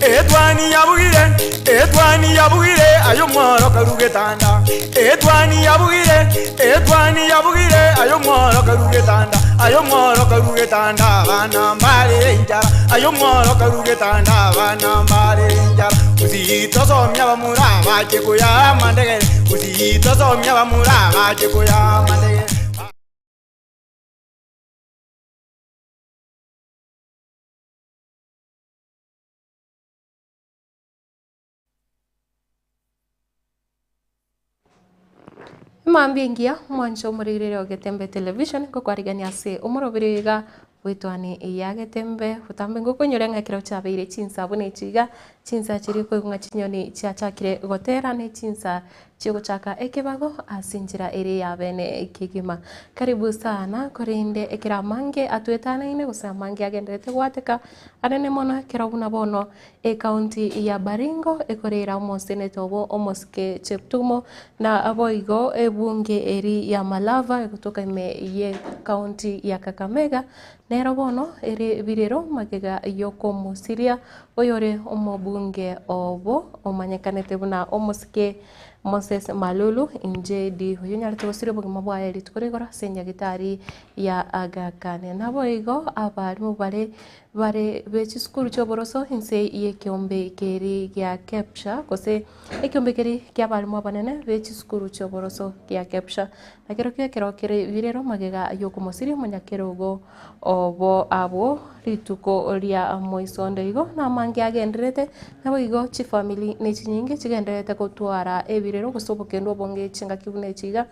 Etwani yabugire, etwani yabugire, aye omworo karu getanda. Etwani yabugire, etwani yabugire, aye omworo karu getanda. Aye omworo karu getanda, abana mbare enchara. Aye omworo karu getanda, abana mbare enchara. Gusii tosomia abamura bache koyaa amandegere, Gusii tosomia abamura bache koyaa amandegere. Emambia engiya omwancho omorigereria o Getembe Television ngokwarigania ase omoroberi oyo iga bw'etwani ya Getembe botambe ngokoinyore ng'a ekero chiabeire chinsa buna echi iga, chinsa chiria okoigwa ng'a chinyoni chiachakire gotera ne chinsa Chigochaka ekebago ase enchera ere ya bene kegima. Karibu sana, korende ekero amange atwetanaine gose amange agenderete goateka anene mono ekero buna bono ecounty ya Baringo ekorera omoseneta obo omosike Cheptumo na boigo ebunge eri ya Malava egotoka ime ye county ya Kakamega nero bono ere birero magega yokomosiria Oyore omobunge obo omanyekanete buna omosike Moses Malulu Injedi, oyio onyarete gosiria obogima bwaye rituko rigoro ase enyagitari ya Aga Khan. Naboigo abarimu bare bare be chisukuru chi'oboroso inse y'ekeombe keri gia Kepsha gose ekeombe keri ki'abarimu abanene be chisukuru chi'oboroso gia Kepsha. Na kerokio ekero kere birero magega y'okomosiria omonyakerogo Obo abwo rituko ria moisonde igo namange agendererete, naboigo chifamiri ne chinyinge chigendererete gotwara ebirero gose obokendu obonge chingaki buna echi iga,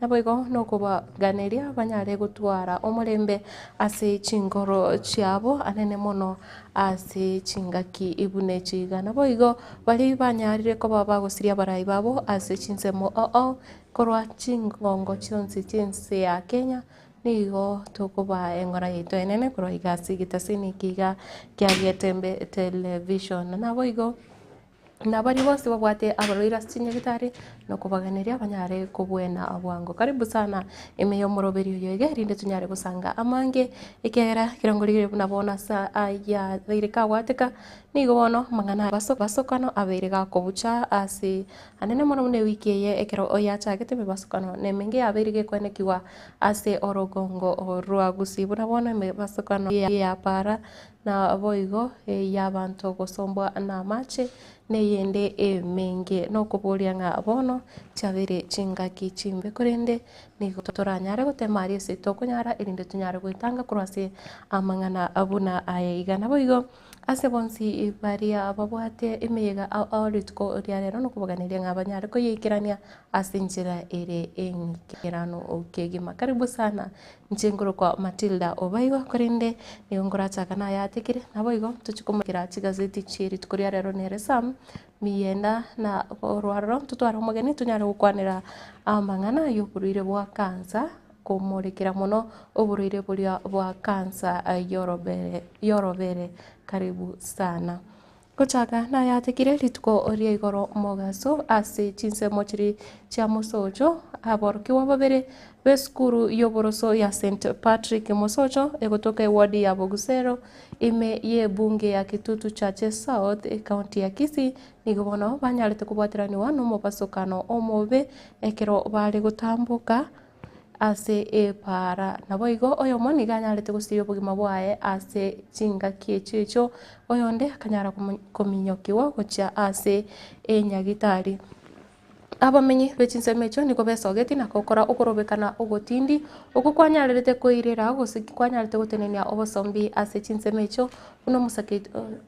naboigo nokobaganeria banyare gotwara omorembe ase chinkoro chiabo anene mono ase chingaki buna echi iga. Naboigo baria banyarire koba bagosiria abarai babo ase chinsemo ao ao korwa chingongo chionsi chi'ense ya Kenya. Nigo tokobaa eng'ora yaito enene korwa iga ase egetasini eke iga kia Getembe Television. Naboigo nabaria bonsi babwate abarwaire ase chinyagitari nokobaganeria banyare kobwena bwango. Karibu sana ime y'omoroberi oyo iga erinde tonyare gosanga amange ekiagera ekero ngorigereria buna bono ase aya abeire kagwateka nigo bono amang'ana basokano abeire gakobucha ase Anene mono buna ewiki eye ekero yachagete emebasokano nemenge yabeire gekwenekigwa ase orogongo rwa Gusii buna bono emebasokano ya para na boigo eyabanto gosombwa namache neyende emenge. Nokoboria ng'a bono chiabeire chingaki chimbe korende nigo toranyare gotema aria ase tokonyara erinde tonyare goetanga korwa ase amang'ana buna aya iga. Naboigo. Ase bonsi baria babwate emeyega ao ao rituko ria rero nokoboganeria ng'a banyare koyeikerania ase enchera ere eng'ikeranu kegima. Karibu sana inche nkorokwa Matilda Obaigwa korende nigo nkorachaka nayatekire naboigo tochie komokera chigazeti chie rituko ria rero nere Sam Miyenda na korwa aroro totware omogeni tonyare gokwanera amang'ana ya oborwaire bwa cancer. Komorekera mono oborwaire boria bwa kansa y'orobere y'orobere karibu sana. Gochaka nayatekire rituko ria igoro mogaso ase chinsemo chiria chia mosocho, aborokigwa babere b'esukuru y'oboroso ya St Patrick Mosocho egotoka eward ya Bogusero ime y'ebunge ya Kitutu Chache South ecounty ya Kisii nigo bono banyarete kobwateraniwa nomobasokano omobe ekero bare gotamboka ase epaara. Naboigo oyomo nigo anyarete gosiria obogima bwaye ase chingaki echio echio, oyonde akanyara kominyokigwa gochia ase enyagitari. Abamenyi be chinsemo echio nigo besogetie na gokora okorobekana ogotindi, okwo kwanyarerete koirera gose kwanyarete gotenenia obosombi ase chinsemo echio, buna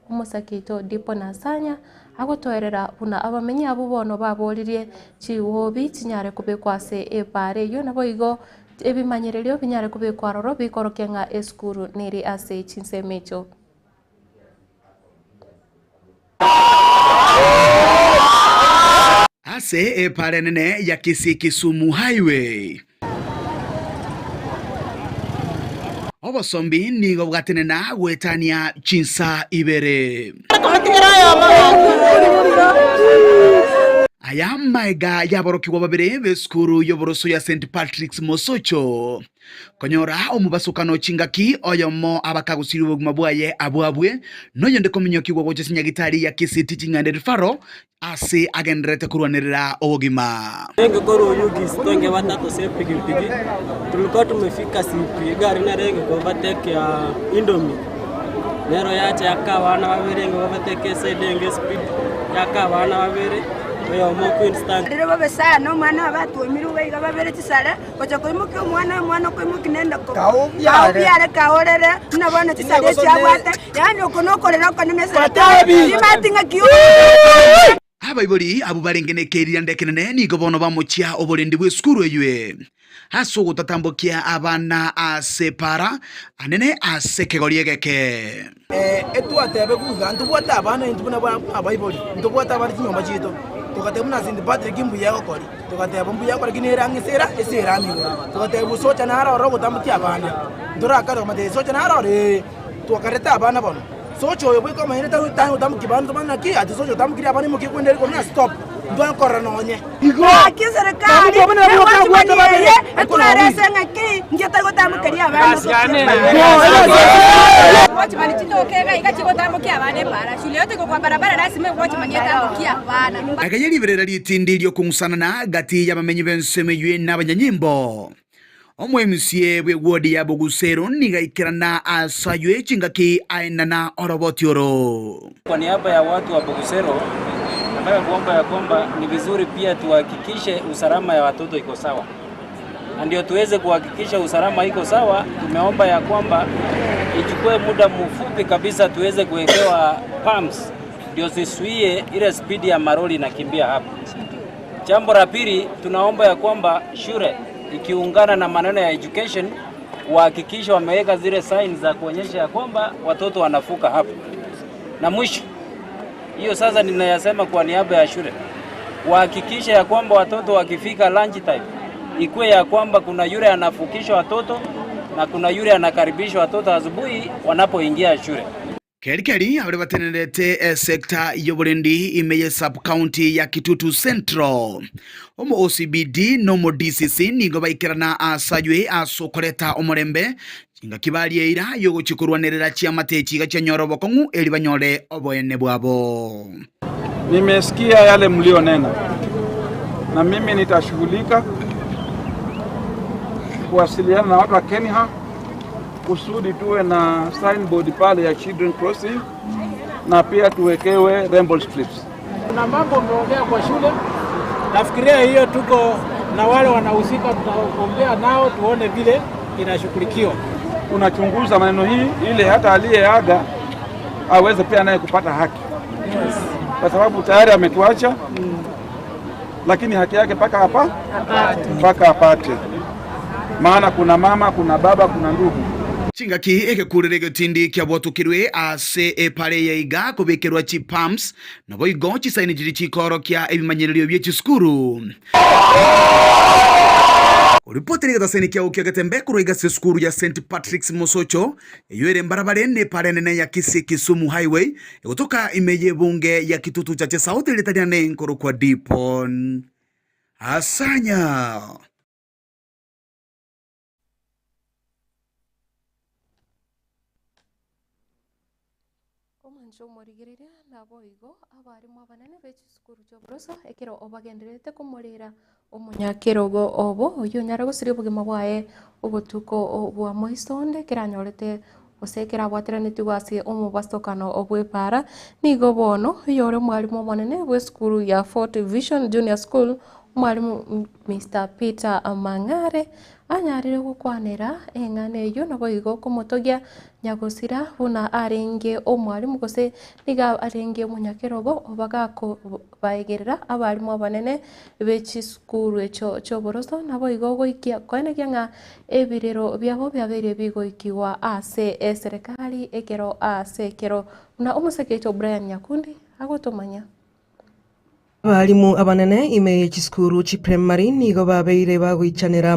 omosakeito Dipo Nasanya Agotoerera buna abamenyi abwo bono baboririe chiwobi chinyare kobekwa ase ebaara eyio, naboigo ebimanyererio binyare kobekwa aroro bikorokia ng'a esukuru nere ase chinsemo echio. Ase epaara enene ya Kisii-Kisumu Highway. Obosombi nigo bwatenena goetania chinsa ibere. Aya maega y'aborokigwa babere b'esukuru y'oboroso ya St Patrick's Mosocho konyora omobasokano chingaki oyomo abakagosiria obogima bwaye abwo abwe noyonde kominyokigwa gocha chinyagitari ya Kisii Teaching and Referral ase agendererete korwanerera obogima. Renge korwa Oyugis twenge batato ase epigipigi, tulikuwa tumefika CP, egari nere enge overtake ya Indomie, nero yacha yaka abana babere enge overtake eside enge espeed, yaka abana babere, oyomo okwa instant. Rire bobe sana, omwana obo atwomirwe iga iga babere chisare, gocha koimokia omwana omwana okoimokia nende kaobiare kaorere, buna bono chisare echi abwate, yaani oko nokorera okonene eserekari, timanyeti ng'aki Abaibori abwo barenge nekeriranda ekenene nigo bono bamochia oborendi bw'esukuru eywe, ase ogotatambokia abana ase para anene ase ekegori egeke. Etwatebe iga, ntobwate abana intwe buna abaibori, ntobwate abana chinyomba chiaito, togateba buna St. Patrick mbuya egokori, togateba mbuya egokori lakini ere ang'e ase ase erami igoro, togateba osocha naro ororo ogotambokia abana, ntorakare komatebia socha naro ororo ee, twakarete abana bono, socha oyo bweka omonyene tari tari gotambokia bana tomanye naki ati socha otambokirie abana imokia kwenda ere korwa na stop, ntware korora nonye. Gaki eserekari egwachimani eye etwerese ng'aki inche tari gotambokeria abana Watchman chitoke iga iga chigotambokia abana epara shule yote iko kwa barabara lazima watchman etambokie abana. Agaya riberera ritindi ri'okong'usanana gati y'abamenyi b'ensemo eyio na abanyanyimbo. Omoemusie bw'ewodi ya Bogusero nigo aikerana ase ayio chingaki aenana oroboti oro. Kwa niaba ya watu wa Bogusero nataka kuomba ya kwamba ni vizuri pia tuhakikishe usalama ya watoto iko sawa, na ndio tuweze kuhakikisha usalama iko sawa, tumeomba ya kwamba ichukue muda mfupi kabisa tuweze kuwekewa pumps ndio zisuie ile spidi ya maroli inakimbia hapa. Jambo la pili, tunaomba ya kwamba shule ikiungana na maneno ya education wahakikishe wameweka zile signs za kuonyesha ya kwamba watoto wanafuka hapa. Na mwisho, hiyo sasa ninayasema kwa niaba ya shule, wahakikishe ya kwamba watoto wakifika lunch time ikuwe ya kwamba kuna yule anafukisha watoto na kuna yule anakaribisha watoto asubuhi wanapoingia shule. Keri keri abare batenerete esector y'oborendi ime ye sub county ya Kitutu Central omo OCBD na omo DCC nigo baikerana ase aywe ase okoreta omorembe chingaki baria eira yogochia korwanerera chiamate echi iga chianyore obokong'u eri banyore oboene bwabo. Nimesikia yale mlionena na mimi nitashughulika kuwasiliana na watu wa Kenya kusudi tuwe na signboard pale ya Children Crossing na pia tuwekewe rumble strips. Kuna mambo umeongea kwa shule, nafikiria hiyo tuko na wale wanahusika, tutaongea nao tuone vile inashughulikiwa. Tunachunguza maneno hii ili hata aliyeaga aweze pia naye kupata haki, kwa sababu tayari ametuacha, lakini haki yake mpaka hapa mpaka apate, maana kuna mama, kuna baba, kuna ndugu. Chingaki egekurero egetindi kiabwatokirwe ase epara eye iga kobekerwa chipumps naboigo chisaini chiria chikorokia ebimanyererio bie chisukuru. Oripoti nigo kiao kia Getembe korwa iga ase esukuru ya St Patrick's Mosocho eyio ere mbarabare ne epara enene ya Kisii Kisumu Highway egotoka ime y'ebunge ya Kitutu Chache South erieta riane nkorokwa Dipon Asanya. Omwancho omorigereria naboigo abarimu abanene be chisukuru chi'oboroso ekero obagendererete komorera omonyakerogo obo oyio onyare gosiria obogima bwaye obotuko bwa moiso onde ekero anyorete gose ekero abwateranetigwe ase omobasokano bw'epaara nigo bono oyore omwarimu omonene bw'esukuru ya Fort Vision Junior School Omwalimu Mister Peter Mang'are anyarire gokwanera eng'ana eyio naboigo komotogia nyagosira buna arenge omwalimu gose nigo arenge omonyakerogo bagakobaegerera abalimu abanene be chisukuru echio chi'oboroso naboigo goikia koenekia ng'a ebirero biabo biabeire bigoikigwa ase eserekari ekero ase ekero buna omoseketo Brian Nyakundi agotomanya. Abalimu abanene ime ye chisukuru chi'primary nigo babeire bagoichanera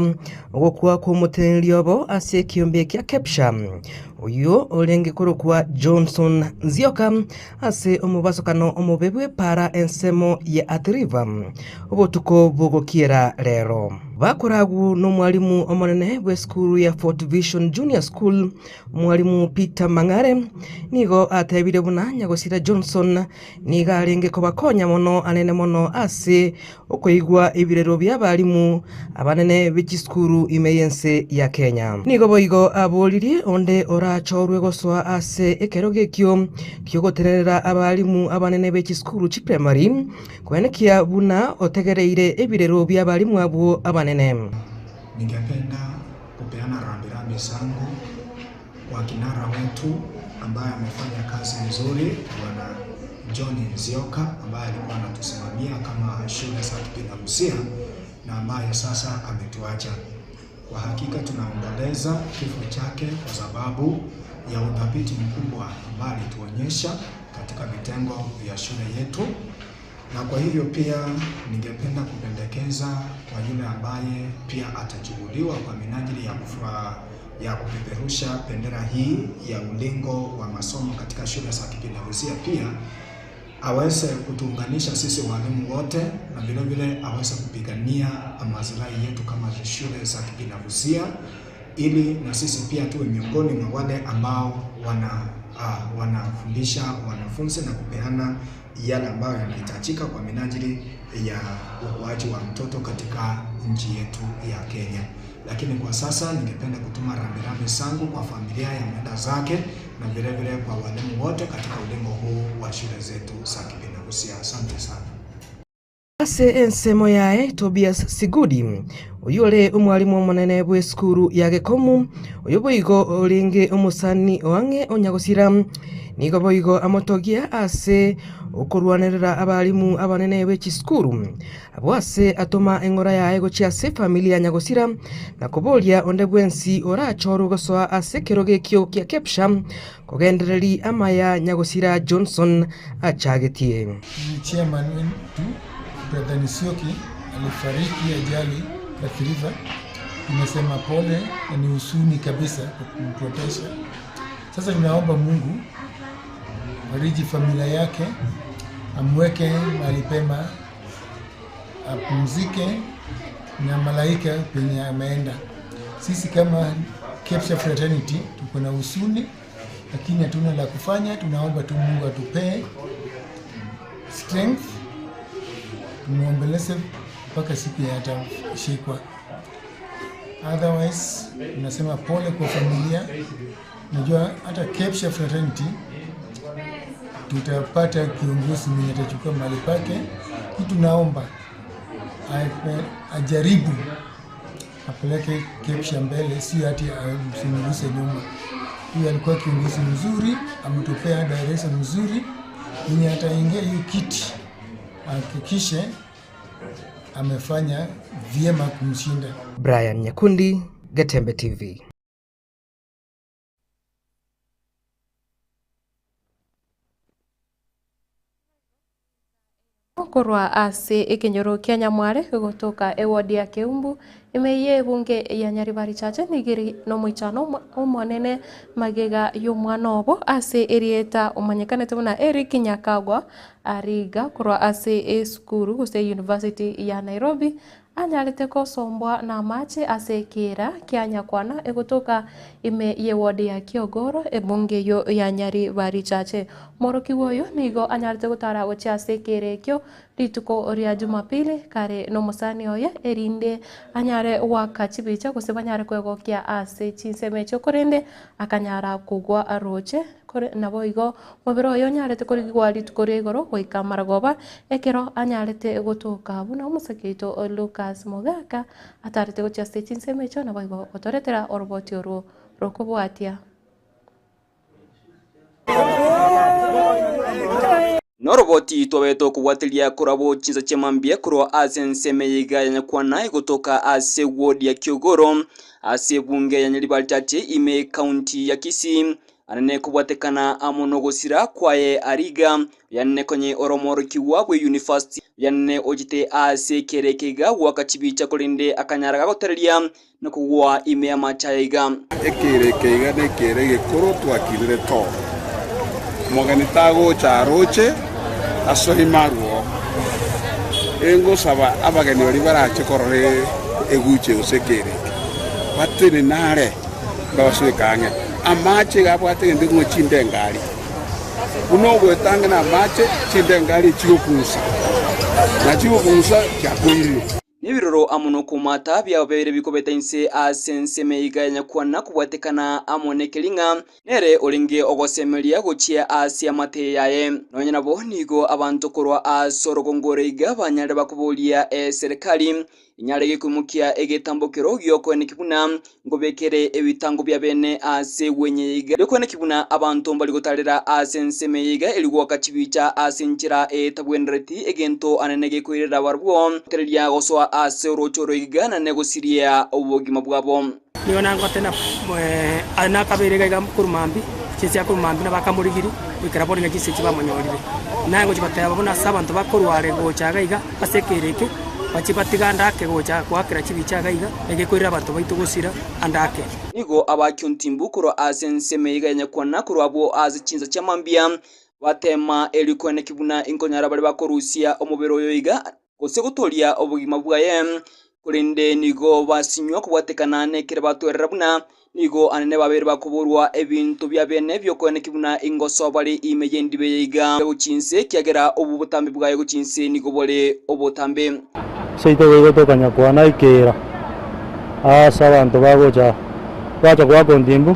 ogokwa kw'omoteneneri obo ase ekiombe kia Kepsha, oyio orenge korokwa Johnson Nzioka ase omobasokano omobe bw'epaara ensemo ya Athi River obotuko bw'ogokiera rero. Bakoragwo nomwalimu omonene bw'esukuru ya Fort Vision Junior School, Mwalimu Peter Mang'are, nigo atebire buna nyagosira Johnson Nigo arenge kobakonya mono anene mono ase okoigwa ebirero bi'abalimu abanene be chisukuru ime y'ense ya Kenya. Nigo boigo aboririe onde orachorwe gosoa ase ekerogo ekio ki'ogotenerera abalimu abanene be chisukuru chi'primary koenekia buna otegereire ebirero bi'abalimu abwo abanene. Ningependa kupeana rambirambi zangu kwa kinara wetu ambaye amefanya kazi nzuri, Bwana John Nzioka ambaye alikuwa anatusimamia kama shule za Kipindabusia na ambaye sasa ametuacha. Kwa hakika tunaomboleza kifo chake kwa sababu ya uthabiti mkubwa ambaye alituonyesha katika vitengo vya shule yetu na kwa hivyo pia ningependa kupendekeza kwa yule ambaye pia atachukuliwa kwa minajili ya kufua, ya kupeperusha bendera hii ya ulingo wa masomo katika shule za Kipindabusia pia aweze kutuunganisha sisi walimu wote na vile vile aweze kupigania maslahi yetu kama shule za Kipindabusia ili na sisi pia tuwe miongoni mwa wale ambao wana wanafundisha wanafunzi na kupeana yale ambayo yanahitajika kwa minajili ya ukuaji wa mtoto katika nchi yetu ya Kenya. Lakini kwa sasa ningependa kutuma rambirambi zangu kwa familia ya mwenda zake na vile vile kwa walimu wote katika ulingo huu wa shule zetu za Kibinafusia. Asante sana. Ase ensemo yaye, Tobias Sigudi, oyio ore omwalimu omonene bw'esukuru ya Gekomu, oyio boigo orenge omosani o ang'e o Nyagosira, nigo boigo amotogia ase okorwanerera abalimu abanene be chisukuru abwo ase atoma eng'ora yaye gochia ase efamiri ya Nyagosira na koboria onde bwensi orachorwe gosoa ase ekerogo ekio kia Kepsha kogendereri amaya Nyagosira Johnson achagetie. Ni chairman wetu Brother Nzioki alifariki ajali Athi River. Tumesema pole na ni husuni kabisa kwa kumpotesha. Sasa tunaomba Mungu fariji familia yake, amweke mahali pema, apumzike na malaika penye ameenda. Sisi kama Kepsha Fraternity tuko na husuni, lakini hatuna la kufanya. Tunaomba tu Mungu atupee strength, tumuombeleze mpaka siku ya atashikwa. Otherwise tunasema pole kwa familia. Najua hata Kepsha Fraternity tutapata kiongozi mwenye atachukua mahali pake. Tunaomba ajaribu apeleke Kepsha mbele, sio ati amsunguse nyuma. Huyu alikuwa kiongozi mzuri, ametupea direction mzuri, mwenye ataingia hiyo kiti ahakikishe amefanya vyema kumshinda. Brian Nyakundi, Getembe TV. Korwa ase ekenyoro kia Nyamware gotoka eward ya Keumbu ime y'ebunge ya Nyaribari Chache nigo ere nomoichano omonene magega y'omwana obo ase erieta omanyekanete buna Eric Nyakagwa ariga korwa ase esukuru gose university ya Nairobi Anyarete gosombwa namache ase ekiira kia nyakwana egotoka ime y'eward ya Kiogoro, ebunge eyio ya Nyaribari Chache. Omworokigwa oyo nigo anyarete gotara gochia ase ekiira ekio rituko ria Jumapili kare nomosani oye erinde anyare goaka chibicha gose banyare kwegokia ase chinsemo echio korende akanyara kogwa roche. Kore naboigo omobere oye onyarete korigigwa rituko ria igoro goika amaragoba, ekero anyarete gotoka buna omosake oito Lucas Mogaka atarete gochia ase chinsemo echio, naboigo gotoretera oroboti orwo rokobwatia. Noroboti twabete okobwateria korabwo chinsa chia mambia korwa ase ensemo eye iga ya Nyakwana egotoka ase ward ya Kiogoro ase ebunge ya Nyaribari Chache ime ekaunti ya Kisii. Anene kobwatekana amo nogosira kwaye Ariga, oyanene konye ore omworokigwa bwe university, oyanene ochete ase ekero eke iga goaka chibicha korende akanyara gagotereria na kogwa ime y'amache aya iga. Ekeiro eke iga nekeiro egekoro twakirire too. Omogeni tagocha aroche asoe ime arue oo. Engosaba abageni baria barache korora eguche gose ekeiro eke, batenene are mbabasoeke ang'e. Amache iga abwate egento ekeng'wa chindengari. Buna ogoeta ang'e namache, chindengari echigokung'usa, na chigokung'usa chiakoirire. Nebiroro amo nokoumata biabeire bikobeta inse ase ensemo eyeiga ya nyakwana kobwatekana amo nekering'a, nere orenge ogosemeria gochia ase amate yaye. Nonya nabo nigo abanto korwa ase orogongo ore iga banyarire bakoboria eserekari inyare gekoimokia egetambokero gi'okoeneki buna Nkobekere ebitango bia bene ase egwenye eye iga, riokwane ki buna abanto mbari gotarera ase ensemo eye iga eri goaka chibicha ase enchera etabwenereti, egento anene gekoirera barabwo, gotereria gosoa ase orooche oro iga nane gosiria obogima bwabo. Nigo nangotena aye nakabeire iga iga korwa mambia, chinse chia korwa mambia nabakamorigirie, goikera bono iga chinse echi bamonyorire. Naye ngochia goteba buna ase abanto bakorwa are gocha iga iga ase ekeiro eke, Bachie batiga ande ake gocha goakera chibicha iga iga, egekoirera abanto baito gosira ande ake. Nigo abakia ontimbu korwa ase ensemo eyio iganyakwana korwa abwo ase chinsa chia mambia, bateema erio koeneki buna inkonyara bare bakorusia omobere oyo iga, gose gotoria obogima bwaye. Korende nigo basinywa kobwatekana nekere batwerera buna Nigo anene babeire bakoborwa ebinto bia bene bi'okoeneki buna ingoso bare ime y'endiba eye iga gochia inse, ekiagera obo botambe bwaye gochia inse nigo bore obotambe. Seito goika tokanyakwana ekeera aase abanto bagocha bacha goaka ontimbu,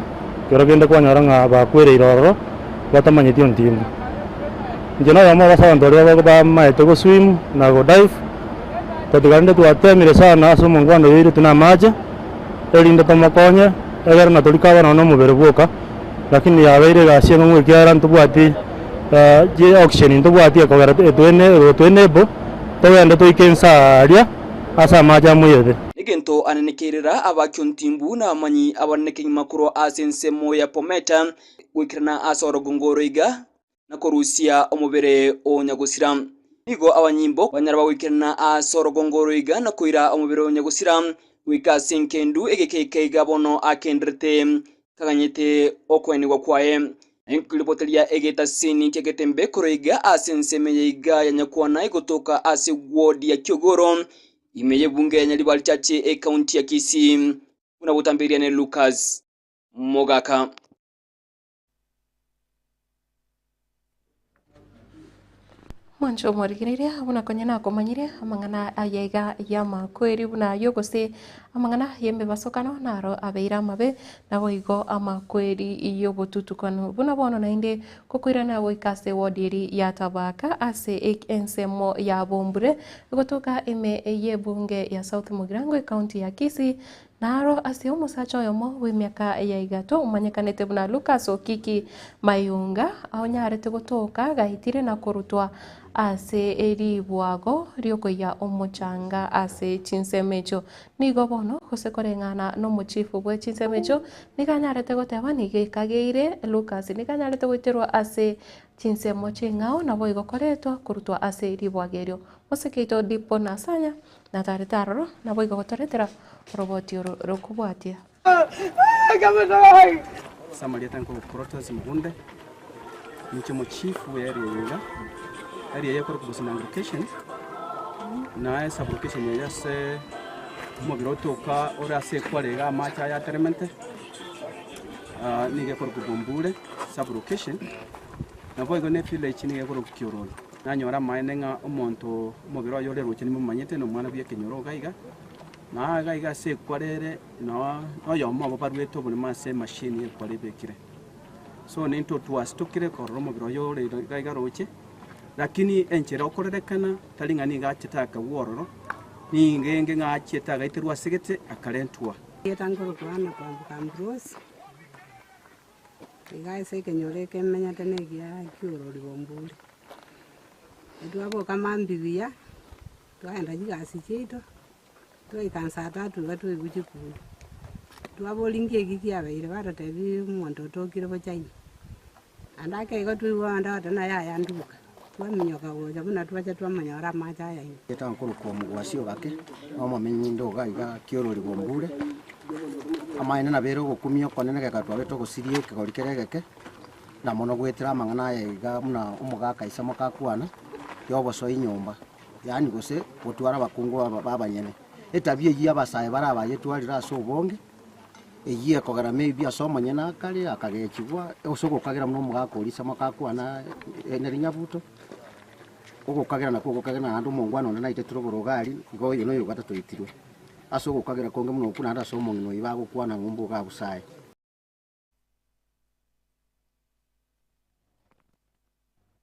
kero kende kwanyora ng'a bakwereire ororo batamanyeti ontimbu. Inche noyomo ase abanto baria bamaete goswim na godive, tatiga rende twatemire sana ase omongwana oyo oiretwe namache. erinde tomokonye, egere na tori kaba nonya nomobere bwoka, lakini yabeire egasi eng'ong'u ekiagera ntobwati oxygen ntobwati ekogera etwe enable togende toike inse aaria ase amache amoyete. Egento anenekeirera abakiontimbu na abamanyi abanene kegima korwa ase ensemo ya Pometa goikerana ase orogongo oro iga, na korusia omobere o nyagosira. Nigo abanyimbo banyara bagoikerana ase orogongo oro iga na koira omobere o nyagosira goika ase enkendu egeka iga bono akenderete kaganyete okoenigwa kwaye. Riboteria egetasini ki'egetembe korwa iga ase ensemo eye iga ya nyakwana egotoka ase ward ya Kiogoro ime y'ebunge ya Nyaribari Church ekaunti ya Kisii. Buna botamberia ne Lucas Mogaka. Mwanche omorigereria buna konya nakomanyire amang'ana aya iga y'amakweri buna ayio gose amang'ana y'emebasokano naro abeire amabe, naboigo amakweri y'obotutukanu. Buna bono naende gokoirana goika ase ewodi eria ya Tabaka ase ensemo ya Bombure egotoka ime y'ebunge ya South Mugirango ecounty ya Kisii, Naro ase omosacha oyomo bw'emiaka ya igato omanyekanete buna Lucas Okiki Mayunga, onyarete gotoka gaetire na korutwa ase ribwago riokoiya omochanga ase chinsemo echio. Nigo bono gose koreng'ana nomochifu bwe chinsemo echio nigo anyarete goteba nigo ekageire Lucas nigo anyarete goiterwa ase chinsemo ching'ao naboigo koretwa korutwa ase ribwago erio. Mosekeito Dipo Nasanya Natarete aroro, naboigo gotoretera oroboti oro rokobwatia. Ase amarieta nkorokwa Protas Mugunde, ninche omochifu bwe area eye iga, area eye ekorokwa Businanga location, na esub-location eye ase omobere otoka ore ase ekware iga amache aya ateremente, nigo ekorokwa Bombure sub-location, naboigo na evillage nigo ekorokwa Kiororo. Nanyora amaene ng'a omonto omobere oye ore roche nimomanyete, nomwana bw'ekenyoro iga iga, na iga iga ase ekware ere noo noyomo obo baruete oboremo ase emachine y'ekware ebekire. So nintwe twasitokire korora omobere oye ore iga iga roche, lakini enchera okorerekana tari ng'a nigo achete akagwa ororo, nigo enge ng'a achiete agaiterwa ase gete akarentwa. Erieta nkorokwa Anna Kwamboka Ambrose, Iga ase ekenyoro eke menyete na egia ki'orori bombori. Twaboka mambia buya, twaenda chigasi chiaito, twaika nsa tatu iga twaigwa chikuri. Twaboria nki eki kiabeire, baratebia omonto otokire bochaina. Ande ake igo twaigwa onde ote naye ayanduka, twaminyoka gocha buna twacha twamonyora amache aya ime. Erieta nkorokwa Omogwasi Ogake, na omomenyi inde iga iga Kiorori Bombure. Amaene nabere ogokumia okonene geka twabete ogosiria ekegori kere egeke, na mono goetera amang'ana aya iga buna omogaka ise mokakwana, ya obosoi nyomba, yaani gose gotwara abakungu aba abanyene. Etabia eyio abasae bare abayetwarire ase obonge, Eyio ekogera maybe ase omonyene akare akagechigwa, ase ogokagera buna omogaka oria ase mokakwana nere nyabuto, ogokagera nakwo ogokagera naende omongwana onde naitetire oboroga aria, igo oyo noyo ogatotoitirwe. Ase ogokagera konge buna okwo naende ase omong'ina oyio bagokwana ng'a omboga abusae.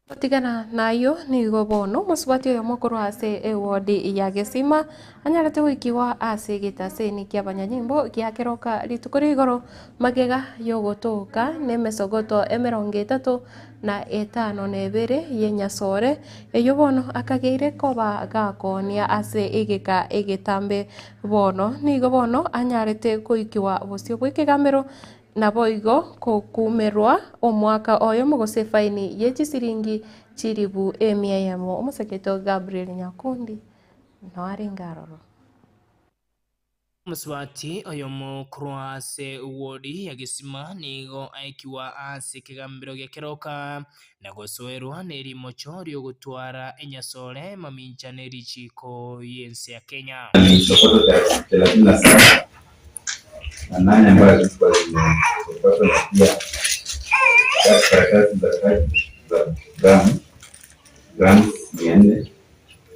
Gotigana nayio nigo bono omosubati oyomo korwa ase ewodi ya Gesima anyarete goikigwa ase egetaseni ki'abanyanyimbo gia Keroka rituko ria igoro magega y'ogotoka nemesogoto emerongo etato na etano na ebere y'enyasore eyio bono akageire koba gakoonia ase egeka egetambe bono nigo bono anyarete goikigwa bosio bw'ekegamero Naboigo kokumerwa omwaka oyomo gose efaini ye chisiringi chilifu emia eyemo. Omosacha oito Gabriel Nyakundi nao arenge aroro. Omosubati oyomo korwa ase wodi ya Gesima nigo aikigwa ase ekegambero gia Keroka na gosoerwa nerimocho ri'ogotwara enyasore mamincha ne richiiko y'ense ya Kenya. Thelathini na saba na nane ambazo zilikuwa zimepatwa na pia karatasi za kaki za gramu grams 400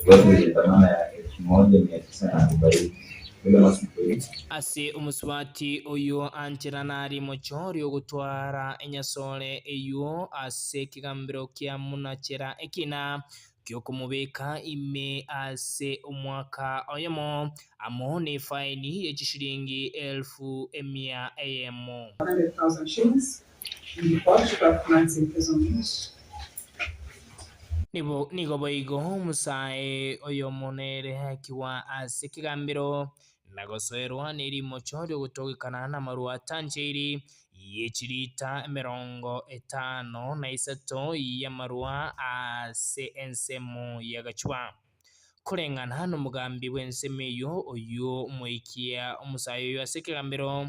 zote zenye thamana ya 1940 bila masiku hii. Ase omosubati oyio ancherana rimocho ri'ogotwara enyasore eyio ase ekegambero kia Munachera ekina gi'okomobeka ime ase omwaka oyomo, amo nefaini ye chishilingi elfu emia eyemo. 100,000 shillings in default to 12 months imprisonment. Nigo boigo omosae oyomo nere akigwa ase ekegambero na gosoerwa nerimocho ri'ogotogekana namarwa atancheiri ye chilita 53 y'amarwa ase ensemo ya gachwa. Koreng'ana nomogambi bw'ensemo eyio, oyio omoikia omosae oyio ase ekegambero,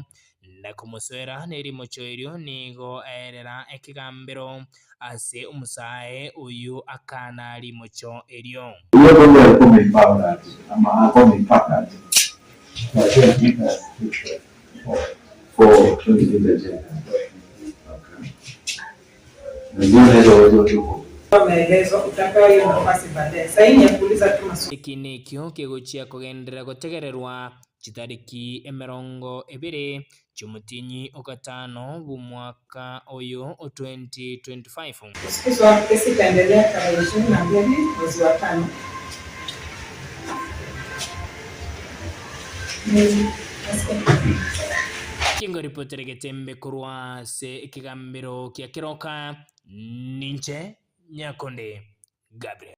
na komosoera nerimocho erio, nigo aerera ekegambero ase omosae oyio akana rimocho erio. Hiyo bonde alikuwa ameipanga aje ama alikuwa ameipaka aje? For 20 meters. For 20 meters. Yeah. Okay. Na ndio unaweza uwezo tuko. Maelezo utapewa hiyo nafasi baadaye. Sasa hii ni ya kuuliza tu maswali. Eki nekio kegochia kogenderera gotegererwa chitariki 20 chi'omotienyi o gatano bw'omwaka oyo o 2025. Kusikizwa kesi itaendelea tarehe 22 mwezi wa tano. Kingoripotere getembe korwa ase ekegambero kia keroka, ninche Nyakonde Gabriel.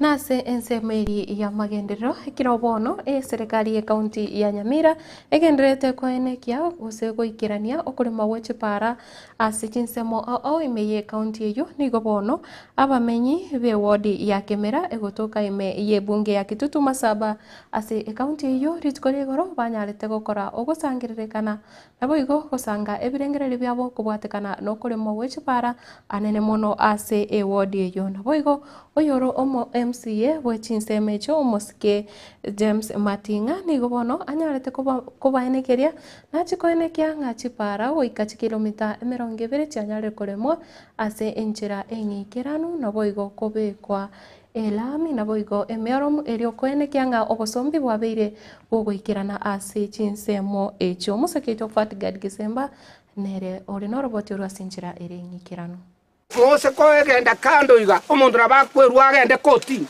Nase ensemo eria y'amagenderero, ekero bono eserekari y'ecounty ya Nyamira egendererete koenekia gose goikerania okorema gwe chipara ase chinsemo ao ao ime y'ecounty eyio, nigo bono abamenyi b'eward ya Kemera egotoka ime y'ebunge ya Kitutu Masaba ase ecounty eyio rituko ria igoro banyarete gokora ogosangererekana Naboigo gosanga ebirengererio biabo kobwatekana nokoremwa gwe chipara anene mono ase ewodi eyio. Naboigo oyoro omo MCA bwe chinsemo echio omosike James Mating'a nigo bono anyarete kobaenekeria nachi koenekia ng'a chipara goika chikilomita 20 chianyarire koremwa ase enchera eng'ikeranu naboigo kobekwa Elami naboigo emeoromu eria okoenekia ng'a obosombi bwabeire bogoikerana ase chinsemo echio. Omosake oito Fatgard Gisemba nere ore noroboti orwo ase enchera ere eng'ikeranu. Gose koegenda kando iga, omonto nabo akwerua agende kotini,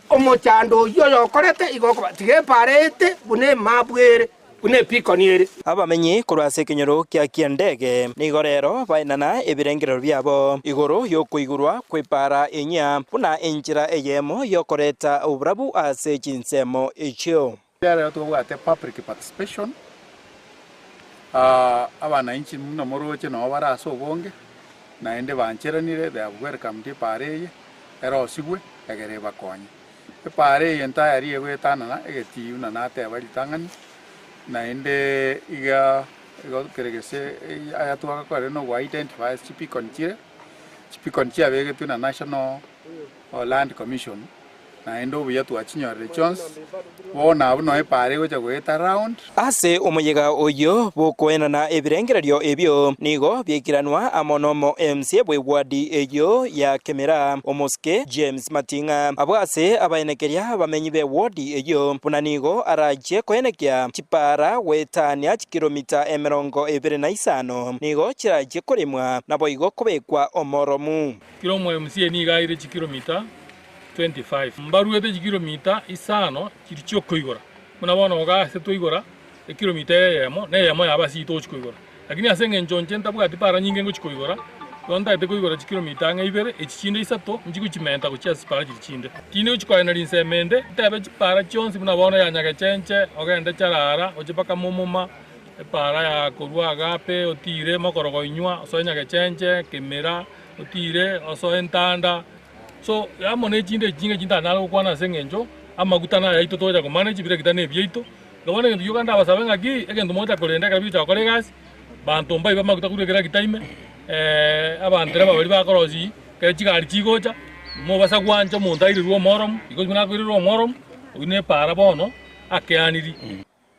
omochando oyio oyokorete igo okoba, tiga epaara ete buna emapu ere. Buna epikoni ere. Abamenyi korwa ase ekenyoro kia Kiandege nigo rero baenana ebirengerero biabo igoro y'okoigurwa kw'epaara enyia buna enchera eyemo y'okoreta oborabu ase chinsemo echio. Rero tobwate public participation. Abanainchi buna moroche nabo bare ase obonge, naende bancheranire, they have welcomed epaara eye, erosigwe egere ebakonye. Epaara eye ntayari egoetanana egetii buna nateba ritang'ani, naende iga igo kere gese aya twagakorire na ogo identify ase chibeacon chire, chibeacon chiabegetwe na National Land Commission, naende obuya twachinyorire chionsi, bono abwo noo epaara egocha goeta round. Ase omoyega oyio bw'okoenana ebirengererio ebio nigo biaikiranwa amo nomo MCA bw'ewadi eyio ya Kemera, omosike James Mating'a. Abwo ase abaenekeria abamenyi b'ewodi eyio buna nigo arachie koenekia chipaara goetania chikilomita 25 nigo chirachie koremwa naboigo kobekwa omoromu. Kera omo MCA nigo aire chikilomita 25. Mbaruete chikilomita isano chiria chi'okoigora. Buna bono iga ase twaigora ekilomita eyemo, na eyemo yabo ase togochia koigora. Lakini ase eng'encho inche ntabwati para nyinge ngochia koigora, igo ntagete koigora chikilomita ang'e ibere, echi chinde isato nchi gochimenta gochia ase chipara chiria chinde. Tindi gochia koeneria ensemo ende, ntebe chipara chionsi buna bono ya Nyagechenche, ogende Charara, gochia mpaka Momoma, epara ya korwa Agape, otire Mokorogoinywa, osoe Nyagechenche, Kemera, otire osoe Ntanda. So, amo ne chinde echi chinga chintanyare gokwana ase eng'encho amaguta nayaito togocha komanage, ebiregita nebiaito. Igo bono egento gioka ndabasabe ng'aki, egento mogocha korenda ekero bigocha gokora egasi, banto mbaibe amaguta korwa ekeragita ime, abantereba baria bakorosia ekero chigari chigocha, mobasa gwancha omonto airirwe omoromu, igo buna akoirirwa omoromu, oyio nepaara bono akeaniri.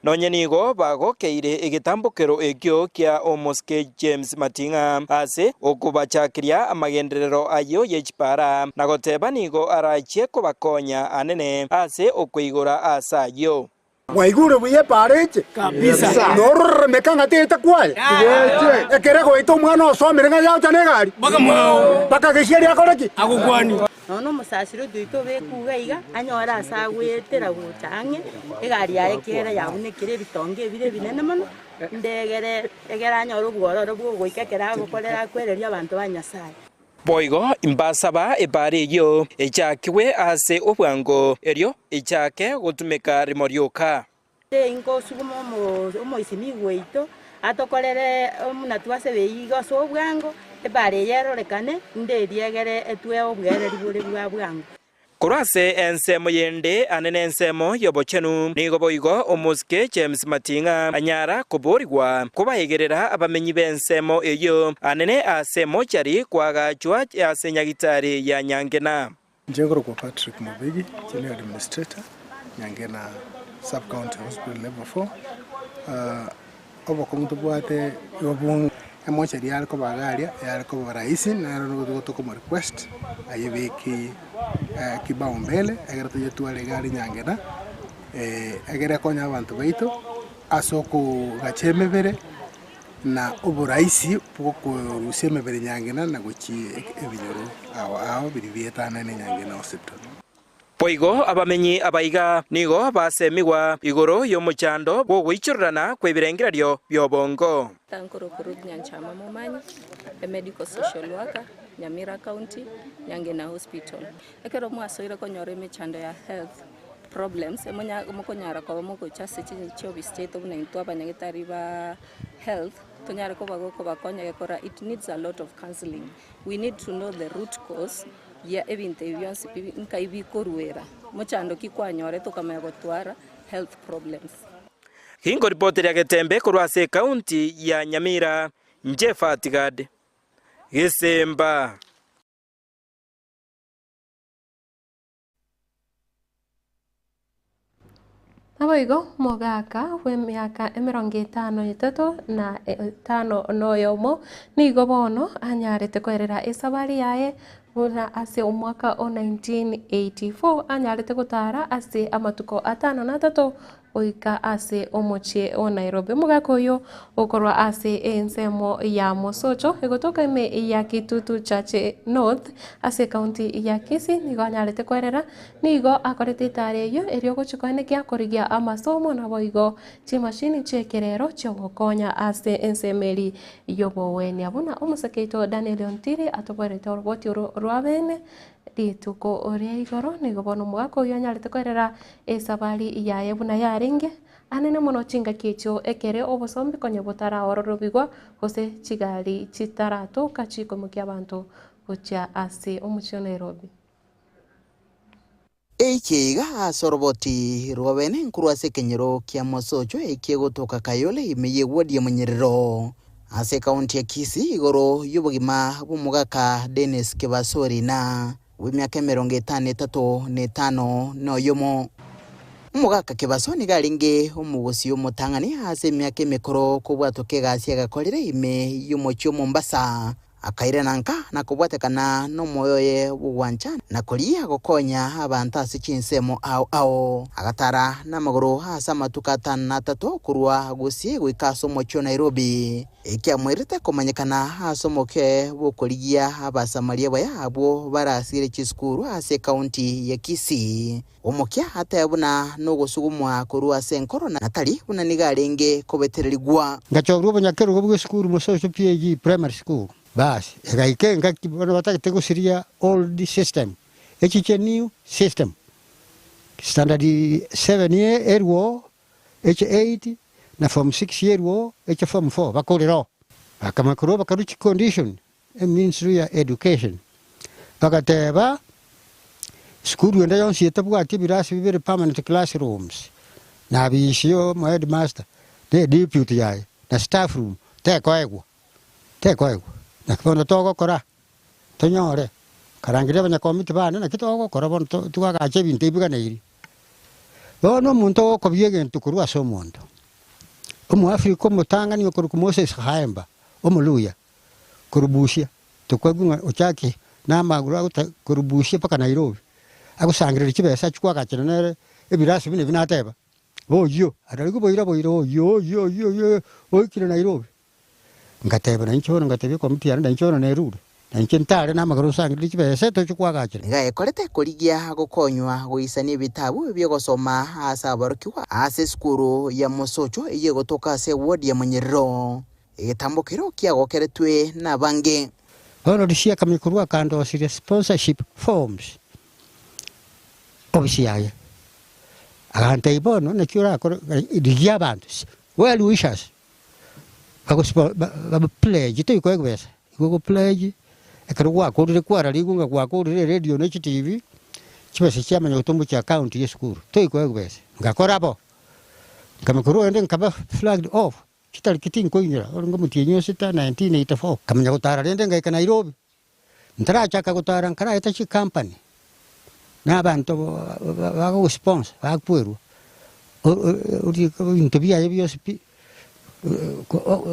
Nonye nigo bagokeire egetambokero ekio kia omosike James Mating'a ase okobachakeria amagenderero ayio ye chipara, na goteba nigo arachie kobakonya anene ase okoigora aase ayio. Mwaigure buya epaara eche? Kabisa. Nororemeka ng'a teete kwaye? Tigeche. Ekere goeta omwana osomire ng'a yaocha negari? Mpaka mwao. Mpaka gesieri akore ki? Agokwanie. Nonya nomosasiro otoito obekwe iga iga, anyore ase agoetera gocha ang'e, egari yaye ekiagera yabunekire ebitonga ebire ebinene mono, ndegere egere anyore obwororo bwa ogoika ekero agokorera akwereria abanto ba Nyasaye. Boigo mbasaba ebaare eyio echakigwe ase obwango, erio echake gotumeka rimo rioka. Ingosuguma omoisimi gwaito atokorere buna twasebe iga ase obwango, ebara eye erorekane, inde eria egere etwe obwereri bore bwa bwango. Korwa ase ensemo yende ane nensemo y'obochenu, nigo boigo omosike James Mating'a anyara koborigwa kobaegerera abamenyi b'ensemo eyio anene ase mochari koagachwa ase nyagitari ya Nyangena. Inche nkorokwa Patrick Mobegi, inche ne administrator Nyangena sub county hospital level 4, obokong'u tobwate igo buna emochari yare koba iga aria yare koba rahisi nero nigo tokomo request ayebeke kibao mbele egere toyetware iga aria Nyangena egere ekonye abanto baito ase okogacha emebere. Na oboraisi bw'okorusia emebere nyangena na gochia ebinyoro ao ao biria bietanaine nyangena hospital. Boigo abamenyi abaiga nigo basemigwa igoro y'omochando bw'ogoichorerana kw'ebirengererio bi'obongo. Nkorokwa Ruth Nyanchama Momanyi, a medical social worker, Nyamira County, Nyangena Hospital. Ekero mwasoire konyora emechando ya health problems, mokonyara koba mogocha ase chiofisi chiaito buna intwe abanyagetari ba health, tonyare koba gokobakonya gekora it needs a lot of counseling. We need to know the root cause ya ebinto ebi bionsi pi nkai bikoruera, mochando ki kwanyorete okamanya gotwara health problems. Gingoripoteria Getembe korwa ase ekaunti ya Nyamira, inche Fatigad Gesemba. Naboigo omogaka bw'emiaka emerongo etano na etato na etano na oyomo nigo bono anyarete koerera esabari yaye buna ase omwaka o 1984 anyarete gotara ase amatuko atano na atato goika ase omochie o Nairobi. Omogaka oyio okorwa ase ensemo ya Mosocho egotoka ime ya Kitutu Chache North ase ekaunti ya Kisii nigo anyarete kwerera nigo akorete etara eyio erio gochia koenekia korigia amasomo naboigo chimashini chi'ekerero chiogokonya ase ensemo eri y'obogwenia buna omosake oito Daniel Ontiri atoboerete oroboti oro rwa bene Rituko ria igoro nigo bono omogaka oyio anyarete koerera esabari yaye buna yarenge. Anene mono chingaki echio ekere obosombi konya botaraororobigwa gose chigari chitaratoka chikoimokia abanto gochia ase omochie o Nairobi. Eike iga ase oroboti rwa bene nkorwa ase ekenyoro kia Mosocho ekegotoka Kayole ime y'eward ya Monyerero ase ekaunti ya Kisii igoro y'obogima bw'omogaka Dennis Kebasori na bw'emiaka emerongo etano etato na etano na oyomo. Omogaka Kebaso nigo arenge omogosi omotang'ani ase emiaka emekoro kobwatoka egasi agakorire ime y'omochie o Mombasa. Akairana nka na kobwatekana nomoyo oye bw'ogwancha na koria gokonya abanto ase chinsemo ao ao. Agatara namagoro ase amatuko atano na atato korwa Gusii goika ase omochie o Nairobi. Ekiamoirete komanyekana ase omoke bw'okorigia Abasamaria baya abwo barasire chisukuru ase ekaunti ya Kisii. Omokia atebe buna nogosugumwa korwa ase enkoro na tari buna nigo arenge kobetererigwa. Ngachorwa obonyakerogo bw'esukuru Mosocho PAG Primary School. Basi egaika engaki bono batagete gosiria old system echiche new system. Standard 7 erwo eche 8 na form 6 erwo eche form 4 bakorera oo. Bakamanya korwa bakarwa chicondition Eministry ya Education bagateba sukuru ende yonsi etabwati ebirasi bibere permanent classrooms na abisi yo omoheadmaster na eduputy yaye na staff room tekoegwa tekoegwa. Naki bono togokora tonyore karangeria abanyakomiti bane naki togokora bono twagacha ebinto ebi biganeiri. Bono omonto ogokobia egento korwa ase omonto, Omoafrika omotang'ani okorokwa Moses Khaemba, Omoluya, Korubusia, tokoigwa ng'a ochake namagoro agota korubusia mpaka Nairobi, agosangereria chibesa achie koagachera nere ebirasi buna ebi nateba, oyio, ararigwe boira boira oyio oyio oyio oyio oikire Nairobi. Ngateba nainche bono ngatebia ekomiti yane nainche bono nerure, nainche ntare namagoro nsangererie chibesa tochie koagachera. Nigo ayekorete korigia gokonywa goisania ebitabu bi'ogosoma ase aborokigwa ase esukuru ya Mosocho eyio egotoka ase eward ya Monyerero. Egetambokero kiagokeretwe nabange. Bono Lisia akamanya korwa akandosirie sponsorship forms ofisi yaye, agantebia bono naki orakore rigia abanto well wishers bago pledge toikoe besa, igo ogo pledge ekero gwakorire kwararigwe ng'a gwakorire eradio na chitivi, chibesa chiamanya gotomwa chiaccount ya esukuru, toikoe besa. Ngakora bo, nkamanya korwa ende nkaba flagged off. Chitariki tinkoinyora, orenge omotienyi o sita, 1984, nkamanya gotara rende ngaika Nairobi. Ntarachaka gotara nkaraeta chicompany na abanto bagosponsor bakwerwa ebinto biaye bionsi pi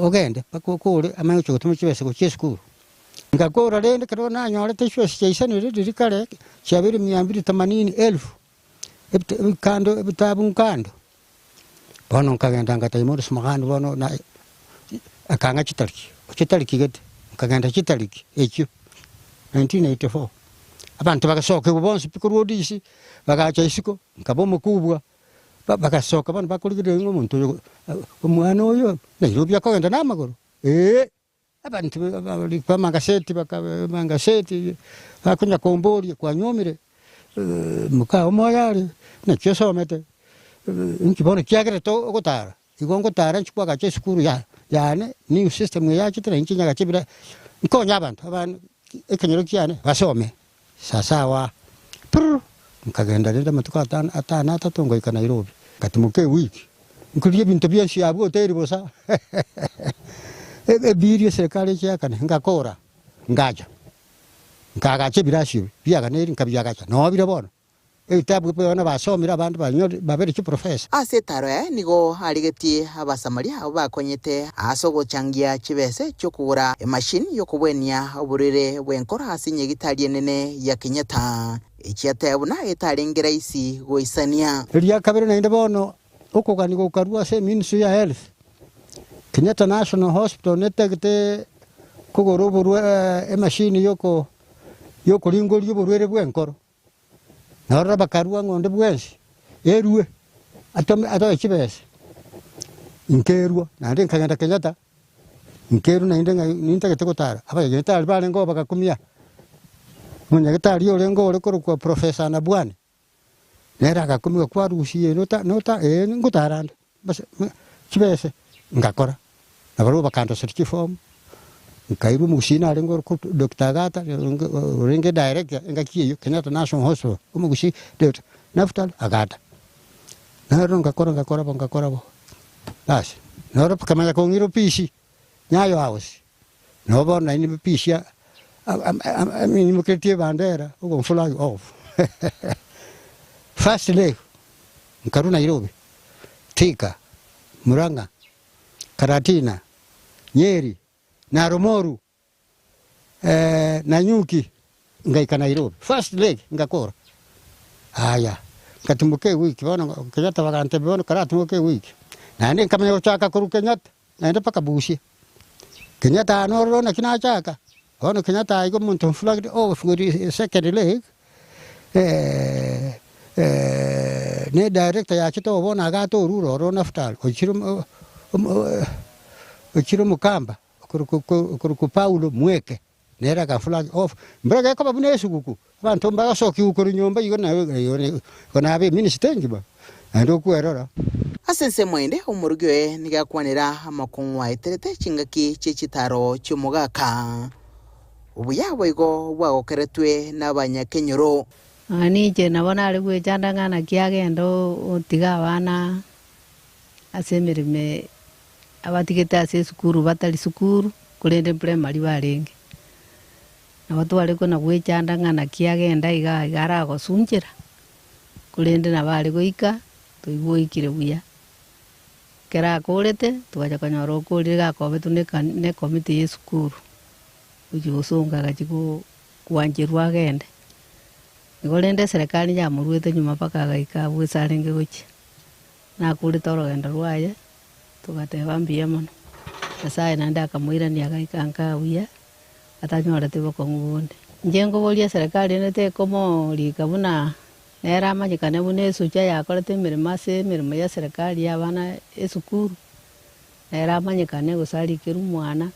ogende mpaka okore amanye gochia gotoma chibesa gochia esukuru. Ngakora rende ekero nanyorete chibesa chiaisanire riria kare chiabeire mia mbili themanini elfu, ebikando ebitabu nkando. Bono nkagenda ngatebia Morris Mogani bono na akang'a chitariki, chitariki gete, nkagenda chitariki echio 1984. Abanto bagasokigwa bonsi pi korwa ODC, bagacha isiko, nkaba omokubwa, ba- bagasoka bono bakorigereria ng'a omonto oyo omwana oyo Nairobi akogenda na amagoro, eh. Abanto b'amagaseti bakamangaseti bakonya komboria, Kwanyuomire? Moka omoyo are, naki osomete? Inki bono kiagerete ogotara? Igo ngotara inche kwagacha esukuru ya yane, new system eye yachete na inche nyagache bira nkonye abanto abana ekenyoro kiane basome. Sasawa prr nkagenda rende amatuko atano atano atato ngoika Nairobi. Ngatimoka ewiki nkoria ebinto bionsi abwo hoteli bosa ebill eserekari eche yakane ngakora ngacha nkagacha ebirasi ebi biaganeri nkabiagacha noo bire bono. Ebitabu ebi bono basomire abande banyore babere chiprofesa. Ase etaaro yaye nigo arigetie Abasamaria abwo bakonyete ase ogochangia chibese chi'okogora emashini y'okobwenia oborwaire bw'enkoro ase enyagitari enene ya Kenyatta, echiateba buna etarenge raisi goisania. Eria kabere naende bono okogania gokarua ase eministry ya health, Kenyatta National Hospital netagete kogora oborwa emashini yoko yokoringoria oborwaire bw'enkoro. Na ororo bakarua ng'a onde bwensi erue atome atoe chibesa, nkerua naende nkagenda Kenyatta, nkerua naende ng'a nintagete gotara, abanyagetari barenge oo bagakumia, omonyagetari orenge ore korokwa Professor Anabwani, nere agakumia kwarusia ere ota nota ee ngotara nde. Chibese, ngakora. Na barabwo bakandoseria chifomu, nkairwa omogusii narenge orokwa Doctor Agata, orenge director engaki eyio Kenyatta National Hospital, omogusii Doctor Naftali Agata. Naro ngakora ngakora bo ngakora bo, basi, noro bakamanya kong'ira ofisi, Nyayo House, nabo bono naende ofisi ya nyimokeretie ebandera, ogo flag off First leg, nkarwa Nairobi, Thika, Murang'a, Karatina, Nyeri, Narumoru, Nanyuki, ngaika Nairobi. First leg ngakora. Aya, ngatimoka ewiki bono Kenyatta bagantebia bono karatimoke ewiki. Naende nkamanya gochaka korwa Kenyatta, naende mpaka Busia. Kenyatta aa nororo naki nachaka, bono Kenyatta aiga omonto nflagged off second leg, ne director yachete oo bono agata orure ororo Naftali, ochire ochire omokamba okorokwa Paulo Mweke, nere aga flag off. Mbura gekoba buna esuguku, abanto mbagosokiwa korwa nyomba igo igo nabe eminister engima, naende okwerora. Ase ensemo ende omorugi oye nigo akwanera amakong'u aeterete chingaki chie chitaro chi'omogaka. Obuya boigo bwagokeretwe nabanyakenyoro. Nonya ninche nabo nare gwechanda ng'a naki agende otiga abana ase emeremo abatigete ase esukuru batari sukuru, korende primary barenge. Nabo tware kona gwechanda ng'a naki agenda iga iga aragosunchera, korende nabo are goika toigwe oikire buya. Ekero akorete, twacha konyora okorire gakobetwe na ekani na ekomiti ya esukuru. Gochia gosonga agachia gwancherwa agende. Igo rende eserekari yamoruete nyuma mpaka agaika abwo ase arenge gochia. Nakorete orogendo rwaye, togateba mbuya mono. Nyasaye naende akamoirania agaika nka buya, atanyoreti bokong'u bonde. Inche nkoboria eserekari ende tekomorika buna nere amanyekane buna esucha yakorete emeremo ase emeremo ya eserekari ya abana esukuru, nere amanyekane gose arikerwe omwana.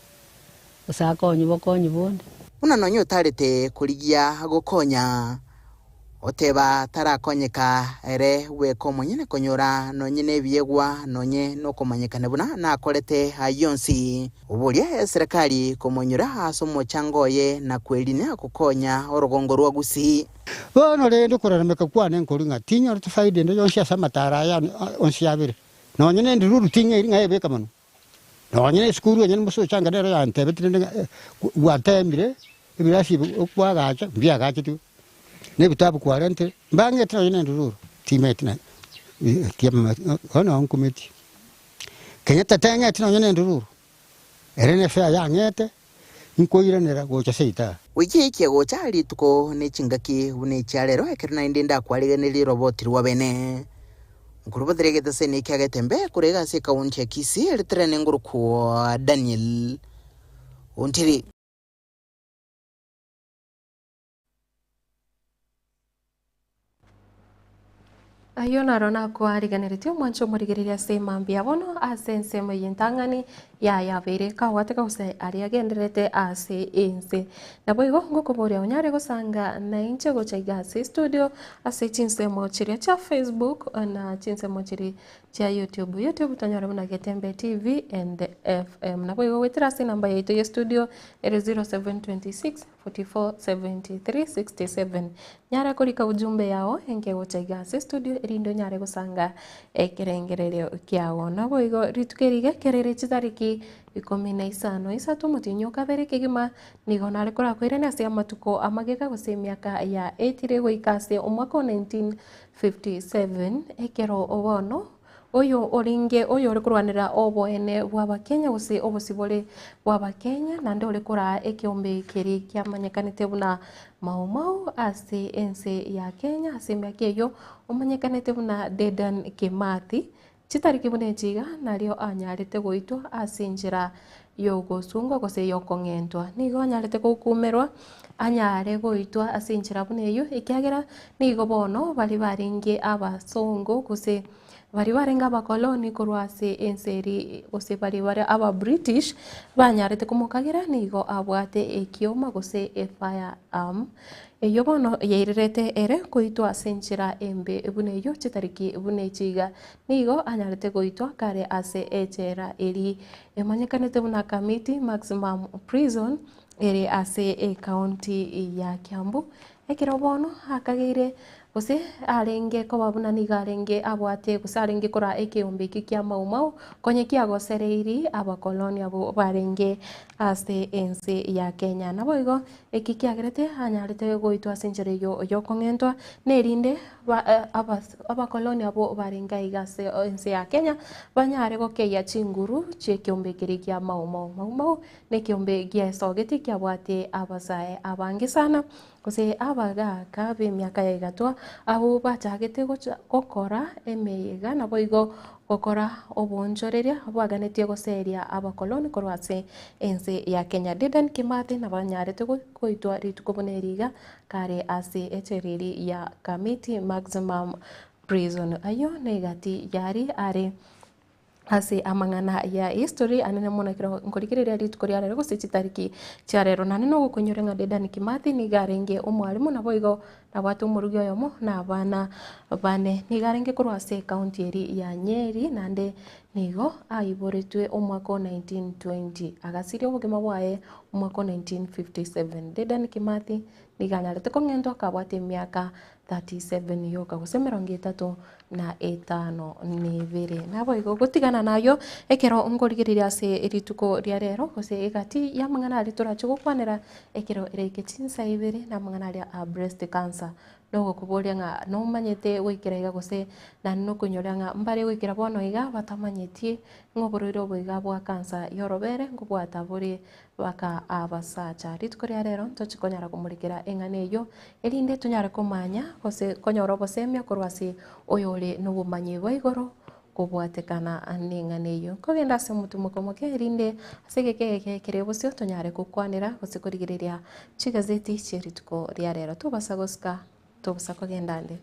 gose akonywe bokonyi bonde. Buna nonya otarete korigia gokonya, oteba tarakonyeka ere bweka omonyene konyora nonye nebiegwa nonye nokomanyekana buna nakorete ayio onsi. Oboria eserekari komonyora ase omochango oye na kwerinia gokonya orogongo rwa Gusii. Bono rende okorarameka kwane nkori ng'a tinyoreti faida ende yonsi ase amataaro aya onsi abere, nonye nendururu ting'eiri ng'a ebeka mono. Nonye na esukuru enyene mosochanga nero yantebeti rende ng'a gwateemire ebirasi ebi okwagacha mbiagachetigwe, na ebitabu kwarentire, mbang'ete nonye na endururu timeti na bono nkumeti. Kenyatta teng'eti nonye na endururu, ere ne efare yang'ete, nkoiranera gocha seito aa. Wiki eye egocha rituko ne chingaki buna echia rero, ekero naende ndakwarigenerie roboti rw'abene. Nkorobotera egeteseni ekia Getembe korwa iga ase ekaunti ya Kisii, eritere nengorokwa Daniel Ontiri. Ayio naro nakoariganeretie omwancho omorigereria ase mambia bono ase ensemo eye entang'ani yayabeire kagwateka gose aria agendererete ase ense. Naboigo ngokoboria onyare gosanga nainche gocha iga ase estudio ase chinsemo chiria chia Facebook na chinsemo chiria chia YouTube. YouTube tonyore buna Getembe TV and FM. Naboigo goetera ase enamba yaito ya estudio ere 0726 44 73 67. Nyara korika ujumbe yao enke gocha iga ase studio erinde onyare gosanga ekerengererio kiago. Naboigo rituko eri iga kerere chitariki ikomi na isano isato omotienyi o kabere kegima nigo nare korakoirane ase amatuko amagega gose emiaka ya etire goika ase omwaka o 1957 ekero bono Oyo orenge oyore korwanera oboene bw'Abakenya gose obosibore bw'Abakenya, naende ore koraa ekeombe keria kiamanyekanete buna Mau Mau ase ense ya Kenya ase emiaka eyio omanyekanete buna Dedan Kimathi. Chitariki buna echi iga nario anyarete goitwa ase enchera y'ogosungwa gose y'okong'entwa. Nigo anyarete gokumerwa anyare goitwa ase enchera buna eyio ekiagera nigo bono baria barenge abasongo gose. Baria barenge abakoloni korwa ase ense eria gose baria bare aba British banyarete komokagera nigo abwate ekioma gose e firearm eyio bono yairerete ere koitwa ase enchera embe buna eyio chitariki buna echi iga. Nigo anyarete goitwa kare ase echela eria emanyekanete buna Kamiti Maximum Prison ere ase ecounty ya Kiambu. Ekero bono akageire gose arenge koba buna nigo arenge abwate gose arenge koraa ekeombe ekio kia Mau Mau konya kiagosereiri abakoloni abwo barenge ase ense ya Kenya. Naboigo eki kiagerete anyarete goitwa ase enchera eyio yokong'entwa nerinde abakoloni abwo barenge aiga ase ense ya Kenya banyare gokeyia chinguru chi'ekeombe keria kia Mau Mau. Mau Mau Nekeombe giaesogeti kiabwate abasae abange sana, gose abagaaka b'emiaka ya igatwa, abwo bachagete gocha gokora emeyega naboigo gokora oboonchoreria bwaganetie goseria abakoloni korwa ase ense ya Kenya. Dedan Kimathi nabanyarete goitwa rituko buna eri iga kare ase echeriri ya Kamiti Maximum Prison. Ayio negati yari are Ase amang'ana ya history anene mono ekero nkorigereria rituko ria rero gose chitariki chia rero. Naende nogokonyora ng'a Dedan Kimathi nigo arenge omwalimu naboigo nabwate omorugi oyomo na abana bane. Nigo arenge korwa ase ecounty eria ya Nyeri naende nigo aiboretwe omwaka o 1920 agasiria obogima bwaye omwaka o 1957. Dedan Kimathi nigo anyarete kong'entwa akabwate emiaka 37 yoka gose emerongo etato na etano na ebere. Naboigo gotigana nayio ekero nkorigereria ase rituko ria rero gose egati y'amang'ana aria torache gokwanera ekero eraike chinsa ibere na amang'ana aria a breast cancer. Nogokoboria ng'a nomanyete goikera iga gose naende nokoinyora ng'a mbare goikera bono iga batamanyetie ng'a oborwaire obo iga bwa cancer y'orobere nkobwata bore Baka abasacha. Rituko ria rero ntochi konyara komorekera eng'ana eyio, erinde tonyare komanya gose konyora obosemia korwa ase oyore nobomanyi bwa igoro kobwatekana neng'ana eyio. Nkogenda ase omotumoko omoke erinde ase egeka egeke kere bosio tonyare gokwanera gose korigereria chigazeti chie rituko ria rero. Tobasa gosika, tobusa kogenda ande.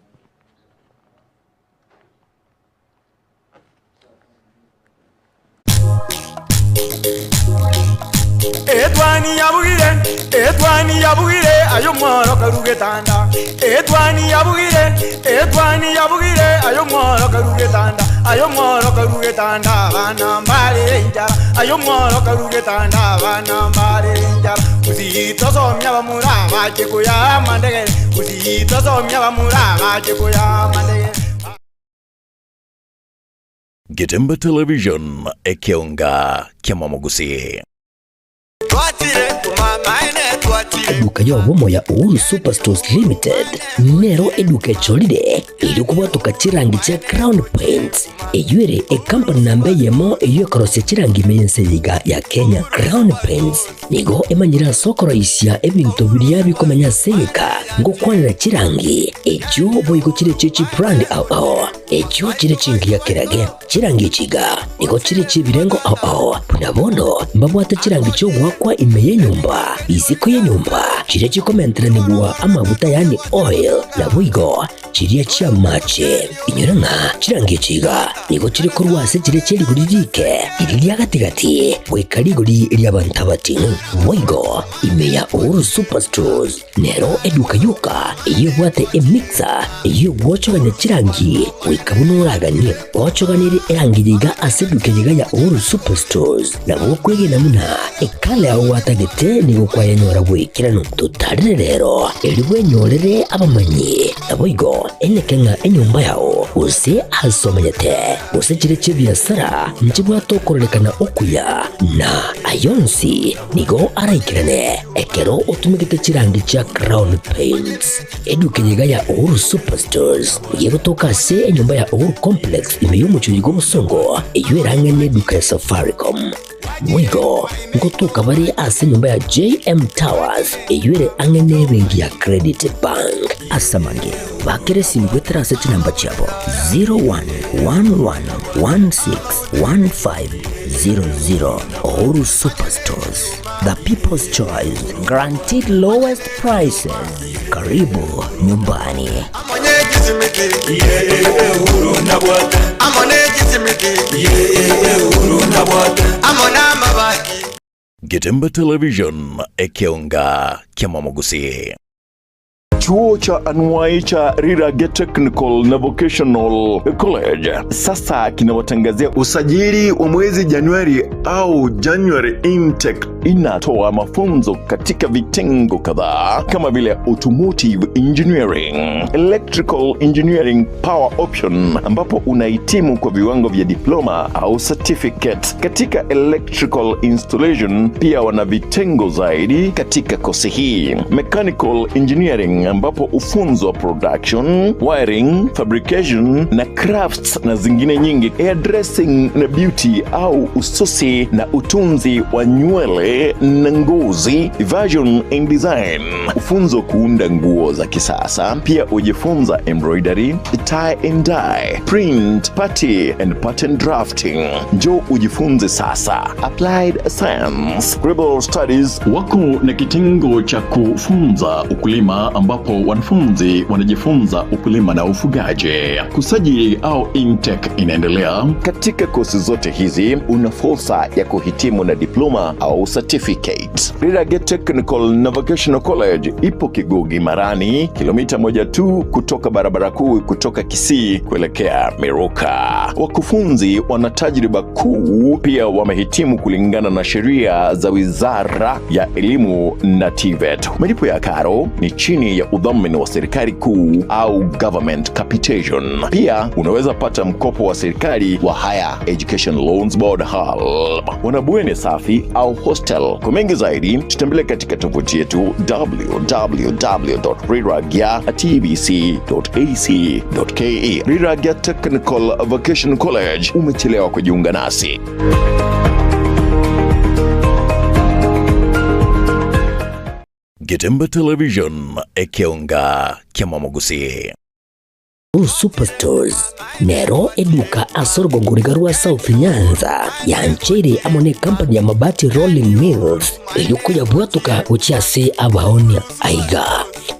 Etwani yabugire, etwani yabugire, aye omworo karu getanda. Etwani yabugire, etwani yabugire, aye omworo karu getanda. Aye omworo karu getanda, abana mbarere enchara. Aye omworo karu getanda, abana mbarere enchara. Gusii tosomia abamura bache koyaa amandegere, Gusii tosomia abamura bache koyaa amandegere. Getembe Television, ekeonga ki'amamogusii. Eduka y'obomo ya Uhuru Superstores Limited nero eduka echorire erio kobwatoka chirangi chia Crown Paints eyio ere ekampani namba eyemo eyio ekorosia chirangi ime y'ense eye iga ya Kenya. Crown Paints nigo emanyire ase okoroisia ebinto biria bikomenya ase egeka ngokwanera chirangi echio boigo chire chie chibrand ao ao. Echio chire chingiya kerage, chirangi echi iga nigo chire chi'ebirengo ao ao, buna bono mbabwate chirangi chi'ogoakwa ime y'enyomba, isiko y'enyomba, chiria chikomenteranigwa amaguta yaani oil, naboigo chiria chi'amache. Inyora ng'a chirangi echi iga nigo chire korwa ase chiria chie rigori riike, riria ria gati-gati, goika rigori ri'abanto abating'u. Boigo ime ya Uhuru Superstores Nero eduka yoka eyio ebwate emixer eyio egwochogania chirangi goika buna oraganie. Ochoganirie erangi yiga ase eduka yiga ya Uhuru Superstores nabo okwegena buna ekala yao gwatagete nigo kwayenyora bw'ekeranu. Totarire rero erio bwenyorere abamanyi naboigo eneke ng'a enyomba yao gose ase omenyete gose chire chi'ebiasara nchibwate okororekana okuya na ayonsi Nigo araikerane ekero otumegete chirangi chia Crown Paints. Eduka eye iga ya Uhuru Superstores nigo egotoka ase enyomba ya Uhuru Complex ime y'omochie oyo bw'obosongo eyio erang'e neduka ya Safaricom. Boigo ngotoka bare ase enyomba ya JM Towers eyio ere ang'e nebenki ya Credit Bank. Ase amange, bakera esimi goetera ase chinamba chiabo 0111161500. Uhuru Superstores, the people's choice, guaranteed lowest prices. Karibu nyumbani. Amo ne chisimiti Uhuru nabwate Amo namabati. Getembe Television, ekeonga ki'amamogusi. Chuo cha anuai cha Rirage Technical na Vocational College sasa kinawatangazia usajili wa mwezi Januari au January intake. Inatoa mafunzo katika vitengo kadhaa kama vile automotive engineering, electrical engineering power option, ambapo unahitimu kwa viwango vya diploma au certificate katika electrical installation. Pia wana vitengo zaidi katika kosi hii, mechanical engineering, ambapo ufunzwa production, wiring, fabrication na crafts na zingine nyingi, hairdressing na beauty au ususi na utunzi wa nywele na ngozi, fashion and design, ufunzo kuunda nguo za kisasa. Pia ujifunza embroidery, tie and dye, print, party and pattern drafting. Njoo ujifunze sasa. Applied Science, Global Studies wako na kitengo cha kufunza ukulima ambapo wanafunzi wanajifunza ukulima na ufugaji. Kusajili au intake inaendelea. Katika kosi zote hizi una fursa ya kuhitimu na diploma au certificate. Rirage Technical na Vocational College ipo Kigugi Marani, kilomita moja tu kutoka barabara kuu kutoka Kisii kuelekea Miruka. Wakufunzi wana tajriba kuu, pia wamehitimu kulingana na sheria za Wizara ya Elimu na TVET. Malipo ya karo ni chini ya udhamini wa serikali kuu au government capitation. Pia unaweza pata mkopo wa serikali wa Higher Education Loans Board HELB. Wana bweni safi au hostel. Kwa mengi zaidi, tutembelee katika tovuti yetu www.riragya.tbc.ac.ke. Riragya Technical Vocational College, umechelewa kujiunga nasi. Getembe Television, ekeonga kiamamogusi. Superstores nero eduka ase orogongoriga rwa South Nyanza yancheire amo ne company ya Mabati Rolling Mills erio koyabwatoka gochia ase abaonia. Aiga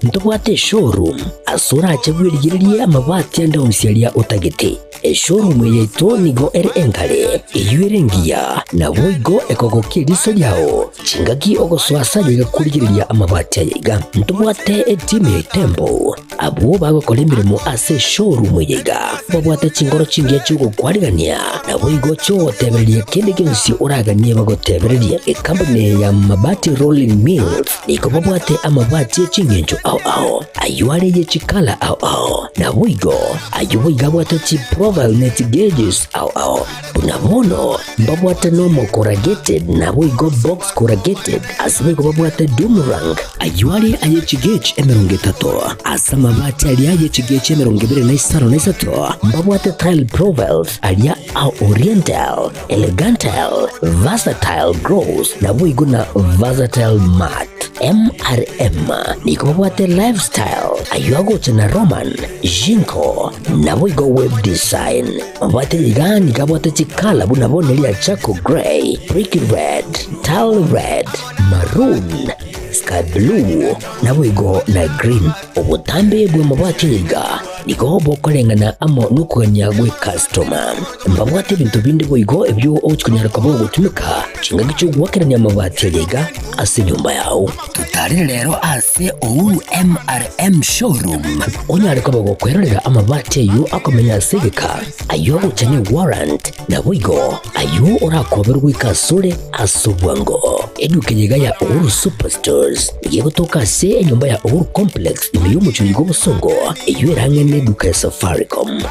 ntobwate eshowroom ase orache bwerigererie amabati ande onsi aria otagete. Eshowroom eye yaito nigo ere enkare, eyio ere engiya, naboigo ekogokia eriso riao chingaki ogosoa ase aye iga korigereria amabati aye iga. Ntobwate etimu ya Itembo Abwo bagokora emeremo ase eshowroom eye iga babwate chingoro chingiya chi'ogokwarigania, naboigo chi'ogotebereria kende gionsi oraganie bagotebererie. Ekampuni eye ya Mabati Rolling Mills nigo babwate amabati e ching'encho ao ao, ayio are ye chikala ao ao, naboigo ayio boigo abwate chiprofile ne chigauges ao ao. Buna bono mbabwate nomo corrugated naboigo box corrugated, ase boigo babwate doom rank, ayio are aye chigauge 30, ase amabati aria aye chigauge 25, mbabwate tile profiles aria a oriental, elegantal, versatile gloss naboigo na versatile matte. MRM nigo babwate lifestyle, ayio agocha na Roman, Jinko, naboigo web design. Mabwate iga nigo abwate chikala buna bono eria charcoal grey, brick red, tile red, maroon, sky blue, naboigo na green. Obotambe bw'amabwate aya iga nigo bokoreng'ana amo nokogania gw'ekastoma. Mbabwate ebinto binde boigo ebio ogochia konyara koba ogotumeka chingaki chi'ogoakerania amabati aya iga ase enyomba yao. Totarire rero ase Uhuru MRM Showroom onyare koba gokwerorera amabati ayio akomenya ase egeka, ayio agocha ne warrant, naboigo ayio orakoberwe goika asore ase obwango. Eduka eye iga ya Uhuru Superstores nigo egotoka ase enyomba ya Uhuru Complex ime y'omochie oiga obosongo, eyio ere ang'e neduka ya Safaricom.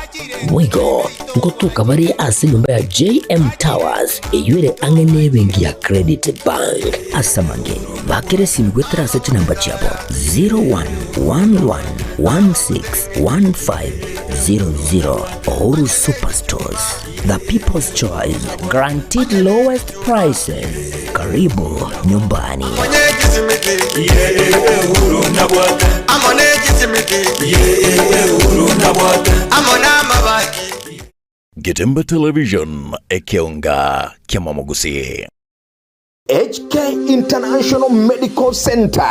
Boigo ngotoka bare ase enyomba ya JM Towers eyio ere ang'e nebenki ya Credit Bank. Ase amange, bakera esimi goetera ase chinamba chiabo 0111161500. Uhuru Superstores, the people's choice, guaranteed lowest prices. Karibu nyumbani. Getembe Television, ekeonga kiamamogusi. HK International Medical Centre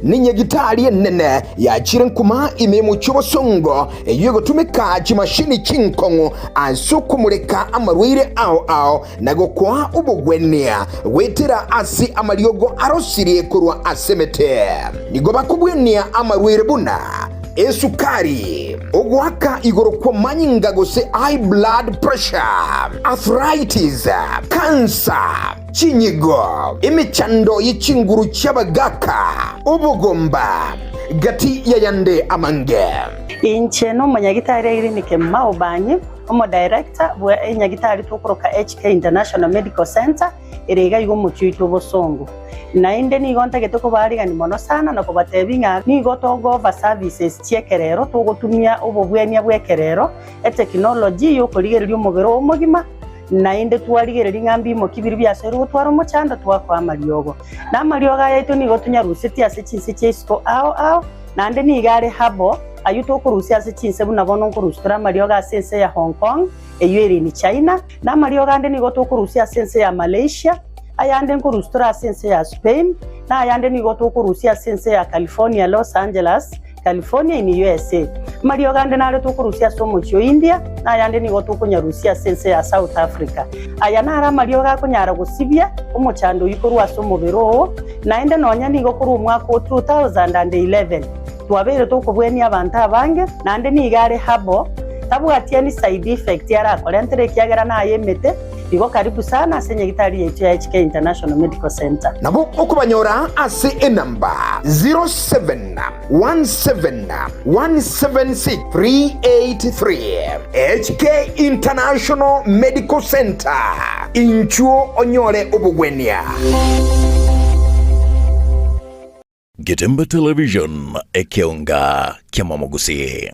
nenyagitari enene yachire nkuma ime y'omochie obosongo eyio egotumeka chimashini chinkong'u ase okomureka amarwaire ao ao na gokoa obogwenia goetera ase amariogo arosirie korwa ase emete. Nigo bakobwenia amarwaire buna esukari, ogoaka igoro kw'amanyinga gose high blood pressure, arthritis, cancer, Chinyigo, emechando ye chinguru chi'abagaaka, obogomba, gati y'ayande amange. Inche nomonyagitari Irene Kemuma Obanyi, omodirector bwe enyagitari tokoroka HK International Medical Centre ere iga iga omochie oito obosongo. Naende nigo ntagete kobaarigania mono sana na kobatebia ng'a nigo togo-offer services chi'ekerero togotumia obobwenia bw'ekerero, etekinology y'okorigereria omobere oo omogima, Naende twarigereria ng'a mbimoki biria biasoirwe gotwara omochando, twakoa amariogo. Na amariogo aya aito nigo tonyarusetie ase chinse chia isiko ao ao, naende nigo are herbal, ayio tokorusia ase chinse buna bono nkorusia tore amariogo ase ense ya Hong Kong, eyio ere in China, na amariogo ande nigo tokorusia ase ense ya Malaysia, ayande nkorusia tore ase ense ya Spain, na ayande nigo tokorusia ase ense ya California, Los Angeles, California in USA. Amariogo ande nare tokorusia ase omochie o India, na ayande nigo tokonyarusia ase ense ya South Africa. Aya naro amariogo akonyara gosibia omochando oyio korwa ase omobere oo, naende nonya nigo korwa omwaka o 2011 twabeire tokobwenia abanto abange, naende nigo are herbal, tabwati any side effect arakorentere ekiagera naye emete. Igo karibu sana ase nyagitari yaito ya HK International Medical Centre. Nabo okobanyora ase enamba 0717176383. HK International Medical Centre, inchuo onyore obogwenia. Getembe Television, ekeonga ki'amamogusii.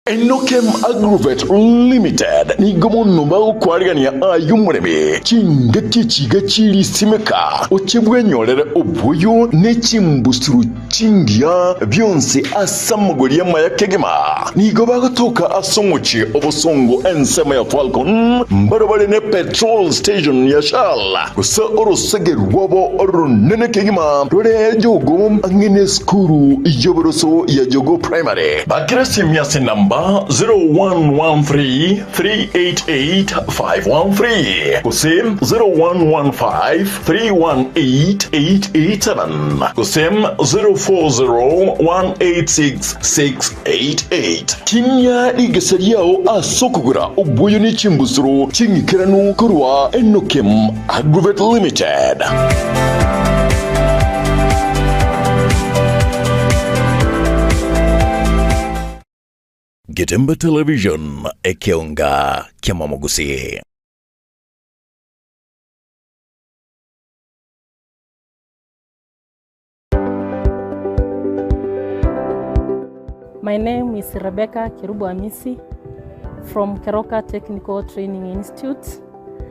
Enokem Agrovet Limited nigo mono bagokwarigania aye omoremi chingaki echiga chirisimeka oche bwenyorere oboyo ne chimbusuro chingiya bionsi ase amagori amaya kegima. Nigo bagotoka ase omochie obosongo ensemo ya Falcon mbarabare ne petrol station ya Shell gose orosege rwabo oronene kegima rore Jogoo ang'e nesukuru y'oboroso ya Jogoo Primary. Bakera esimi ase enamba 0113388513 gose 0115318887 gose 0401866688. Tinia rigesa riao ase okogora oboyo ne chimbusuro ching'ikeranu korwa Enokem Agrovet Limited. Getembe Television, ekeonga ki'amamogusii. My name is Rebecca Kerubo Amisi from Keroka Technical Training Institute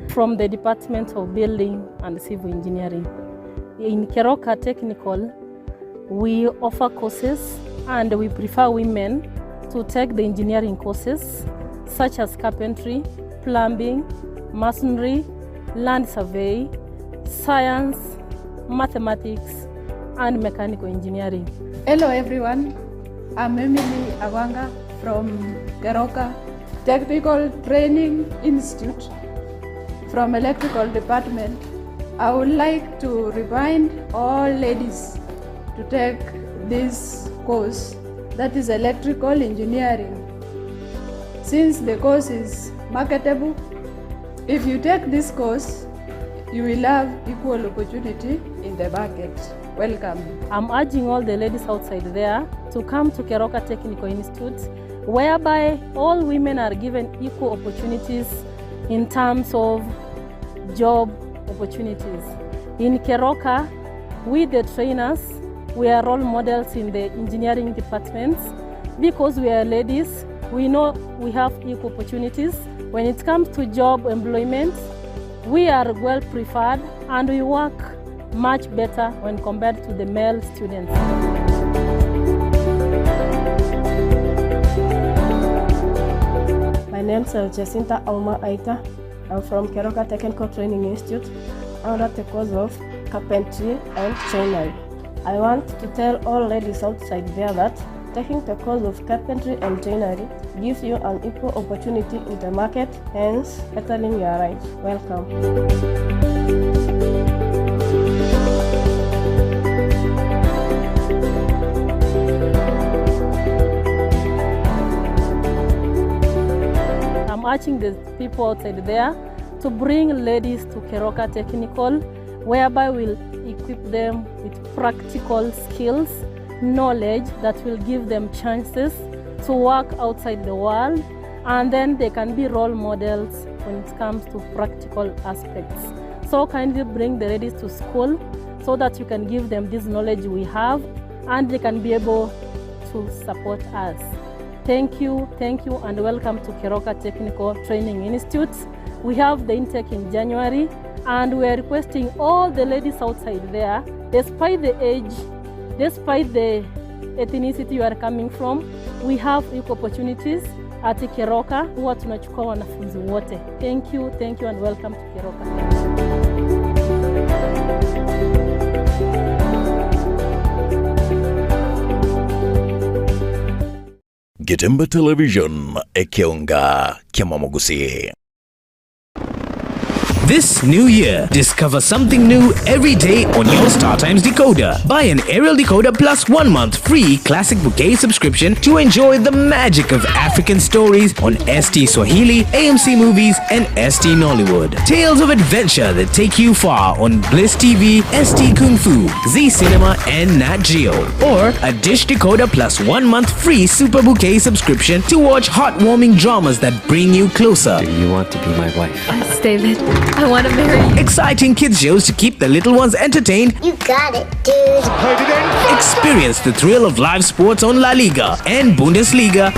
from the Department of Building and Civil Engineering. In Keroka Technical, we offer courses and we prefer women to take the engineering courses such as carpentry, plumbing, masonry, land survey, science, mathematics, and mechanical engineering. Hello everyone, I'm Emily Awanga from Keroka Technical Training Institute from Electrical Department. I would like to remind all ladies to take this course, that is electrical engineering. Since the course is marketable, if you take this course, you will have equal opportunity in the market. Welcome. I'm urging all the ladies outside there to come to Keroka Technical Institute, whereby all women are given equal opportunities in terms of job opportunities. In Keroka, we the trainers, we are role models in the engineering departments. Because we are ladies, we know we have equal opportunities. When it comes to job employment, we are well preferred and we work much better when compared to the male students. My name is Jacinta Auma Aita. I'm from Keroka Technical Training Institute. under the course of carpentry and joinery. I want to tell all ladies outside there that taking the course of carpentry and joinery gives you an equal opportunity in the market, hence bettering your life. Welcome. I'm urging the people outside there to bring ladies to Keroka Technical, whereby we'll equip them with practical skills, knowledge that will give them chances to work outside the world, and then they can be role models when it comes to practical aspects. So kindly bring the ladies to school so that you can give them this knowledge we have and they can be able to support us. Thank you, and welcome to Keroka Technical Training Institute. We have the intake in January, and we are requesting all the ladies outside there, despite the age, despite the ethnicity you are coming from, we have equal opportunities at Keroka. Huwa tunachukua wanafunzi wote. Thank you, thank you, and welcome to Keroka. Getembe Television, ekeonga kyamamugusi. This new year, discover something new every day on your StarTimes decoder. Buy an aerial decoder plus 1 month free classic bouquet subscription to enjoy the magic of African stories on ST Swahili, AMC Movies, and ST Nollywood. Tales of adventure that take you far on Bliss TV, ST Kung Fu, Z Cinema, and Nat Geo. Or a dish decoder plus 1 month free super bouquet subscription to watch heartwarming dramas that bring you closer. Do you want to be my wife? Yes, David. I want to marry you. Exciting kids shows to keep the little ones entertained. You got it, dude. Experience the thrill of live sports on La Liga and Bundesliga.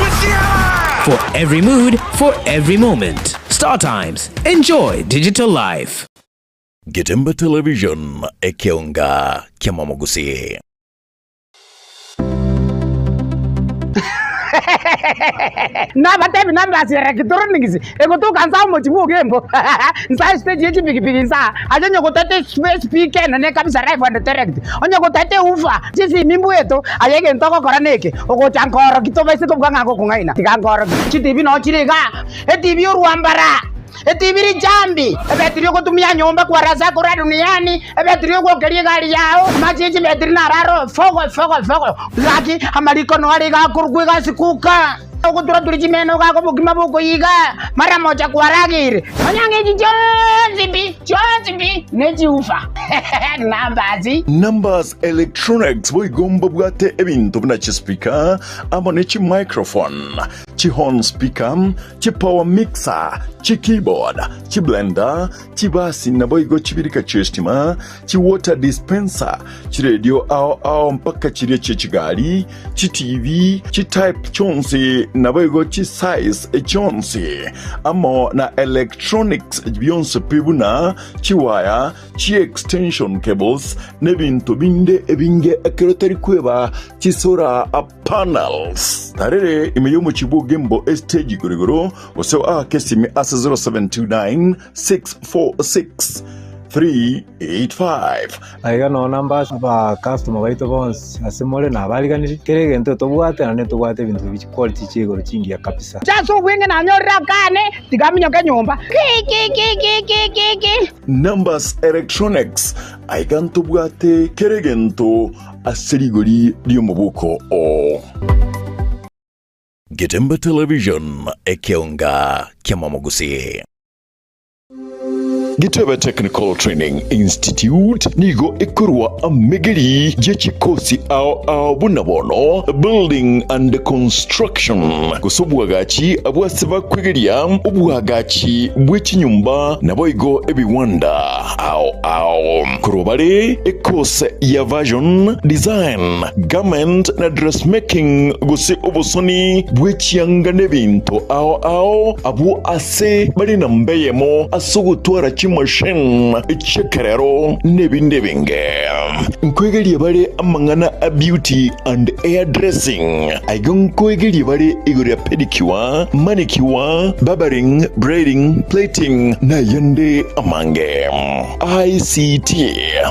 For every mood, for every moment. Star Times. Enjoy digital life. Getembe Television, ekeonga kyamamugusi. Nabatebi nambasira electronics egotuka nsa omochi bwa ogembo nsa stage ye chipikipiki nsa ache onye gotete speaker enene kabisa live and direct onye gotete ufa chisimi mbweto aye egento ogokora na eke ogocha nkoroki tobaise kobuga ng'a ngokong'aina tiga nkoroki chitibi no chire iga etibi orwambara etibi richambi ebetiri ogotumia nyomba kwarasa kora duniani ebetiri ogwokeria egari yao mache chibetiri nararo fogo fogo fogo gaki amariko noare gakorwa egasikuka ogotura turi chimeno gako bokima bokoiga mara moja kwaragire onyange echi chionsi pi chionsi pi nechiufa numbers Numbers Electronics boigomba bwate ebinto buna chispeaker amo ne chimicrophone chihorn speaker chipower mixer chikeyboard chiblender chibasi naboigo chibirika chiestima chiwater dispenser chiredio ao ao mpaka chiria chechigari chitv chitype chonsi naboigo chisize chonsi amo na electronics bionsi pi buna chiwaya chi-extension cables n'ebintu binde ebinge ekero tari kweba chisora panels tarere ime y'omukibuga embo estage igorigoro gose ake esimi ase 0729 646 385. Aiga no namba aba customer baito bonsi ase more nabariganiri kere egento tobwate naende tobwate ebinto bi quality chia igoro chingiya kabisa. Chase obwenge nanyorire akane tigaminyoka nyomba ki ki ki ki ki ki ki. Numbers Electronics aiga ntobwate kere egento ase rigori ri'omobuko o. Getembe Television, ekeonga kyamamugusi. Gitebe Technical Training Institute nigo ekorwa amegeri ye chikosi ao ao buna bono building and construction gose obwagachi abwase bakwegeria obwagachi bw'echinyumba naboigo ebiwanda ao ao korwa bare ekose ya version design garment na dressmaking gose obosoni bw'echianga n'ebinto ao ao abwo ase bari na mbeyemo ase ogotwara. chimachine chi'ekerero n'ebinde ebinge. Nkoegerie bare amang'ana a beauty and hair dressing. Aiga nkoegerie bare igoro ya pedicure, manicure, barbering, braiding, plaiting na ayande amange. ICT,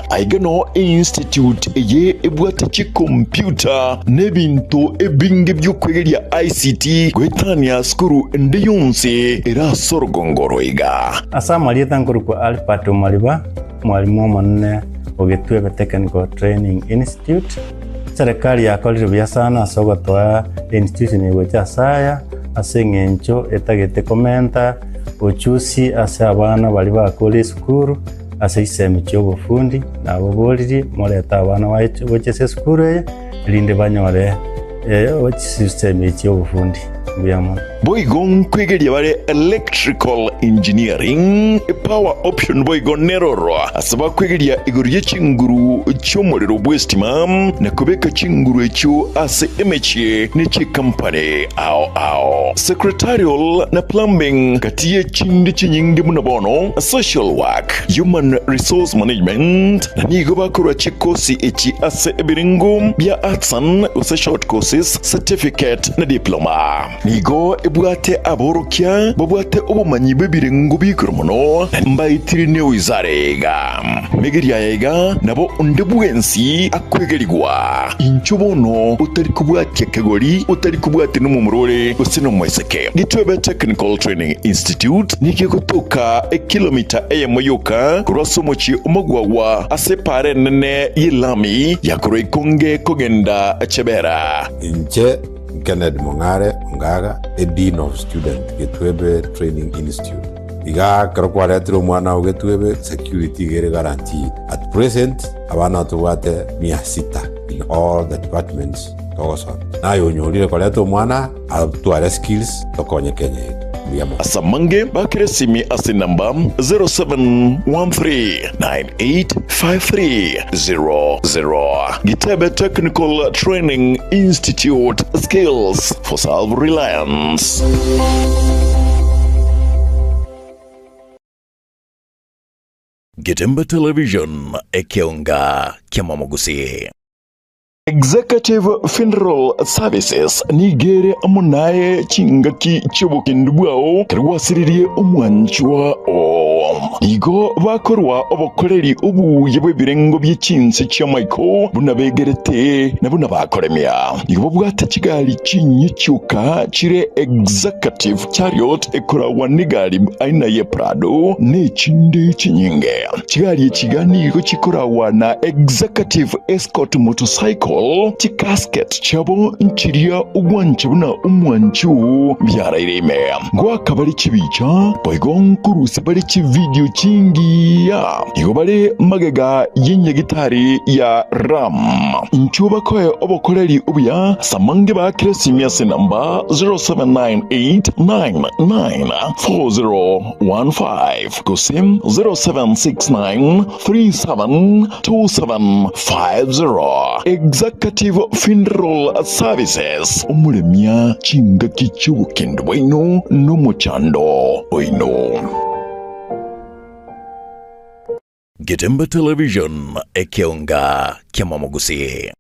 Aiga no institute eye ebwate chicomputer na ebinto ebinge bi'okwegeria ICT goetania sukuru ende yonsi ere ase orogongo oro iga. Ase amarieta nkorokwa Albert Omariba, omwalimu omonene o Gitwebe Technical Training Institute. Eserekari yakorire buya sana ase ogotoa einstitution eye gocha ase aya, ase eng'encho etagete komenta ochusi ase abana baria bakure esukuru ase chisemi chi'obofundi, nababoririe morete abana baito gocha ase esukuru eye, erinde banyore chisemi chi'obofundi. Mbuya mono. Boigo nkwegeria bare electrical engineering, power option boigo neroro ase bakwegeria igoro ye chinguru chi'omorero bw'estima na kobeka chinguru echio ase emechie ne chikampani ao ao. Secretarial na plumbing gati ye chinde chinyinge buna bono social work, human resource management na nigo bakorwa chikosi echi ase ebirengo bia artisan gose short courses, certificate na diploma. Nigo ebwate aborokia babwate obomanyi bw'ebirengo bi'igoro mono, na mbaetire newizara iga. Megeria aya iga nabo onde bwensi akwegerigwa. Inchuo bono otari kobwatia kegori, otari kobwatia nomomura ore gose nomoiseke. Gitwebe Technical Training Institute nigo egotoka ekilomita eyemo yoka korwa ase omochie omogwagwa ase epaara enene y'elami ya korwa Ikonge kogenda Chebera. Inche Kennedy Mong'are Ongaga, a Dean of Student, Getwebe Training Institute. Iga ekero kwaretire omwana oo Getwebe, security iga ere guaranteed. At present, abana tobwate mia sita in all the departments togosoma. Naye onyorire koreta omwana atware skills tokonye Kenya yetu. Mbuya mono. Ase amange bakere esimi ase enamba 0713985300. Gitebe Technical Training Institute, Skills for Self-Reliance. Getembe Television, ekeonga ki'amamogusii. Executive Funeral Services nigo ere amo naye chingaki chi'obokendu bwao ekero gwasiririe omwanchwa oo. Nigo bakorwa obokoreri obuya bw'ebirengo bie chinse chi'amaiko buna begerete na buna bakoremia. Nigo babwate chigari chinyia chioka chire Executive Chariot ekoragwa negari aina ye Prado nechinde chinyinge. Chigari echi iga nigo chikoragwa na Executive Escort Motorcycle, chicasket chiabo nchiria ogwancha buna omwanchi oo biaraire ime. Ngoaka bare chibicha, boigo nkorusia bare chividio chingiya. Nigo bare magega y'enyagitari ya Ram. Inchuo bakoe obokoreri obuya ase amange baakere esimi ase enamba 0798994015. Gose 0769372750. Executive Funeral Services, omoremia chingaki chi'obokendu bwaino nomochando oino. Getembe Television, ekeonga ki'amamogusii.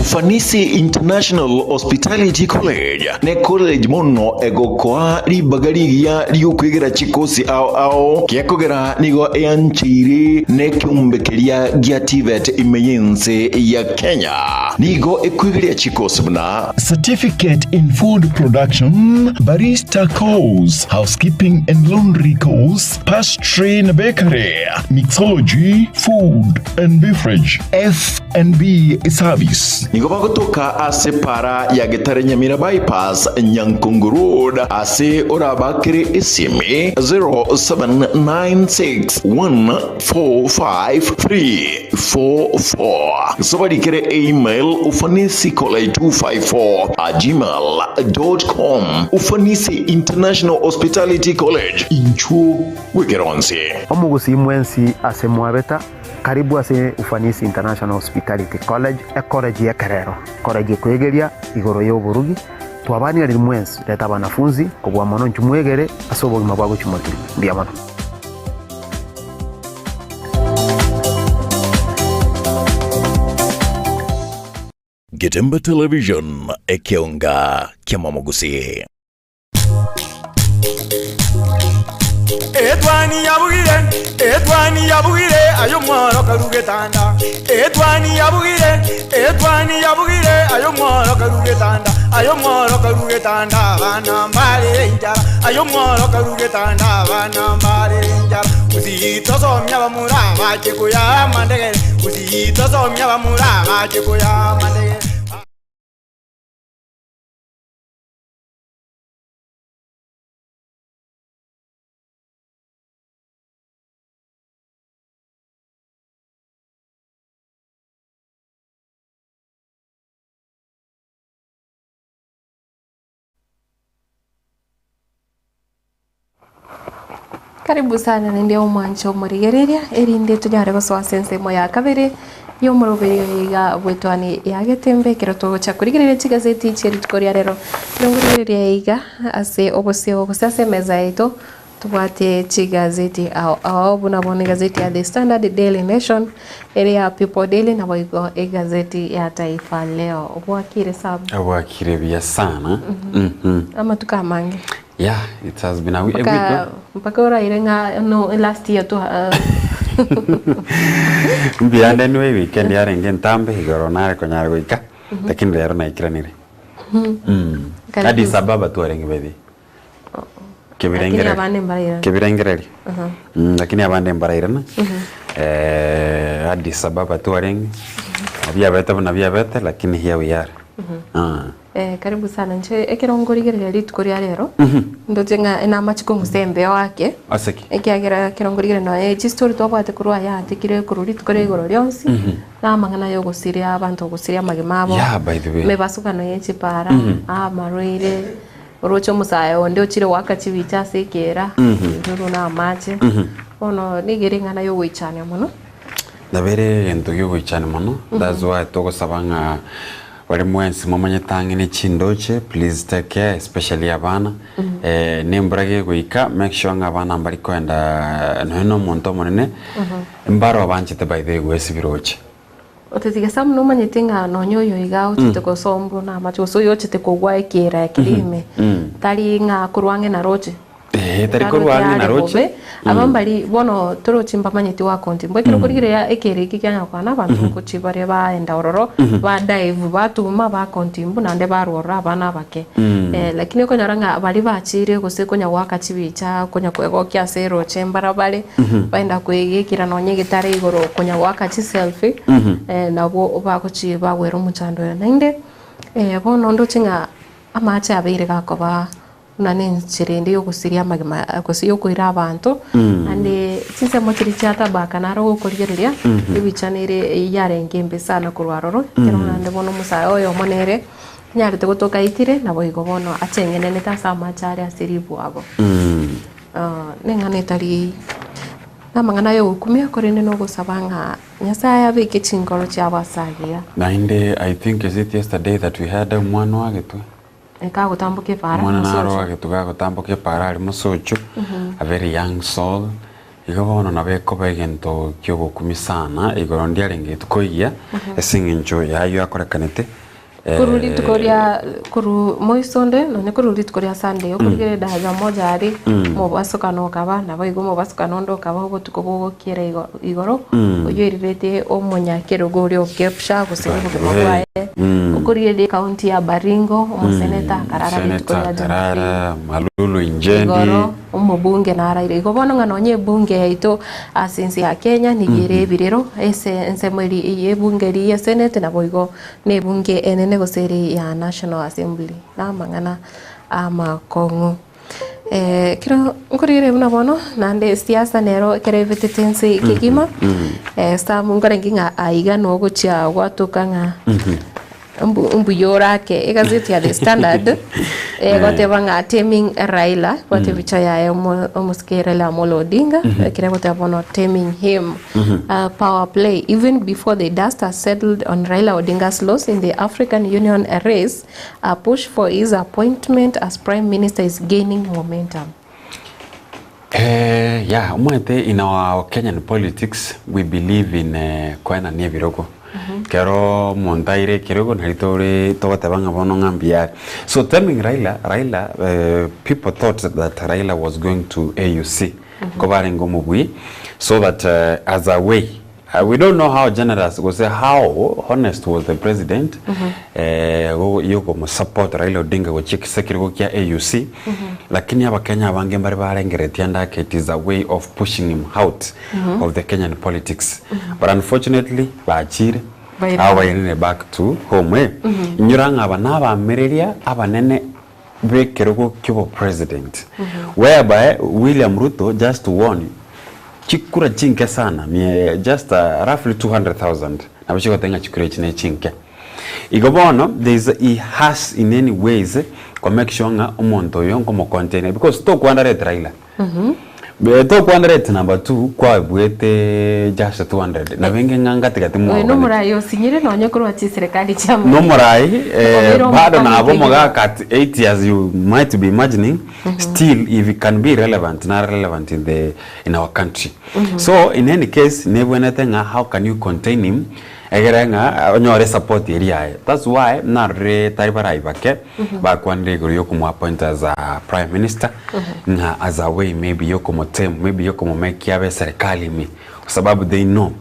Ufanisi International Hospitality College ne college mono egokoa ribaga rigiya riokwegera chikosi ao ao gekogera nigo eancheire nekeombe keria gia TVET ime yense ya Kenya. Nigo ekwegeria chikosi buna Certificate in Food Production, Barista Course, Housekeeping and Laundry Course, Pastry and Bakery, Mixology, Food and Beverage, F&B Service. Nigo bagotoka ase para ya Getare Nyamira Bypass, Nyankongo Road, ase orabakere esimi 0796145344. Gose obarikere email ufanisicollege254@gmail.com. Ufanisi International Hospitality College, inchuo bw'ekeronsi. Omogusii mwensi ase mwabeta, karibu ase Ufanisi International Hospitality College, ecollege y'ekerero, college ekoegeria igoro y'oborugi. Twabanirire mwensi, reta abanafunzi, kobua mono inchuo mwegere ase obogima bwa gochia moturi. Mbuya mono. Getembe Television, ekeonga ki'amamogusii. Etwani yabugire, etwani yabugire, aye omworo karu getanda. Etwani yabugire, etwani yabugire, aye omworo karu getanda. Aye omworo karu getanda, abana mbarere enchara. Aye omworo karu getanda, abana mbarere enchara. Gusii tosomia abamura abache koya amandegere. Gusii tosomia abamura abache koya amandegere. Karibu sana naende omwancho omorigereria erinde tonyare gosoa ase ensemo ya kabere y'omoroberio iga bw'etwani ya Getembe ekero togocha korigereria chigazeti chie rituko ria rero. Ekero nkorigereria iga ase obosio gose ase emeza yaito tobwate chigazeti ao ao buna bono egazeti ya The Standard, Daily Nation, ere ya People Daily naboigo egazeti ya Taifa Leo. Bwakire Sam? Bwakire buya sana. Amatuko amange. Yeah, it has been a week. Mpaka mpaka oraire ng'a no last year tu Mbuya nde niwe weekend yarenge entambe igoro nare konyara goika lakini rero naikiranire. Karibu. Addis Ababa twarenge by the way. Lakini Kebirengereri. abande mbarairana. Kebirengereri. Lakini abande mbarairana. Addis Ababa twarenge. Biabete buna biabete lakini here we are. Eh, karibu sana inche ekero nkorigereria rituko ria rero ndoche ng'a namache kong'usa embeo ake Ase ki? ekiagera ekero nkorigereria nonya chistori twabwate korwa aya atekire korwa rituko ria igoro rionsi na amang'ana ya ogosiria abanto ogosiria amagima abo Yeah, by the way. emebasukano ya echipara amarwaire oroche omosae onde ochire goaka chibicha ase ekeera ruru na amache bono nigo ere eng'ana ya ogoichania mono. Nabo ere egento gia ogoichania mono that's why togosaba ng'a Baria mwensi momanyete ang'e ne chindoche please take care especially abana eh, nembura gegoika make sure ng'a abana mbari koenda nonya na omonto omonene mbaro banchete by the way goesibira oche. Otetiga Sam nomanyete ng'a nonya oyo iga ochete gosombwa na amache gose oyo ochete kogwa ekiira ekere ime tari ng'a korwa ang'e naroche. Ee, tari korwa ang'e naroche. Aba mbari bono torochi mbamanyeti goakonti mbwe ekero okorigereria ekero eke kianya gokwana abanto ngochi bare baenda ororo ba dive batuma bakonti mbu naende barwa ororo abana abake lakini okonyora ng'a baria bachire gose konya goaka chibicha konya kwegokia ase eroche mbarabare baenda kwegekera nonye egetare igoro konya goaka chiselfie nabwo bagochi bagwera omochando oyo naende bono ndoche ng'a amache abeire gakoba Buna nenchera ende y'ogosiria amagima gose y'okoira abanto, naende chinsemo chiria chia tabaka naro gokorigereria, ebicha nere yarenge embe sana korwa aroro, ekero naende bono omosae oyomo nere onyarete gotoka aitire, naboigo bono acheng'enenete ase amache are ase ribwago. Neng'ana etari namang'ana ayogokumia korende nogosaba ng'a Nyasae abeke chinkoro chiabo ase agiya. Naende I think is it yesterday that we had omwana oagetwe? Ekagotamboka epaara Omwana naro mosocho. oagetwe gagotamboka epaara aria mosocho, a very young soul, igo bono nabo ekoba egento kiogokumia sana, igoro ndiarenge rituko rigiya, ase eng'encho y'ayio akorekanete. Korwa rituko ria korwa moisonde nonye korwa rituko ria Sunday okorigereria daraja moja aria mobasokano okaba naboigo omobasokano onde okaba obotuko bogokiera igo igoro oyio oirirete omonyakerogo oria o Kepsha gose obogima bwaye. Okorigereria ekaunti ya Baringo, omoseneta akarara rituko Senator ria Jumapili. akarara, Malulu Injendi. Igoro omobunge naraire. Igo bono ng'a nonye ebunge yaito ase ense ya Kenya nigo ere ebirero ase ensemo eri eye ebunge eri ya senate naboigo na ebunge enene gose ere ya National Assembly. Na amang'ana amakong'u. Ekero nkorigereria buna bono naende esiasa nero ekero ebetete ense kegima, some nkorenge ng'a aiga nogochia gwatoka ng'a mbuya orake. Egazeti ya The Standard egoteba ng'a taming Raila, ebwate ebicha yaye omosike Raila Amolo Odinga, ekero egoteba bono taming him, power play even before the dust has settled on Raila Odinga's loss in the African Union race, A push for his appointment as prime minister is gaining momentum. Eh, yeah, omanyete in our Kenyan politics we believe in eh, koenania ebirogo. Kero omonto aire ekerogo nari tore togoteba ng'a bono ng'a mbuya are. So telling Raila, Raila eh, people thought that Raila was going to AUC nko barenge omobui so that eh, as a way Uh, we don't know how generous gose how honest was the president eh, go- yokomosupport Raila Odinga gochia ekise ekerogo kia AUC lakini abakenya abange mbare barengeretie ande ake it is a way of pushing him out of the Kenyan politics but unfortunately bachire Bairane. abo bairire back to home eh. Inyora ng'a aba nabamereria abanene b'ekerogo ki'obopresident whereby William Ruto just won chikura chinke sana mie just roughly 200,000 nabo chigoteba ng'a chikura echi ne chinke. Igo bono there is he has in any ways ko make sure ng'a omonto oyo nkomocontain because tokwandarete Raila tokwandarete number two kwabuete just 200 nabo enge ng'a ngatigati Oyo mwaoganeti. nomorai osinyire nonye korwa chiserikali chia No morai eh, Obeire bado omokani nabo kegima. omogaka at 8 years you might be imagining still if he can be relevant nare relevant in the in our country so in any case nebwenerete ng'a how can you contain him egere ng'a onyore support eria yaye that's why narorire tari barai bake bakwanire igoro ya okomoappoint as a prime minister ng'a as a way maybe ya okomotame maybe ya okomomekia abe eserikali ime kwa sababu they know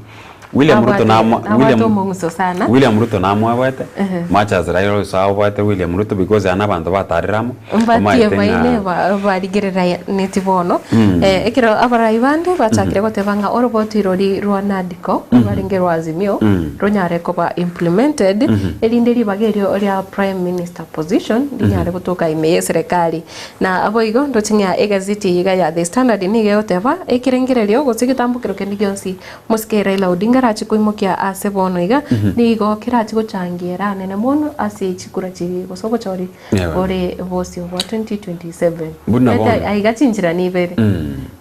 William Ruto Nabwate namo nabwate William omong'uso sana. William Ruto namoebwete Ehe. much as Raila also abwate William Ruto because aya nabanto batarire amo Mbatie omanyete baine ng'a ba- barigerera neti bono Mm. eh, ekero abarai bande bachakire goteba ng'a oroboti rori rwa NADCO rwarenge rwa Azimio Mm. ronyare koba implemented Mhm. erinde ribaga erio ria prime minister position rinyare gotoka ime ye serikali Na boigo ndoche ng'a egazeti eye iga ya The Standard nigo egoteba, Ekerengererio gose egetambokero kende gionsi mosike Raila Odinga arache koimokia ase bono iga, nigo kerache gochangiera anene mono ase chikura chiria gose obochori Yeah. bore bosio bwa 2027. Buna Omanyete bono. aiga chinchera nibere,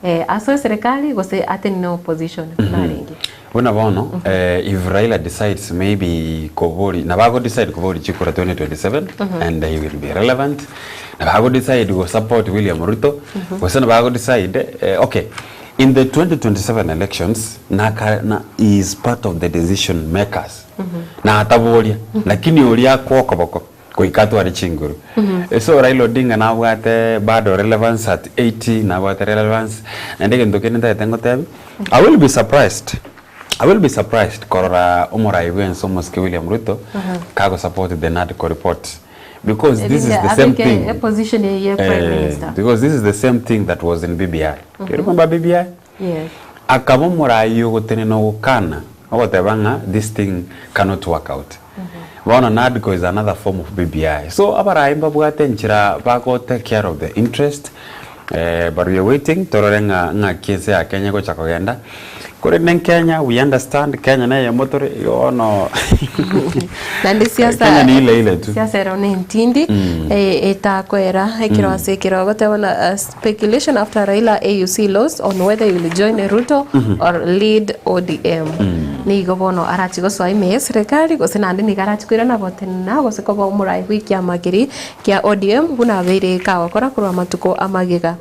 eh, asoe eserekari gose atenene opposition buna arenge. Buna bono, if Raila decides maybe kobori, nabo ago decide kobori chikura 2027 and he will be relevant, nabo ago decide go support William Ruto, gose nabo ago decide, eh, okay, in the 2027 elections, naka, na, he is part of the decision makers, na ataboria, lakini oria akoa okoboko goika atware chinguru. So Raila Odinga nabwate bado relevance at 80, nabwate relevance, naende egento kende ntagete ngotebi, I will be surprised, I will be surprised korora omorai bwense omosike William Ruto kago support the NADCO report because this is Erinde the same abeke thing eposition eye ya prime eh, minister. because this is the same thing that was in BBI. Do you remember BBI? Yes. Akaba omorai ogotenena ogokana ogoteba ng'a this thing cannot work out. Bono NADCO is another form of BBI. So abarai mbabwate enchera bago take care of the interest eh, but we are waiting torore ng'a ng'aki ense ya Kenya egocha kogenda. Korende Kenya we understand Kenya neyemo tore igo bono Naende siasa Kenya ni ile ile tu. siasa ero ne entindi eh, etakoera ekero ase ekero ogoteba buna uh, Speculation after Raila AUC loss on whether he will join Ruto or lead ODM. Nigo bono arachi gosoa ime ye serikali gose naende nigo arachi koirana gotenena gose koba omorai bwe ekiama keria kia ODM buna abeire kagokora korwa amatuko amagega.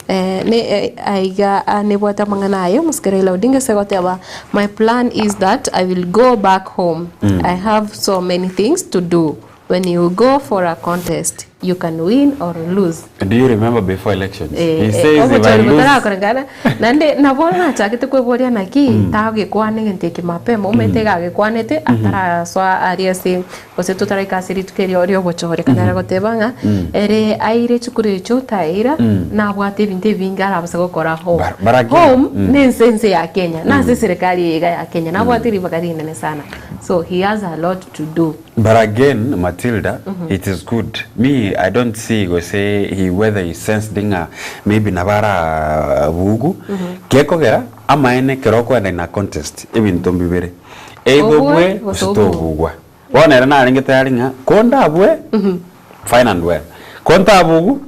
Eh, ne eh, aiga ah, nebwate amang'ana aye omosike Raila Odinga ase goteba my plan is that I will go back home. I have so many things to do. When you go for a contest you can win or lose. Do you remember before elections? Eh, He eh, says if I obochori lose botarakorekana naende nabo nachagete kweboria naki tagekwana egento eke mapema omanyete iga agekwanete atarasoa aria ase gose totaraika ase rituko erio ria obochori ekero are goteba ng'a ere aire chikura echio taira nabwate ebinto ebinge arabase gokora home. Bar- baraki- Home nense ense ya Kenya nase eserekari eye iga ya Kenya nabwate ribaga rinene sana so he has a lot to do. But again Matilda it is good me I don't see gose he whether he sensed ng'a maybe nabo ara bugu gekogera amaene ekero okoenda in a contest ebinto mbibere either Obue obue gose gose obugwe. tobugwa bono ere narenge tayari ng'a kondabue fine and well. Ko ntabugu,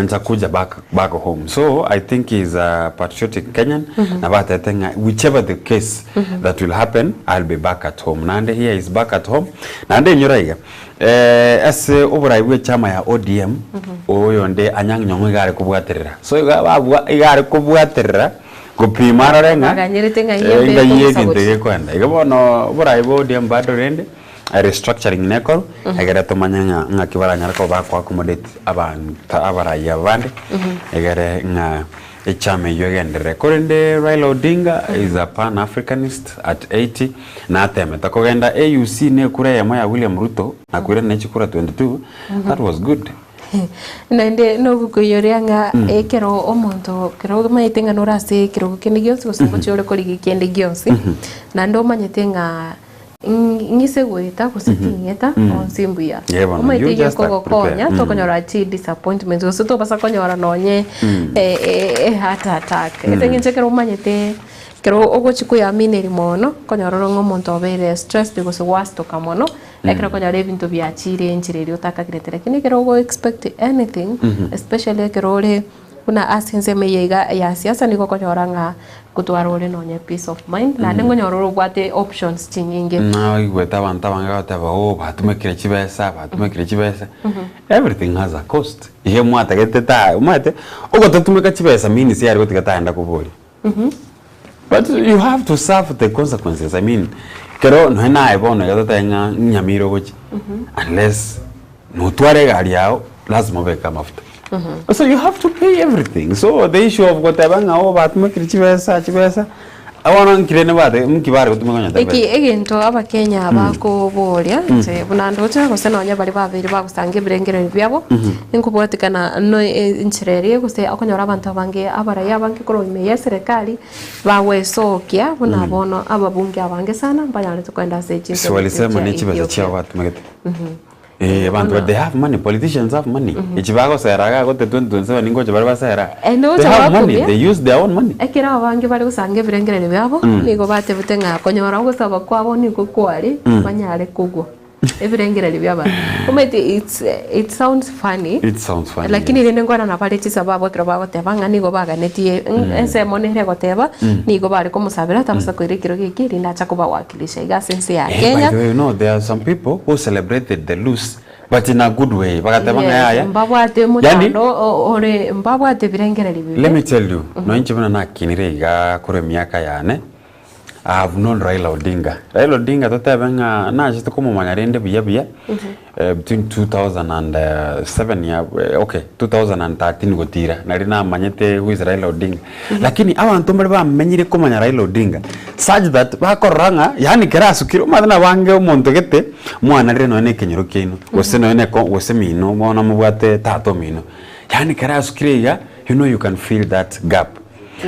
ntakuja back back home. So I think he is a patriotic Kenyan, nabo atebete ng'a whichever the case that will happen, I'll be back at home. Naende here he is back at home. Naende inyora iga, ase oborai bwa echama ya ODM, oyonde Anyang' Nyong'o iga are kobwaterera. So iga babwa iga are kobwaterera gopima arore ng'a Baganyerete ng'a eyio ebe ng'ai ekogosa egento gochia. gekoenda. Igo bono oborai bwa ODM bado rende Restructuring nekorwe, egere tomanye ng'a ng'aki baranyare koba bako accommodate abanto abarai aba bande, egere ng'a echama eyio egenderere. Korende Raila Odinga is a pan Africanist at 80, natemete kogenda AUC na ekura eyemo ya William Ruto, na koirana ne chikura 22, that was good. Naende nogokoiyoria ng'a ekero omonto ekero omanyete ng'a nore ase ekerogo kende gionsi gose ngochia ore korigia kende gionsi, naende omanyete ng'a Ng'ise goeta gose ting'eta onsi mbuya. Yeah, bono, Omanyete you eyio just are ekogokonya prepare. tokonyora chi disappointments gose tobasa konyora nonye e heart attack. Ase eng'encho ekero omanyete ekero ogochi koyamineria mono, okonyora ore ng'a omonto obeire stressed gose gwastoka mono, ekero okonyora ebinto biachire enchera eria otakagerete. Lakini ekero ogo expect anything, especially ekero ore Buna ase ensemo eye iga ya siasa nigo okonyora ng'a gotwara ore nonye peace of mind naende nkonyora ore obwate options chinyinge. Naigwete abanto abange bagoteba oh batumekire chibesa batumekire chibesa, everything has a cost. Iga mwatagete ta omanyete ogotatumeka chibesa means yare gotiga tagenda koboria. But you have to serve the consequences I mean ekero nonye naye bono iga totabe ng'a nyamira ogochia unless notware egari yago lazima obeke amafuta. So you have to pay everything so the issue of goteba ng'a oh batumekire chibesa chibesa bono nki rende bate nki bare gotumeka onye Eki tebesa. egento abakenya bakoboria inche buna ndoche gose nonye baria babeire bagosanga ebirengererio biabo, Inkobwatikana enchera eria gose okonyora abanto abange abaraiyo abange korwa ime y'eserekari bagwesokia buna bono ababunge abange sana mbanyarete kogenda ase Si chinsemo walisema chia ne chibesa Ethiopia. chiabo batumegete. Eh, abanto Bono- they have money, politicians have money. Echi bagosera iga gote 2027 ningocha bare basera. Eh, nocha They have money, bakobia. they use their own money. Ekero abange bare gosanga ebirengererio biabo nigo batebete ng'a konyora ogosaba kwabo nigo kware banyare kogwa. Ebirengererio bi'abanto. Omanyete it's it sounds funny, It sounds funny, lakini yes. rende nkwana nabo bare chisababu ekero bagoteba ng'a nigo baganetie ensemo nere egoteba, nigo bare komosabera tabasa koira ekero geke erinde acha kobawakilisha iga ase ense ya Eh, by Kenya. the way, you know, there are some people who celebrated the loose but in a good way. Bagateba ng'a Yes, yaya. mbabwate Yani, omochando o- ore mbabwate ebirengererio bibe. let me tell you, nonya inche buna nakinire iga korwa emiaka yane, I have known Raila Odinga. Raila Odinga totebe ng'a nachete komomanya rende buya buya between 2007 ya okay 2013 gotira nari namanyete who is Raila Odinga. Lakini abanto mbare bamenyire komanya Raila Odinga such that bakorora ng'a yaani kera asukire omanyete nabange omonto gete mwanarire nonye na ekenyoro kiaino gose nonye na eko gose mino bono mobwate tata omino yaani kera asukire iga you know you can feel that gap.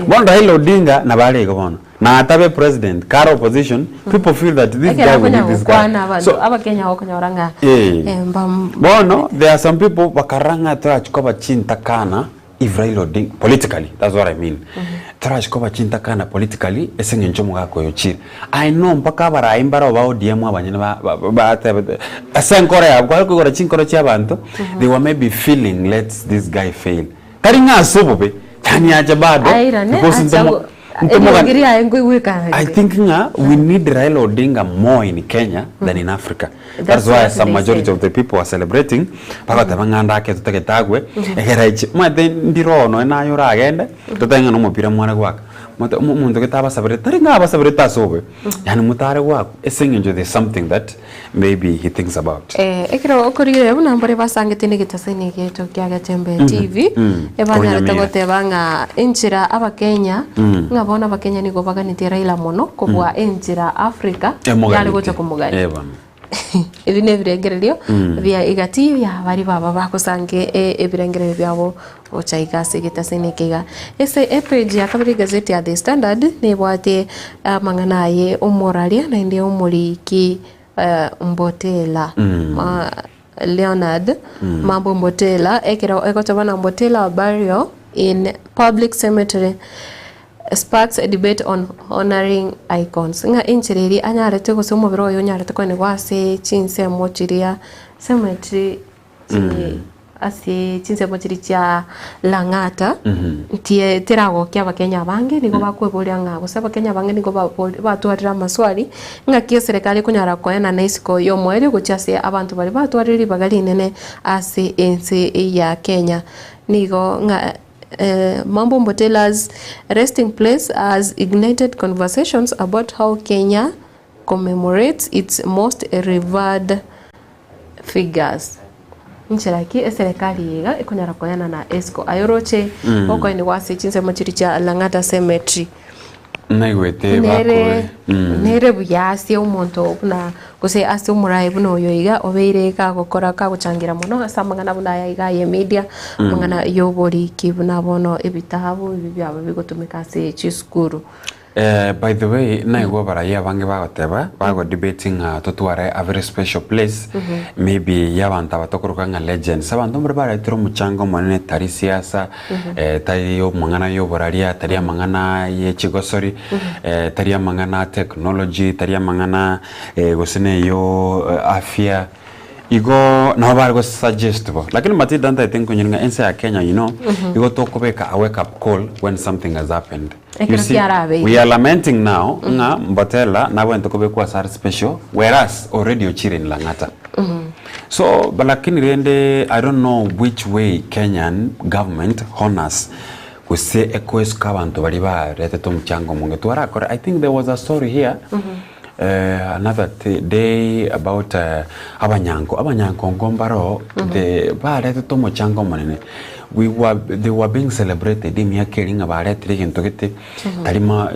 Bono Raila Odinga nabo are igo bono. Na atabe president, kare opposition, people feel that this Ekero guy we akonya need this guy. gokwana abanto So, abakenya gokonyora ng'a eh, eh, mbam bono there are some people bakarora ng'a torachi koba chintakana if Raila Odinga, politically, that's what I mean. Torachi koba chintakana politically ase eng'encho omogaka oyo ochire. I know mpaka abarai mbare ba ODM abanyene ba- ba- batebete ase enkoro yabo, kware koigora chinkoro chia abanto, they were maybe feeling let this guy fail. Tari ng'a ase obobe, yaani ache bado Airane because ache ntomo ago ntomoga eriogi riaye nkoigwekana I rire. think ng'a we need Raila Odinga more in Kenya than in Africa. That That's is why what some they majority said. of the people are celebrating bagoteba ng'a ndake totagete agwe egere aiche omanyete ndire oo nonya naye oragende totabe ng'a na omopira mware goaka Omanyete omo omonto gete abasaberete tari ng'a abasaberete ase obobe yaani motare goakwa ase eng'encho there is something that maybe he thinks about. Eh, ekero okorigereria buna mbare basangete negetaseni egeto kia Getembe TV, ebanyarete Konyamira. goteba ng'a enchera abakenya, ng'a bono abakenya nigo baganetie Raila mono kobua enchera Africa yare Emoganeti. gocha komogania. Eh, bono. Ebi nebirengererio bia egati ya baria baba bagosange ebirengererio biabo gocha iga ase egetaseni eke iga. Ase epage ya kabere egazeti ya The Standard nebwate amang'ana aye omoraria naende omoriki Mbotela Leonard Mambo Mbotela ekero egotoba na Mbotela burial in public cemetery Sparks a debate on honouring icons. Ng'a enchera eria anyarete gose omobere oye onyarete koenigwa ase chinsemo chiria cemetery chi. ase chinsemo chiria chia Lang'ata, ntie teragokia abakenya abange, nigo bakweboria ng'a gose abakenya abange nigo babori batwarire amaswali, ng'aki eserekari ekonyara koenana isiko y'omoerio gochia ase abanto baria batwarire ribaga rinene ase ense ya Kenya. Nigo ng'a Mambo Mbotela's resting place has ignited conversations about how Kenya commemorates its most revered figures. Nchera ki eserekari eye iga ekonyara koenana esiko aye oroche Mm. okoenigwa ase chinsemo chiria chia Lang'ata Cemetery? Naigwete Nere bakore. Mm. nere buya ase omonto buna gose ase omoraai buna oyo iga obeire kagokora kagochangira mono ase amang'ana buna aya iga aye media, Mm. amang'ana ya oboriki buna bono ebitabu ebi biabo bigotumeka ase chisukuru. Eh, by the way, naigwa abarai abange bagoteba, bago debate ng'a totware a very special place, maybe ya abanto aba tokoroka ng'a legends. Abanto mbare baretire omochango omonene tari siasa, eh, tari amang'ana ya oboraria, tari amang'ana ye chigosori, eh, tari amang'ana a technology, tari amang'ana eh, gose na eyo afya. Igo nabo bare go suggest bo. Lakini Matilda ntaete nkonyora ng'a ense ya Kenya you know, igo tokobeka a wake up call when something has happened. You Ekero see, kiarabeire. we are lamenting now ng'a Mbotela nabwenerete kobekwa ase are special whereas already ochire in Lang'ata. So, but lakini rende I don't know which way Kenyan government honors gose ekoesuka abanto baria baretete omochango omonge. Twarakora, I think there was a story here another day about abanyanko, abanyankongo mbaro the baretete omochango omonene. We were, they were being celebrated emiaka eria ng'a baretire egento gete tari ma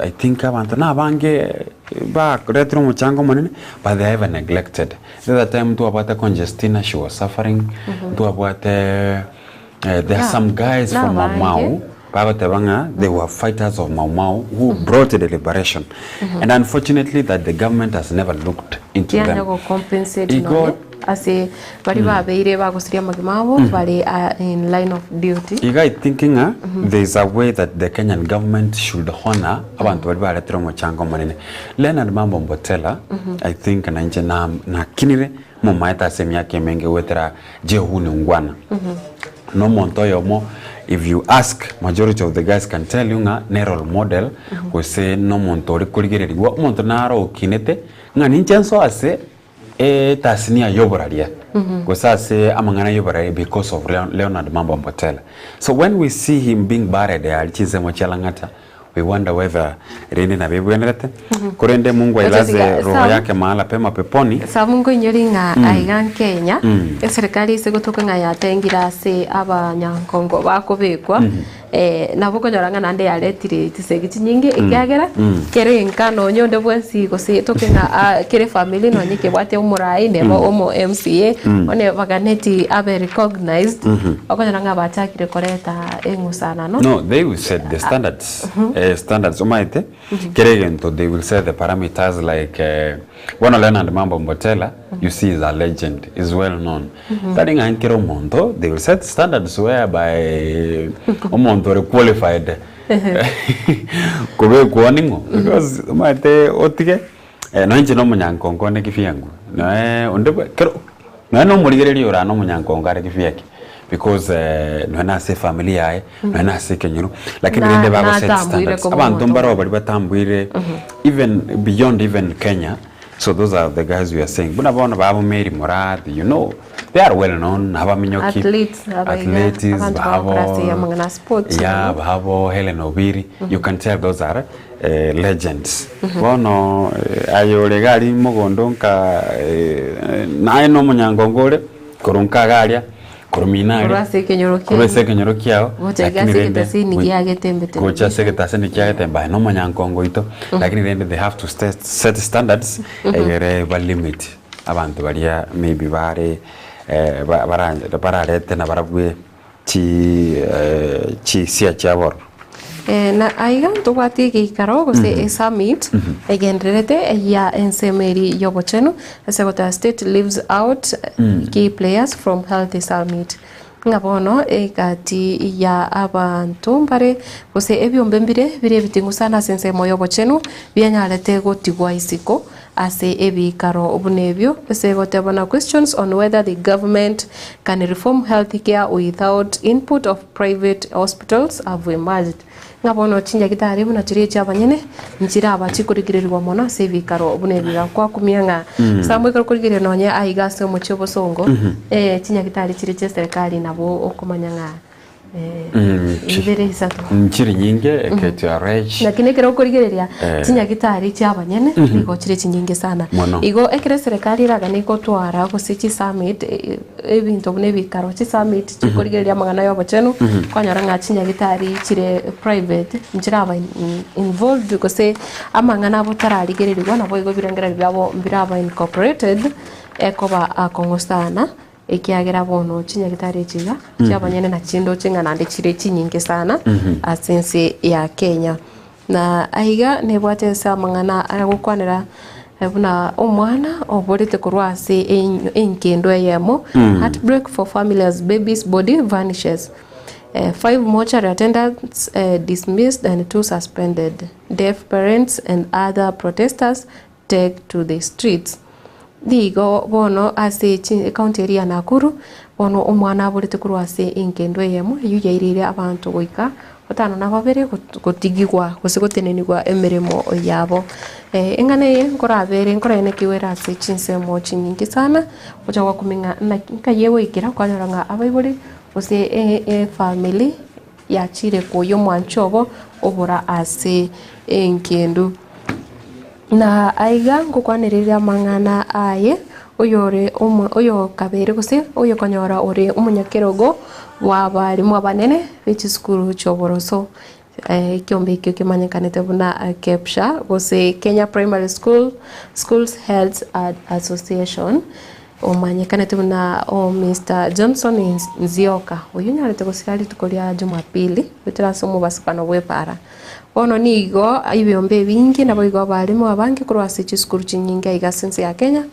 I think abanto na abange baretire omochango omonene but they are ever neglected. The other time ntwabwate Conjestina she was suffering, ntwabwate there are some guys from Mau Mau bagoteba ng'a they were fighters of Mau Mau who brought the liberation and unfortunately that the government has never looked into Tianya them. go compensate Igo nonye ase baria babeire bagosiria amagima abo bare in line of duty. Iga I think ng'a there is a way that the Kenyan government should honour abanto baria baretire omochango omonene. Leonard Mambo Mbotela I think nainche na nakinire momaete ase emiaka emenge goetera Jehu Ungwana. Na omonto oyomo if you ask majority of the guys can tell you ng'a ne role model gose na omonto ore korigererigwa omonto naro okinete ng'a ninche nsoe ase etasnia ya oboraria gose ase amang'ana ya oboraria because of Leonard Mambo Mbotela. So when we see him being buried aria chinsemo chia Lang'ata we wonder whether rende nabo ebwenerete korende Mungu ailaze roho yake mahala pema peponi. Sam nkoinyori ng'a aiga Kenya eserikari ase gotoka ng'a yatengire ase abanyankongo bakobekwa nabo okonyora ng'a naende yaretire chisegi chinyinge ekiagera kere enka nonye onde bwensi gose toke ng'a kere efamiri nonye ekebwate omorai neba omo MCA one baganeti abe recognized okonyora ng'a bachakire koreta eng'usanano. No, they will set the standards, standards omanyete kera egento they will set the parameters like bono Leonard Mambo Mbotela you see is a legend, is well known. Tari ng'a kera omonto they will set standards whereby omonto ore qualified kobekwa oo ning'o because omanyete otige nonya inche na omonyankongo onde kifyangu noe onde bwe kero nonya na omorigereria ore aa na omonyankongo are kifyaki because nonya na ase efamiri yaye nonya na ase ekenyoro lakini Na- rende bago set natambuire standards koba abanto omonto mbaro omonene. baria batambuire even beyond even Kenya. So those are the guys we are saying. Buna bono babo Mary Morathi, you know, they are well known, abaminyoki, Athletes, abaiga, athletes, abanto babo, bagokora ase amang'ana a sports. yeah, babo Helen Obiri, you can tell those are eh, legends. Bono eh, aye ore iga aria mogondo nka eh, naye na omonyangongo ore, korwa nka iga aria, Korwa mino Korwa aria, ase ekenyoro korwa ase kiaino. ekenyoro kiao, Gocha iga lakini ase rende egetasini goi- gia Getembe gocha ase Television. egetasini kia Getembe aye nomonyankongo oito, lakini rende they have to set, set standards egere ba limit abanto baria maybe bare eh, ba- bara bararete nabarabwe chi chisia chiabo ororo. Na aiga ntobwate egeikaro gose esummit egendererete ya ensemo eria y'obochenu ase goteba state leaves out key players from health summit. Ng'a bono egati ya abanto mbare gose ebiombe mbire bire ebiting'u sana ase ensemo y'obochenu bianyarete gotigwa isiko. ase ebikaro buna ebio ase egoteba na questions on whether the government can reform health care without input of private hospitals have emerged. Ng'a bono chinyagitari buna chiria echi'abanyene nchiraba chikorigererigwa mono ase ebikaro buna ebi. Gakwakumia ng'a ase ekero okorigereria nonye aiga ase omochie obosongo, chinyagitari chiria chi'eserekari nabo okomanya ng'a ibere isato. Nchiri nyinge KTRH. Lakini ekero okorigereria chinyagitari chi'abanyene nigo chire chinyinge sana. Mono. Igo ekero eserekari eraganie gotwara gose chisummit ebinto buna ebikaro, chisummit chikorigereria amang'ana ya obochenu, kwanyora ng'a chinyagitari chire private nchiraba involved gose amang'ana abo tararigererigwa naboigo ebirengererio biabo mbiraba incorporated, ekoba akong'u sana. Ekiagera bono chinyagitari echi iga chi'abanyene na chindoche ng'a naende chire chinyinge sana ase ense ya Kenya. Na aiga nebwate ase amang'ana agokwanera buna omwana oborete korwa ase enkendo eyemo, heartbreak for family as baby's body vanishes, five mortuary attendants dismissed and two suspended, deaf parents and other protesters take to the streets. Nigo bono ase ekaunti eria ya Nakuru, bono omwana aborete korwa ase engendo eyemo eyio yaireire abanto goika batano na babere gotigigwa gose gotenenigwa emeremo yabo. Eng'ana eye nkorabere nkorenekigwe ere ase chinsemo chinyinge sana, gocha gokumia ng'a naki nkai egoikera kwanyora ng'a abaibori gose efamiri yachire koyia omwancho obo obora ase engendu. Na aiga ngokwanereria amang'ana aye, oyore oyokabere gose oyokonyora ore omonyakerogo bw'abalimu abanene be chisukuru chi'oboroso. Ekiombe ekio kemanyekanete buna KEPSHA gose Kenya Primary School Schools Heads Association, omanyekanete buna Mister Johnson Nzioka, oyio onyarete gosira rituko ria Jumapili goetera ase omobasukano bw'epaara. Bono nigo ebiombe ebinge naboigo abalimu abange korwa ase chisukuru chinyinge aiga ase ense ya Kenya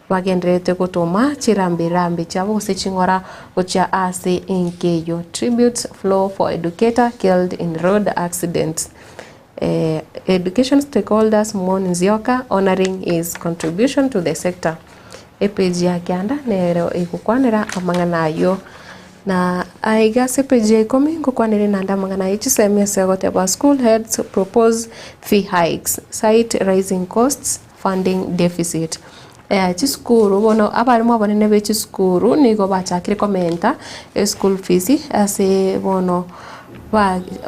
bagendererete gotoma chirambe rambe chiabo gose ching'ora gochia ase enka eyio. Tributes flow for educator killed in road accident. Education stakeholders mourn Nzioka honouring his contribution to the sector. Epage ya kianda nero egokwanera amang'ana ayio. Na aiga ase epeji ya ikomi ngokwanere naende amang'ana aye chisemi ase ogoteba School heads propose fee hikes, cite rising costs, funding deficit. Chisukuru bono abarimu abanene be chisukuru nigo bachakire komenta eschool fees ase bono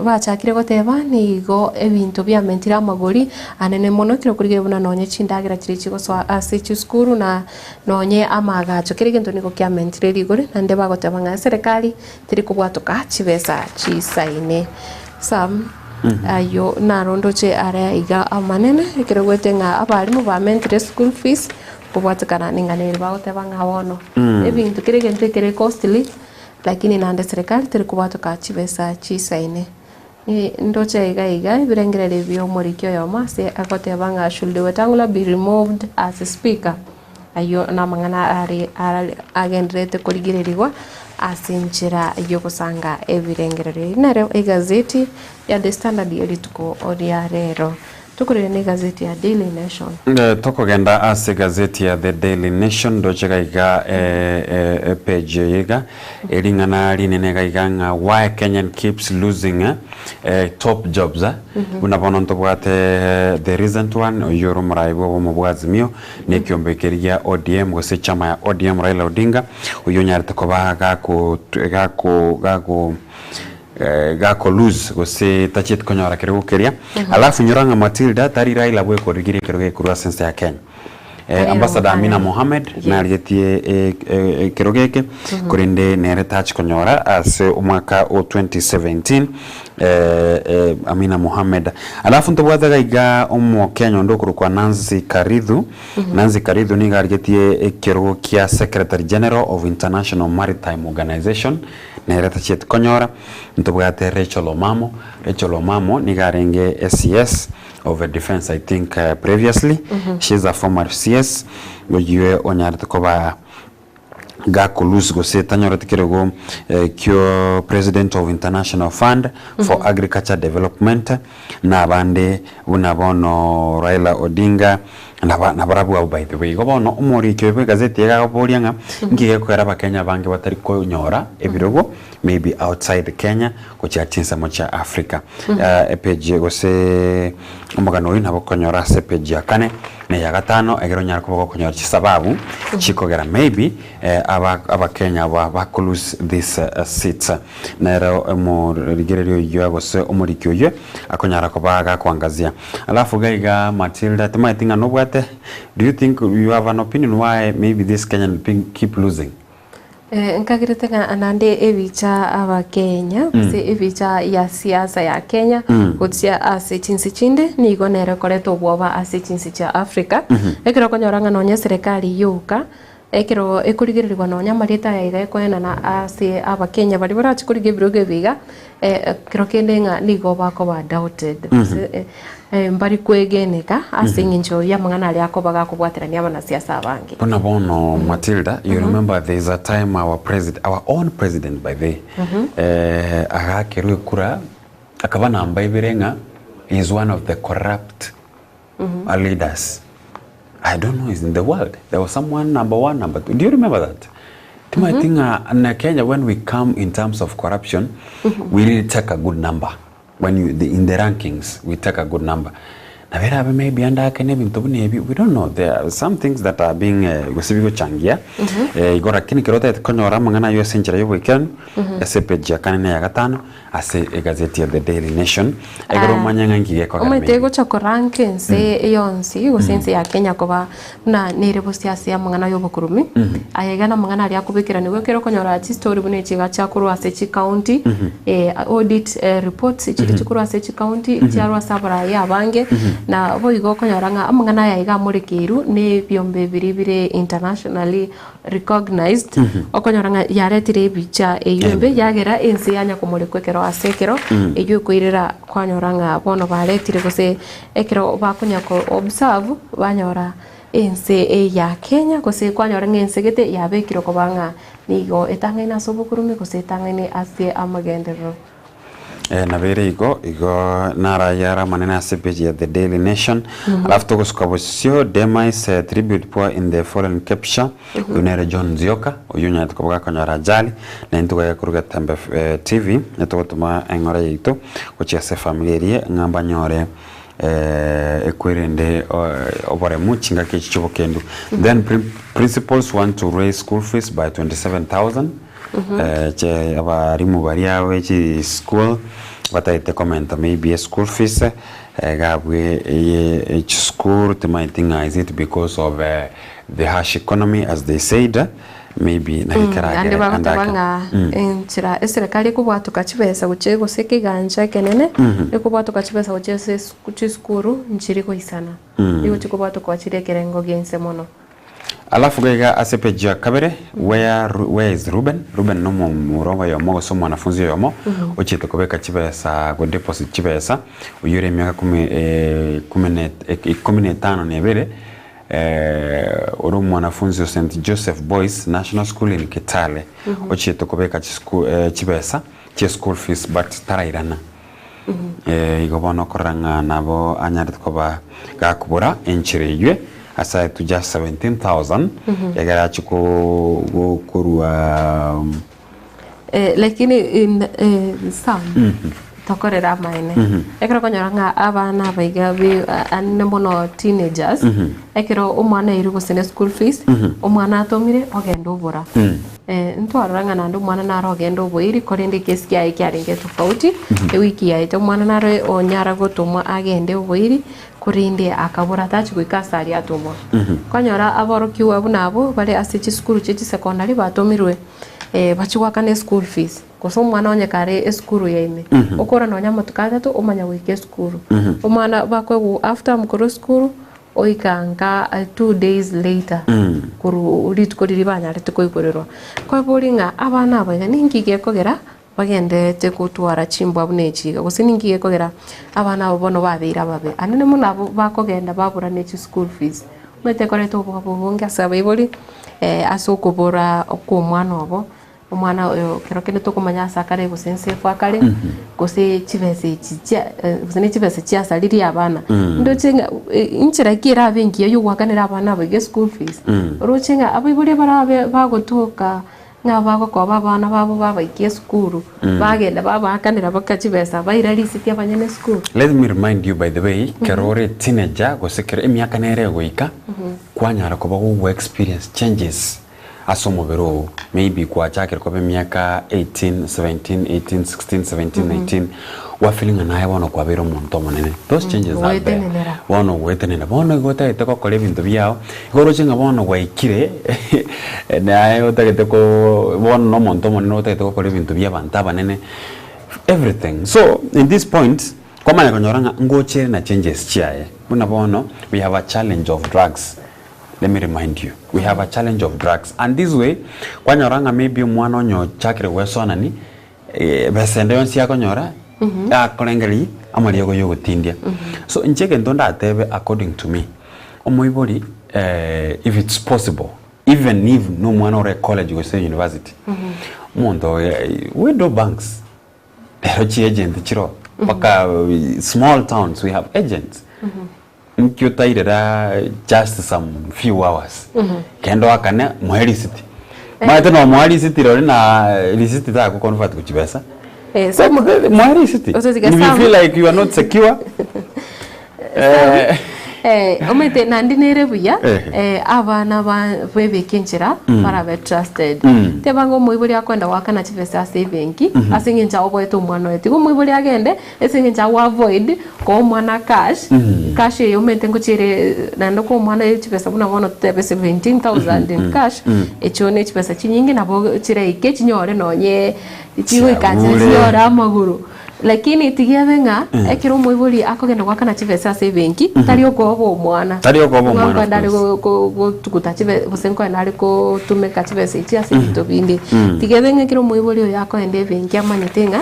bachakire goteba nigo ebinto biamentire amagori anene mono ekero okorigereria buna nonye chindagera chiria chigosoa ase chisukuru na Nonye amaagacho kera egento nigo kiamentire rigori, naende bagoteba ng'a eserekari teri kobwatoka chibesa chisaine. Sam, ayio naro ndoche are iga amanene, ekero ogwete ng'a abalimu bamentire school fees, kobwatekana ning'ana eri bagoteba ng'a bono ebinto kera egento ekere costly, lakini naende eserekari teri kobwatoka chibesa chisaine. Ndoche iga iga ebirengererio bi'omoriki oyomo ase agoteba ng'a should Wetangula be removed as speaker? Ayio namang'ana are agendererete korigererigwa ase enchera y'ogosanga ebirengererio. Eyio nero egazeti ya The Standard ye rituko ria rero. Tokorire na egazeti ya Daily Nation. Tokogenda ase egazeti ya The Daily Nation ndoche iga iga epage eye iga ering'ana rinene iga iga ng'a why Kenyan keeps losing top jobs buna bono ntobwate the recent one oyio ore omorai bwa obomo bwa Azimio na ekiombe keria gia ODM gose echama ya ODM Raila Odinga oyio onyarete koba gako gako gago gako lose gose tachieti konyora kerogo keria. Alafu nyora ng'a Matilda tari Raila bwekorigirie ekerogo ekorwa ase ense ya Kenya. Ambassador Amina Mohamed narigetie ekerogo eke korende nere tachi konyora ase omwaka o 2017 Amina Mohamed. Alafu ntobwate iga iga omokenya onde okorokwa Nancy Karithu. Nancy Karithu nigo arigetie ekerogo kia Secretary General of International Maritime Organization. Nere tachieti konyora, ntobwate Rachel Omamo, Rachel Omamo nigo arenge CS of defence I think previously, she is a former CS, oyio onyarete koba gako lose gose tanyoreti kerogo kio president of international fund for agriculture development, na abande buna bono Raila Odinga. Naba nabarabwo abwo by the way. Igo bono omoriki oyo bwa egazeti iga agoboria ng'a nki gekogera abakenya abange batari konyora ebirogo maybe outside Kenya gochia chinsemo chia Africa. Epage gose omogano oyio nabo okonyora ase epage ya kane na eya gatano egere onyare koba gokonyora chisababu chikogera maybe aba abakenya aba bako lose this seats. Nere omorigereria oyio gose omoriki oyio akonyara koba gakoangazia. Alafu iga iga Matilda timaeti ng'a nobwate do you think you have an opinion why maybe this Kenyan keep losing? Eh, nkagerete ng'a naende ebicha abakenya gose ebicha ya siasa ya Kenya gochia ase chinse chinde nigo nere ekoreta obwoba ase chinse chia Africa. Ekero okonyora ng'a nonye eserekari yoka Ekero ekorigererigwa nonya amarieta aya iga ekoenana ase abakenya baria barache korigia ebirogo ebi iga, ekero kende ng'a nigo bakoba doubted gose mbari kwegeneka ase eng'encho y'amang'ana aria akoba gakobwaterania abanasiasa abange. Buna bono Matilda, you remember there is a time our president, our own president by the way, agakerwa ekura akaba namba ibere ng'a he is one of the corrupt leaders I don't know is in the world there was someone number one number two do you remember that timaeti ng'a na Kenya when we come in terms of corruption we really take a good number when you the, in the rankings we take a good number nabo erabe maybe ande ake na ebinto buna ebi we don't know there are some things that are being eh, gose bigochangia eh, igo lakini kero otagete konyora amang'ana aywo ase enchera ya oboikeranu ase epage ya kane na eya gatano Ase egazeti ya The Daily Nation, ekero omanye ng'a inki gekogera Omanyete maybe. egocha koranka ense yonsi gose ense ya Kenya koba buna nere bosio ase amang'ana y'obokurumi, aya iga namang'ana aria akobekeranigwa ekero okonyora chistory buna echi iga chiakorwa ase chicounty, audit reports chiria chikorwa ase chicounty, chiarwa ase abarai abange, na boigo okonyora ng'a amang'ana aya iga amorekeirwe na ebiombe biria bire internationally recognized, okonyora ng'a yaretire ebicha eywo embe, yagera ense yanya komorekwa ekero ase ekero, eywo ekoirera kwanyora ng'a bono baretire gose ekero bakonya ko observe, banyora ense eye ya Kenya gose kwanyora ng'a ense gete yabekirwe koba ng'a nigo etang'aine ase obokurume gose etang'aine ase amagenderero. Nabeire igo, igo narayare amanene ase page ya The Daily Nation. Alafu togosuka bosio, Demise tribute pour in the fallen capture. Oyio nere John Nzioka, oyio onyarete koba gakonyora ajali, na intwe iga korwa Getembe TV, etogotoma eng'ora yaito gochia ase efamiri eria ng'a mbanyore ekwerende oboremu chingaki echi chiobokendu. Then principals want to raise school fees by 27,000. Che abarimu baria be chischool batagete komenta maybe eschool fees iga abwo eye chisukuru timaeti ng'a is it because of the harsh economy as they said maybe naki Naende keragere ande bagoteba ake. ng'a enchera eserekari ekobwatoka chibesa gochia gose ekegancha ekenene ekobwatoka chibesa gochia ase chisukuru nchiri goisana. Nigo chikobwatokwa chire ekerengo gia inse mono. Alafu iga iga ase page ya kabere, where Ru where is Reuben? Reuben no omomura oyomo gose omwanafunzi oyomo ochiete kobeka chibesa go deposit chibesa, oyio ore emiaka kumi kumi na ikomi na etano na ebere, ore omwanafunzi o St Joseph Boys National School in Kitale, ochiete kobeka chischool chibesa chia school fees but tarairana. Igo bono okorora ng'a nabo anyarete koba gakobora enchera eywe ase aetwe just 17,000 egere achie korua. Lakini in some tokorere amaene ekero okonyora ng'a abana aba iga be anene mono teenagers ekero omwana airwe gose ne school fees omwana atomire ogenda obora. Ntwarora ng'a naende omwana nare ogende oboiri, korende ekesi kiaye kiarenge tofauti. Ewiki yaete omwana nare onyara gotomwa agende oboiri, korende akabora tachi goika ase aria atomwa. Kwanyora aborokigwa buna abwo bare ase chisukuru chie chisecondary batomirwe bachie goakana eschool fees, gose omwana onye kare esukuru ya ime, okora nonya amatuko atato omanya goika esukuru. Omwana bakoegwa half term korwa esukuru, Oika nka 2 days later korwa rituko riria banyarete koigorerwa. Kweboria ng'a abana aba iga ninki gekogera bagendererete gotwara chimbwa buna echi iga gose ninki gekogera abana aba bono babeire ababe. Anene mono abwo bakogenda babora ne chischool fees. Omanyete ekoreta obwoba obonge ase abaibori ase okobora kwa omwana obo. Omwana oyo kero kende tokomanya ase akare gose ense akare, gose chibesa echi chia gose ne chibesa chiasaririe abana. Ndoche ng'a inchera ki erabe engiya ya ogoakanera abana aba iga eschool fees? Oroche ng'a abaibori barabe bagotoka ng'a bagokoba abana babo babaikia esukuru, bagenda babaakanera mpaka chibesa baira risiti abanyene esukuru. Let me remind you by the way, kero ore teenager gose kero emiaka nere egoika, kwanyara koba gogo experience changes ase omobere oo, maybe kwachakire koba emiaka 18, 17, 18, 16, 17, 19, gwa feel ng'a naye bono kwabeire omonto omonene. Those changes are there. Goetenenera. Bono goetenenera. Bono igo otagete gokora ebinto biao, igo oroche ng'a bono gwaikire naye otagete ko bono na omonto omonene otagete gokora ebinto bia abanto abanene, everything. So, in this point, kwamanya konyora ng'a ngochere na changes chiaye. Buna bono, we have a challenge of drugs. Let me remind you, we have a challenge of drugs and this way, kwanyora ng'a maybe omwana onye ochakire goesoanani, besa ende yonsi akonyora, akorengereria amariogo ya ogotindia. So inche egento ndatebe according to me, omoibori if it's possible, even if na omwana ore college gose university, omonto oyo we do banks, rero chiagent chiroo, mpaka small towns we have agents. Nki otairera just some few hours kende oakane moe risiti maete nomoa risiti rori na risiti tago convert gochia besa Eh, so moe risiti Otatiga if you some- feel like you are not secure eh, Eh, omanyete naende nere buya Ehe. eh, abana ba bebeke enchera barabe trusted teba ng'a omoibori akoenda goakana chibesa ase ebenki ase eng'encho aoboete omwana oye tiga omoibori agende Ase eng'encho agwo avoid koa omwana cash, cash eye omanyete ngochia ere naende koa omwana chibesa buna bono totebe 17,000 in cash, echio ne chibesa chinyinge nabo chiraike chinyore nonye chigoika nchera Chiagure. chinyore amagoro. Lakini tiga ebe ng'a ekero omoibori akogenda goakana chibesa ase ebenki, tari okoba omwana. Tari okoba omwana, Ng'a of nkoenda are course. go- go- gotuguta chibe gose nkoenda are kotumeka chibesa echi ase ebinto binde. Tiga ebe ng'a ekero omoibori oyo akoenda ebenki amanyete ng'a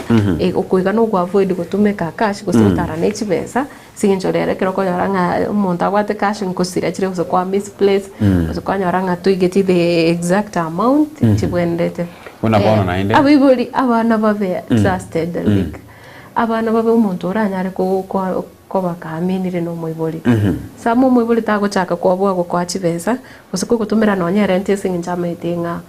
okoiga na ogo avoid gotumeka cash gose gotara ne chibesa, ase eng'encho rero ekero okonyora ng'a omonto abwate cash nkosira chire gose kwa misplace, gose kwanyora ng'a toigeti the exact amount chibwenerete. Buna bono naende. Abaibori abana babe trusted like abana babe omonto oranyare ko ko koba kaaminire na omoibori. Some omoibori tagochaka koboa gokoa chibesa, gose kogotomera nonye erent ase eng'encho amaete ng'a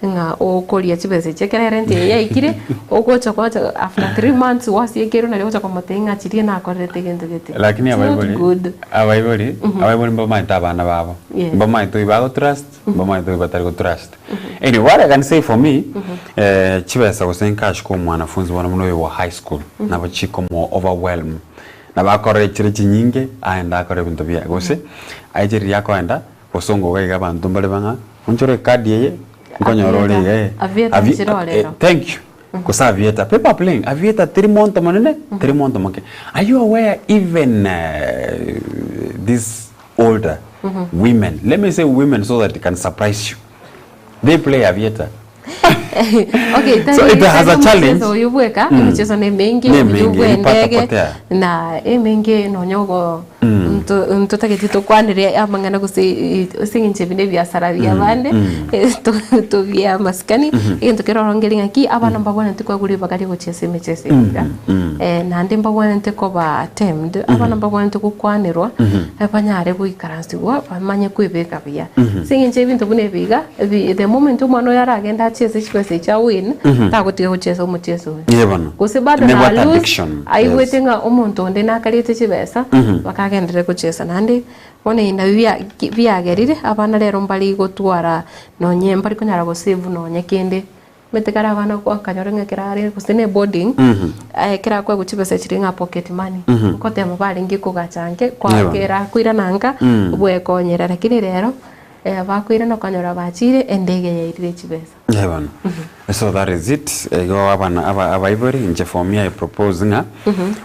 ng'a okoria chibesa echi ekero erent eye yaikire, ogocha gwacha after 3 months gwasiekerwe nario ogocha komotebia ng'a chiria nakorerete egento gete. Lakini It's not abaibori good. abaibori abaibori mbamaete abana babo Yes. mbamaete oyo bagotrust mbamaete oyo batari gotrust anyway what I can say for me chibesa gose encash kwa omwanafunzi bono buna oyo wa high school nabo chikomo overwhelm nabo akorora echire chinyinge aende akore ebinto biaye gose aiche riria akoenda bosongo iga iga abanto mbare bang'a onchore ecard eye nkonyora ore iga eh. Aviator Avi- nchire orero. thank you gose aviator people are playing aviator teri monto monene teri monto moke are you aware even this older women let me say women so that it can surprise you they play aviator Okay, So it has a tari challenge. omocheso oyo bweka emicheso na emenge Ne oyo emenge, bwa ipata endege potea. na emenge nonya ogo ntotagete tokwanere amang'ana gose ase eng'encho ebi na ebiasara bia abande tobie amasikani egento kere orongeri ng'aki abana mbabwenerete koegwa ribaga ria gochesa emicheso eye iga naende mbabwenerete koba tamed abana mbabwenerete gokwanerwa banyare goikaransigwa bamanye kwebeka buya ase eng'encho ebinto buna ebi iga ebi the moment omwana oyo aragende achese chibesa echi awin tagotiga gochesa omocheso oyo Ye bono. gose bado Ne na what lose addiction. aigwete ng'a omonto onde nakarete chibesa bakagenderera gochesa naende bono eye nabio bia biagerire abana rero mbari gotwara nonye mbari konyara gosave nonye kende omanyete kare abana okanyora ng'a ekero are gose na eboarding ekero akoegwa chibesa chiria ng'a pocket money nkotema barenge kogacha nke kwakera akoirana nka bwekonyera lakini rero bakoirana okonyora bachire endege yairire chibesa. Ye bono. So that is it. Igo abana aba abaibori inche for me I propose ng'a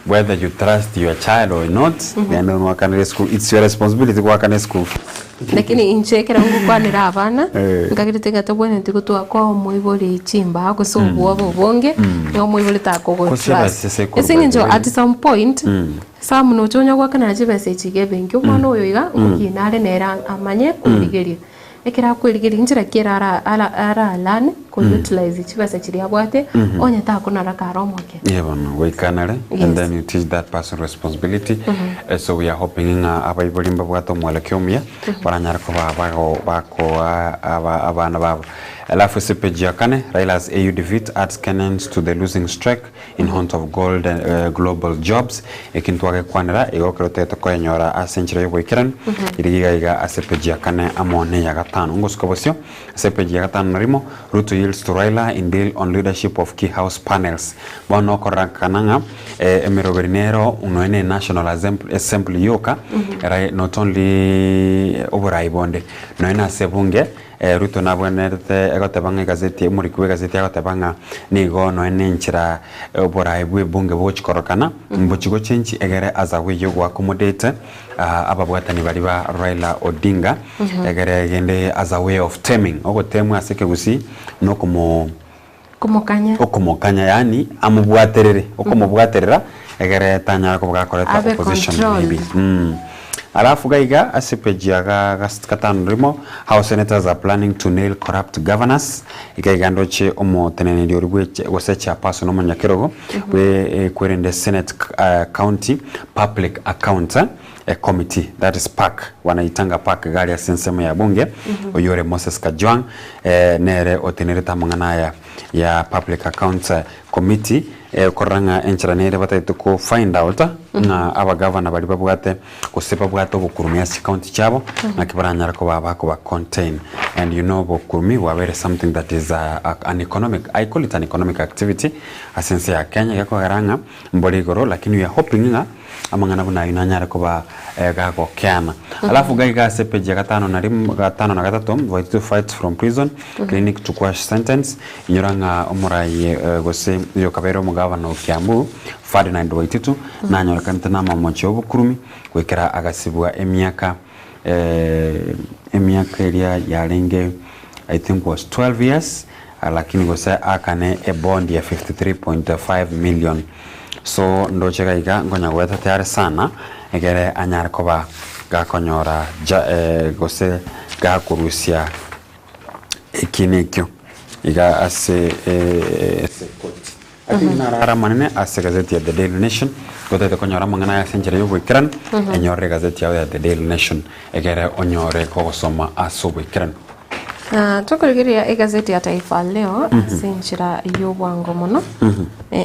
whether you trust your child or not genda omwakanere school it's your responsibility goakana school fees. Lakini inche ekero ngokwanera abana Eh. nkagerete ng'a tobwenereti gotwa koa omoibori chimbaga gose obwoba obonge ng'a omoibori takogo Gose trust. abasese korwa Ase eng'encho by the way. at some point some nocha onya goakanera chibesa echi iga ebenki omwana oyo iga ngokina are nere amanye kwerigeria. Ekero akwerigeria inchera ki ere ara ara ara learn. ko utilize chibesa chiria abwate onye takonara kare omoke. Yeah, bono goikanare and then you teach that person responsibility. So we are hoping ng'a abaibori mbabwate omwelekeo omuya baranyare koba bago bakoa aba abana babo. Alafu ase page ya kane, Raila's AU defeat adds Kenyans to the losing streak in hunt of gold global jobs. Eki ntwagekwanera igo ekero totagete koenyora ase enchera y'oboikeranu riria iga iga ase page ya kane amo neya gatano. Ngosuka bosio ase page ya gatano na rimo, Ruto yields to Raila in deal on leadership of key house panels. Bono okorakana ng'a emeroberi nero nonya ne National Assembly yoka, not only oborai bonde, nonya na ase ebunge Ruto nabwenerete egoteba ng'a egazeti, omoriki bw'egazeti agoteba ng'a nigo nonya nenchera oboraai bw'ebunge bogochi korokana, mbochi gochenchi egere as a way yogo accommodate ababwatani baria ba Raila Odinga, egere gende as a way of taming, ogotemwa ase ekegusii nokomo Komokanya. Okomokanya yaani amobwaterere, okomobwaterera egere tanyara koba gakoreta Abe opposition controlled. maybe. Alafu iga iga ase page ya ga gas gatano na rimo, how senators are planning to nail corrupt governors, iga iga ndoche omoteneneri oria bwe gose chairperson omonyakerogo bwe kwerende senate county public accounts committee that is PAC wanaitanga PAC iga aria ase ensemo ya bunge oyore Moses Kajwang nere otenerete amang'ana aya ya public accounts committee korora ng'a enchera nere batagete ko find out ng'a abagavana baria babwate gose babwate obokurumi ase chicounty chiabo naki baranyare koba bakoba contain and you know obokurumi bwabeire something that is an economic I call it an economic activity ase ense ya Kenya gekogera ng'a mbore igoro lakini we are hoping ng'a amang'ana buna ayio nanyare koba gagokeana. Alafu iga iga ase page ya gatano na rimo gatano na gatato Waititu fights from prison clinic to quash sentence inyora ng'a omorai gose oyokabeire omogavana o Kiambu Ferdinand Waititu nanyorekanete namamocho ya obokurumi goikera agasibwa emiaka emiaka eria yarenge I think was 12 years lakini gose aakane ebond ya 53.5 million. So ndoche iga iga nkonya goeta tayari sana egere anyare koba gakonyora ja gose gakorusia eki na ekio iga ase ase ekoti. Lakini narare amanene ase egazeti ya The Daily Nation, gotagete konyora amang'ana aya ase enchera ya oboikeranu, enyorere egazeti yao ya The Daily Nation egere onyore kogosoma ase oboikeranu. Na tokorigereria egazeti ya Taifa Leo ase enchera y'obwango mono.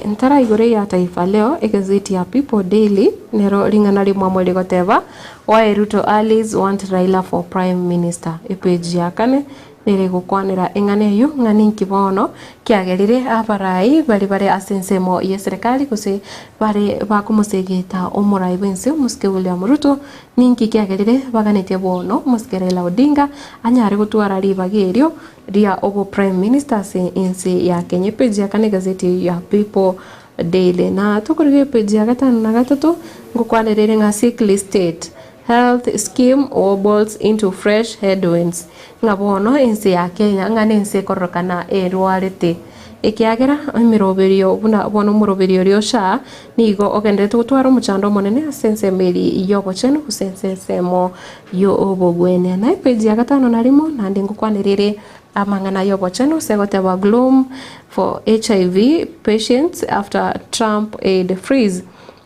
Ntaraigure eya Taifa Leo, egazeti ya People Daily nero ring'ana rimwamo rigoteba, Why Ruto allies want Raila for Prime Minister. Epeji ya kane nere egokwanera eng'ana eyio ng'a ninki bono kiagerire abarai baria bare ase ensemo y'eserekari gose bare bakomosegeta omorai bw'ense omosike William Ruto Ninki kiagerire baganetie bono omosike Raila Odinga anyare gotwara ribaga erio ria obo Prime Minister ase ense ya Kenya? Epeji ya kane egazeti eyio ya People Daily. Na tokorigia epeji ya gatano na gatato ngokwanera ere ng'a Sickly State Health Scheme Wobbles into Fresh Headwinds ng'a bono ense ya Kenya ng'a nense ekororokana erwarete ekiagera emeroberio buna bono omoroberio oria o SHA Nigo ogendererete gotwara omochando omonene ase ensemo eria y'obochenu gose ase ensemo y'obogwenia. Na epeji ya gatano na rimo naende ngokwanera ere amang'ana y'obochenu ase egoteba Gloom for HIV patients after Trump aid freeze.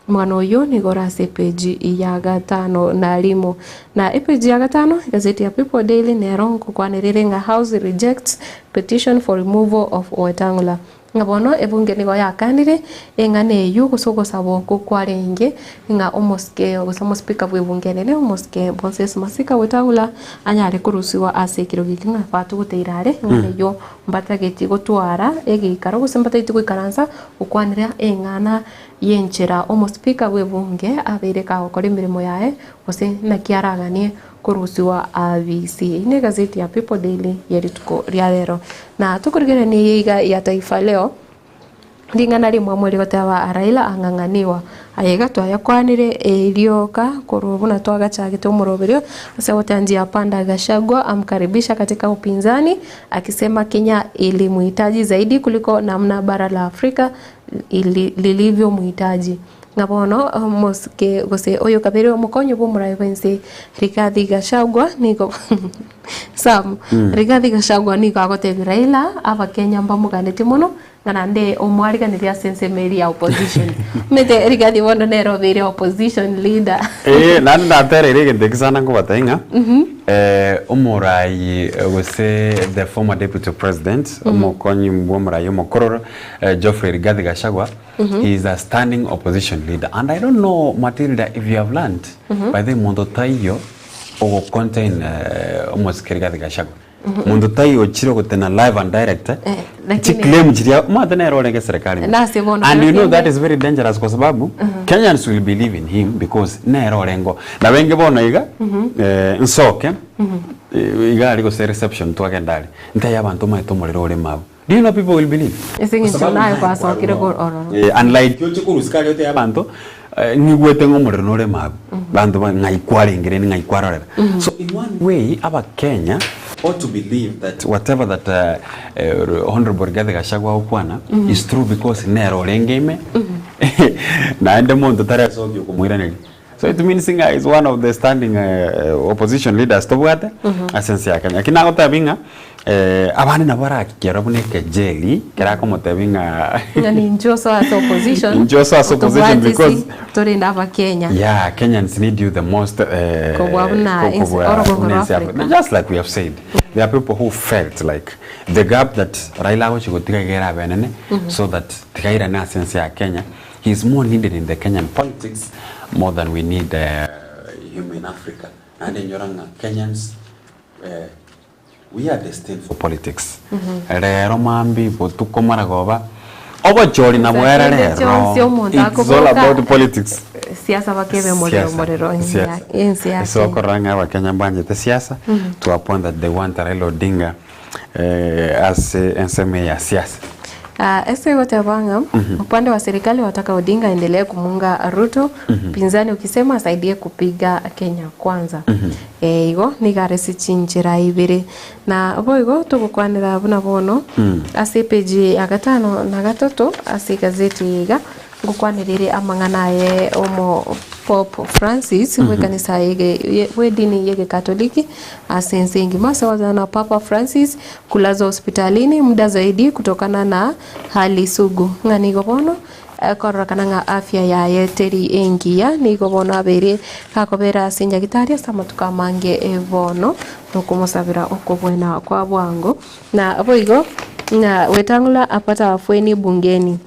Omogano oyio nigo ore ase epeji ya gatano na rimo. Na epeji ya gatano egazeti ya People Daily nero ngokwanera ere ng'a House rejects petition for removal of Wetang'ula. Ng'a bono ebunge nigo yakanire eng'ana eyio gose ogosaba okwo kwarenge ng'a omosike gose omospeaker bw'ebunge enene omosike Moses Masika Wetang'ula anyare korusigwa ase ekerogo ekio ng'a batuguteire are eng'ana eyio mbatageti gotwara egeikaro gose mbatageti goikaransa gokwanera eng'ana y'enchera omospeaker bw'ebunge abeire kagokora emeremo yaye gose naki araganie Korusigwa abc. Eyio negazeti ya People Daily ye rituko ria rero. Na tokorigerania eye iga ya Taifa Leo, ring'ana rimwamo rigoteba Raila ang'ang'anigwa. Aye iga twayakwanire erioka korwa buna twagachagete omoroberio ase goteba Njia Panda Gachagua amkaribisha katika upinzani akisema Kenya ilimuhitaji zaidi kuliko namna bara la Afrika lilivyomuhitaji. Ng'a bono omosike gose oyo kabere omokonyi bw'omoraia bw'ense Rigathi Gachagua nigo Sam, Rigathi Gachagua nigo agotebia Raila abakenya mbamoganetie mono ng'a naende omwariganirie ase ensemo eria ya opposition. Omanyete Rigathi bono nere obeire opposition leader. Eh, naende natereire egento eke sana nkobatebia ng'a omorai gose the former deputy president, omokonyi bw'omorai omokororo Geoffrey Rigathi Gachagua, He is a standing opposition leader and I don't know Matilda if you have learnt by the way monto taiyo ogo contain omosike Rigathi Gachagua. Monto taiyo ochire ogotena live and direct lakini- chiclaim chiria omanyete nere orenge serikali ime. Nase bono And you know that kero is very dangerous kwa sababu Kenyans will believe in him because nere orengo. Nabo inge bono iga nsoke iga aria gose reception twagenda aria ntebi abanto omanyete omorero ore mabu. Do you know people will believe? Ase eng'encho naye gwasokire korwa ororo. Eh, unlike oche korwa isiko aria otebe abanto eh, ng'igwete ng'a omorero nore mabu. Banto ba ng'ai kwarenge rende ng'ai kwarorera. So in one way abakenya ought to believe that whatever that uh, Honorable Rigathi Gachagua agokwana is true because nere orenge ime naende monto taresokia okomoiraneria. So it means ng'a is one of the standing opposition leaders tobwate ase ense ya Kenya. Lakini nagotebi ng'a abande nabo barakikera buna ekejeli kera akomotebi ng'a Ng'a ninche osoe ase opposition, Ninche osoe ase opposition otobwatisi, because torende abakenya. Yeah, Kenyans need you the most Kobua buna ense- kobua orogongo buna rwa ense ya Africa. Just like we have said, there are people who felt like the gap that Raila agochi gotiga iga erabe enene so that tigairane ase ense ya Kenya. He is more needed in the Kenyan politics more than we need him in Africa. Naende inyora ng'a Kenyans we are destined for politics. Rero mambi botuko maragoba obochori nabwo ere Chinde rero. chionsi omonto It's all akoboka, about politics. Siasa bakebe omorero Siasa, omorero siasa. ense ya Ase Kenya. okorora ng'a abakenya mbanchete siasa to a point that they want Raila Odinga ase ensemo eye ya siasa. Ase goteba ng'a upande wa serikali wataka Odinga aendelee kumunga Ruto, upinzani ukisema asaidie kupiga Kenya Kwanza. Igo nigo are ase chinchera ibere. Na boigo togokwanera buna bono ase epeji ya gatano na gatato ase egazeti eye iga Ngokwanera ere amang'ana aye omo Pope Francis bw'ekanisa bw'edini y'Egekatoliki ase ense engima ase ogoteba na Papa Francis kulazwa hospitalini muda zaidi kutokana na hali sugu ng'a nigo bono ekororekana ng'a afya yaye teri engiya nigo bono abeire gakobera ase nyagitari ase amatuko amange bono nokomosabera okobwena kwa bwango na boigo ng'a Wetang'ula apata afueni bungeni.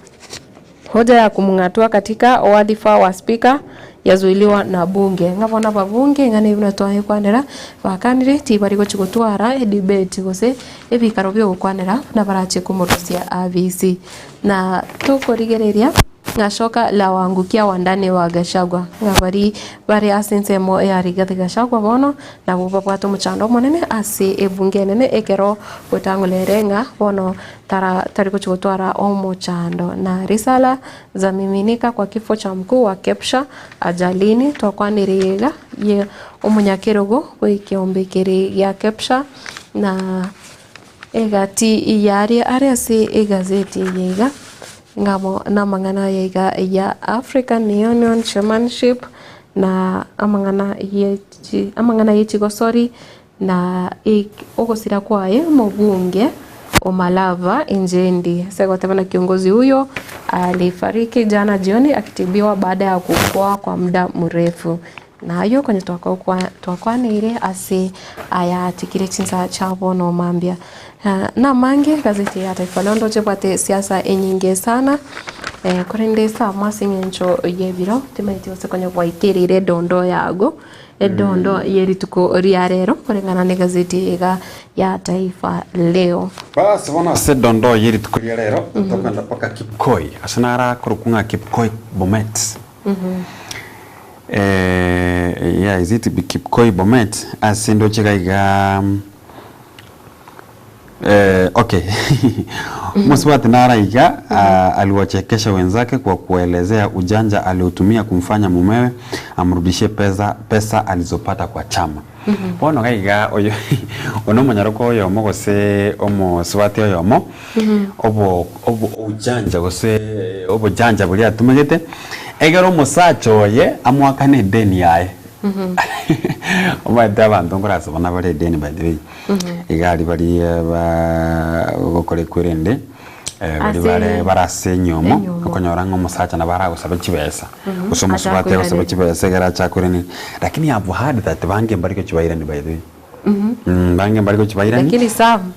Hoja ya kumng'atua katika wadhifa wa spika yazuiliwa na bunge. Ng'a bono ababunge ng'a nigo buna twayekwanera bakanire tibari gochi gotwara edebate gose ebikaro biogokwanera buna barache komorusia abisi. Na tokorigereria ng'a shoka la waangukia wandani wa Gachagua ng'a baria bare ase ensemo ya Rigathi Gachagua bono nabwo babwate omochando omonene ase ebunge enene ekero gotang'ula ere ng'a bono Tara tari gochia gotwara omochando. Na risala zamiminika kwa kifo cha mkuu wa Kepsha ajalini twakwanire iga ye omonyakerogo bw'ekeombe kere gia Kepsha na egati yaria are ase egazeti eye iga ng'amo namang'ana aya iga ya African Union Chairmanship na amang'ana ye chi amang'ana ye chigosori Na ogosira kwaye omobunge o Malava Injendi ase goteba na kiongozi huyo alifariki jana jioni akitibiwa baada ya kuugua kwa muda mrefu. Na ayio konya twakwaneire ase aya atigire chinsa chia bono mambia. Namange egazeti ya Taifa Leo ndoche ebwate siasa enyinge sana korende ase ase eng'encho y'ebiro timanyeti gose konya gwaitereire edondo yago. Edondo ye rituko ria rero koreng'ana negazeti eye iga ya Taifa Leo. Basi bono ase edondo ye rituko ria rero tokogenda mpaka Kipkoi, ase naro akorokwa ng'a Kipkoi Bomet. Yeah, is it Kipkoi Bomet? Ase ndoche iga iga okay Mosubati naro aiga aliwachekesha wenzake kwa kuelezea ujanja aliotumia kumfanya mumewe amrudishie pesa, pesa alizopata kwa chama. Bono iga iga oyo one omonyaroka oyomo gose omosubati oyomo obo obo ujanja gose obojanja boria atumegete. Egere omosacha oye amoakane edeni yaye. Omanyete abanto nkorasabana bare edeni by the way. Iga aria baria ba gokora ekwerende, baria Ase bare bare ase enyomo, enyomo. okonyora ng'a omosacha nabo aragosabe chibesa, gose omosubati achakoiraneria. agosabe chibesa ekero acha koiraneria. Lakini I've heard that bange mbari gochibairani by the way. Bange mbari gochibairani. Lakini Sam,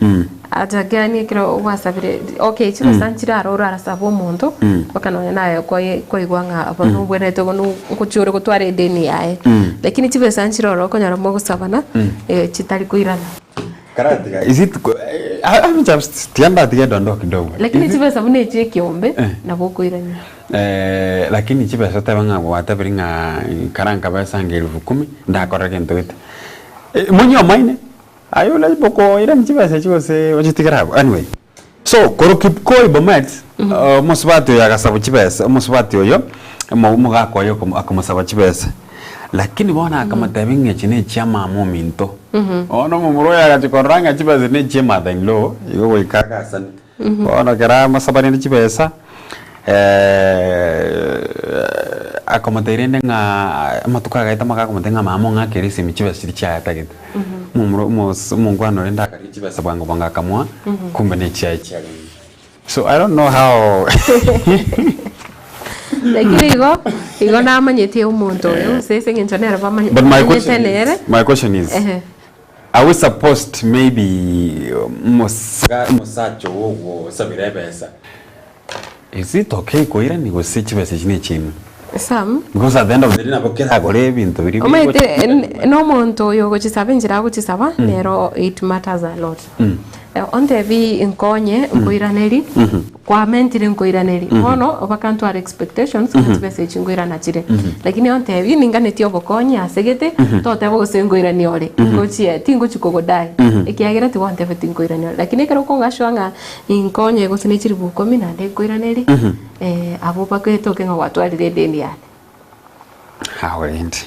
atagani ekero gwasabire, okay chibesa nchire aro orarasabe omonto, mpaka nonya naye koi koigwa ng'a bono obwenerete bono ngochia ore gotwara edeni yaye. Lakini chibesa nchire oro okonyora mogosabana, chitari koirana. Karatiga, is it ko tiga ndatige edondoo kidogo. Lakini Is it- chibesa buna echia ekiombe, nabo okoirania. Lakini chibesa otebe ng'a gwatebirie ng'a karanka besa nge elfu kumi, ndakorera gento gete. Monywe omaine, aye ore bokoirania chibesa echio gose ochitigere abwo. Anyway, so korwa Kipkoi Bomet, omosubati oyo agasabwa chibesa, omosubati oyo, omo omogaka oye okomo akamosaba chibesa. Lakini bono akamotebia ng'a echi nechia mama ominto. Bono omomura oyo agachia korora ng'a chibesa nechia mother in law, igo goika agasani. Bono ekero amosabanire chibesa, akamotebia rende ng'a amatuko agaeta amake akamotebia ng'a mama ong'akere esimi chibesa chiria chiaye atagete. Omomura omos omongwana oria rende akarigia chibesa bwango bwango akamoa, kumbe ne chiaye chiarenge. So I don't know how Lakini igo, igo namanyeti omonto oyo gose ase eng'encho nere bamanye But my bamanyete question nere. is, my question is, Ehe. Are we supposed maybe omosacha ogo ogosabera ebesa is it okay koirani gose chibesa echi nechiaino? Sam. Because at the end of the day nabo keragore ebinto biria Omanyete nomonto oyo ogochisaba enchera agochisaba nero it matters a lot. Ontebi nkonye nkoiraneri, kwamentire nkoiraneri, bono bakantwara expectations ng'a chibesa echi nkoirana chire. Lakini ontebi ninganetie obokonyi ase gete, toteba gose nkoirania ore, ngochie tingochi kogodai, ekiagera tigwantebeti nkoirania ore. Lakini ekero okong'ashua ng'a ninkonye gose ne chiribu ikomi naende nkoiranerie, abwo bagetoke ng'a gwatwarire edeni yane. Awo rende.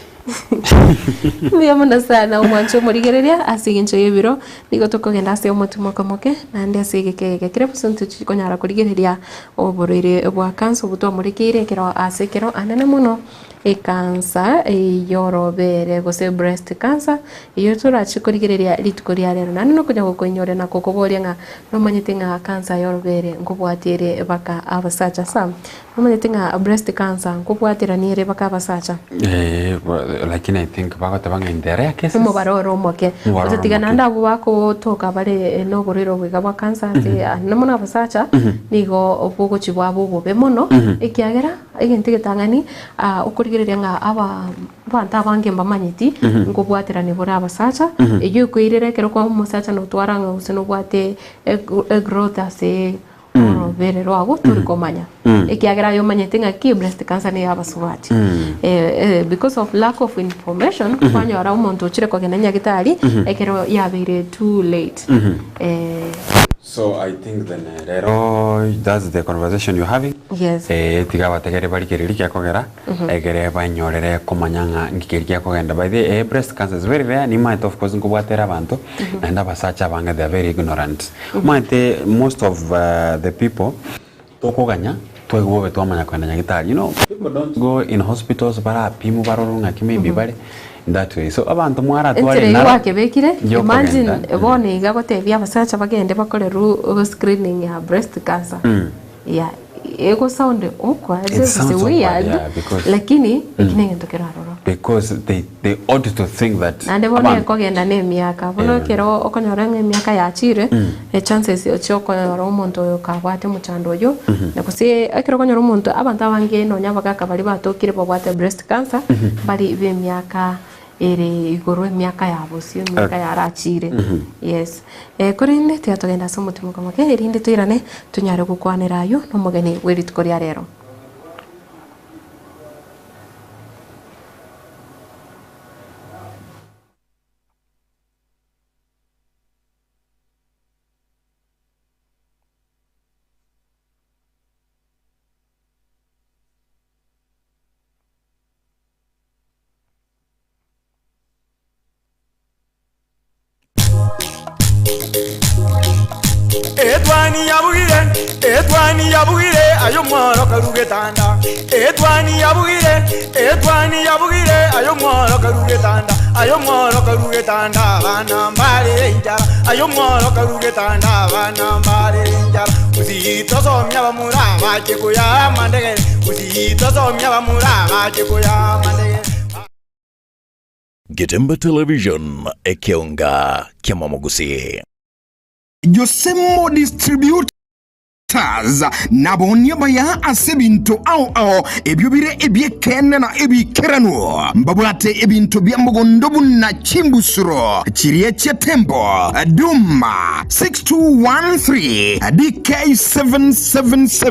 Mbuya mono sana omwanche omorigereria ase eng'encho y'ebiro, nigo tokogenda ase omotimoko omoke naende ase egeka eke kere bosa ntochi konyara korigereria oborwaire bwa cancer obwo twamorekeire ekero ase ekero anene mono ecancer yorobere gose breast cancer eyio torache korigereria rituko ria rero. Naende nokonya gokoinyoria na gokoboria ng'a nomanyete ng'a cancer yorobere nkobwatia ere baka abasacha asa. Nomanyete ng'a breast cancer nkobwaterania ere baka abasacha? Eh, lakini I think bagoteba ng'a in the rare cases. Omobaro ore omoke. Omobaro ore Gotatiga omoke. naende abwo bagotoka bare noborwaire obo iga bwa cancer ase anene mono abasacha, nigo bogochia bwaba obobe mono, ekiagera egento egetang'ani okorigereria ng'a aba abanto abange mbamanyeti nkobwaterania bore abasacha, eyio ekoirera ekero kwa omosacha notwara ng'a gose nobwate egrowth ase orobere rwago tori komanya ekiagera aye omanyete ng'a ki breast cancer ne ya abasubati because of lack of information kwanyora omonto ochire kogenda nyagitari ekero yabeire too late So I think then rero that's the conversation you're having. Yes. Tiga abategere barigererie gekogera egere banyorere komanya ng'a nki keri gekogenda. By the way, breast cancer is very rare, nimanyete of course nkobwate ere abanto, naende abasacha abange they are very ignorant. Omanyete most of the people tokoganya twaigwa bobe twamanya kogenda nyagitari. You know people don't go in hospitals barapimwe barorwe ng'aki maybe bare in that way. So abanto mwaratware Enchera eyio naro gwakebekire, imagine yokogenda. bono iga gotebia abasacha bagende bakorerwe screening ya breast cancer. Yeah, ego sound awkward, It gose sounds awkward, weird, yeah, because lakini eki negento kere aroro. Because they they ought to think that Naende bono abanto ekogenda na emiaka, bono Eh. ekero okonyora ng'a emiaka yachire, echances chia okonyora omonto oyo kabwate omochando oyio, na gose ekero okonyora omonto abanto abange nonya abagaka baria batokire babwate breast cancer, mbari ba emiaka ere igoro emiaka ya bosio emiaka yarachire yes. Korende tiga togende ase omotimoko moke erinde toirane tonyare gokwanera ayio na omogeni bwe rituko ria rero. Etwani yabugire, Etwani yabugire ayo mworo karugetanda Etwani yabugire Etwani yabugire ayo mworo karugetanda ayo mworo karugetanda abana mbarire injara ayo mworo karugetanda abana mbarire injara usitosomya bamura bachikuya mandegere usitosomya bamura bachikuya mandegere Getembe Television, ekeonga kiamamogusi. Josemo Distributors nabonie baya ase ebinto ao ao ebio bire ebi'ekeene na ebiikeranu. Mbabwate ebinto bia mogondo buna chimbusuro chiria chia Tembo, Duma 6213, DK777.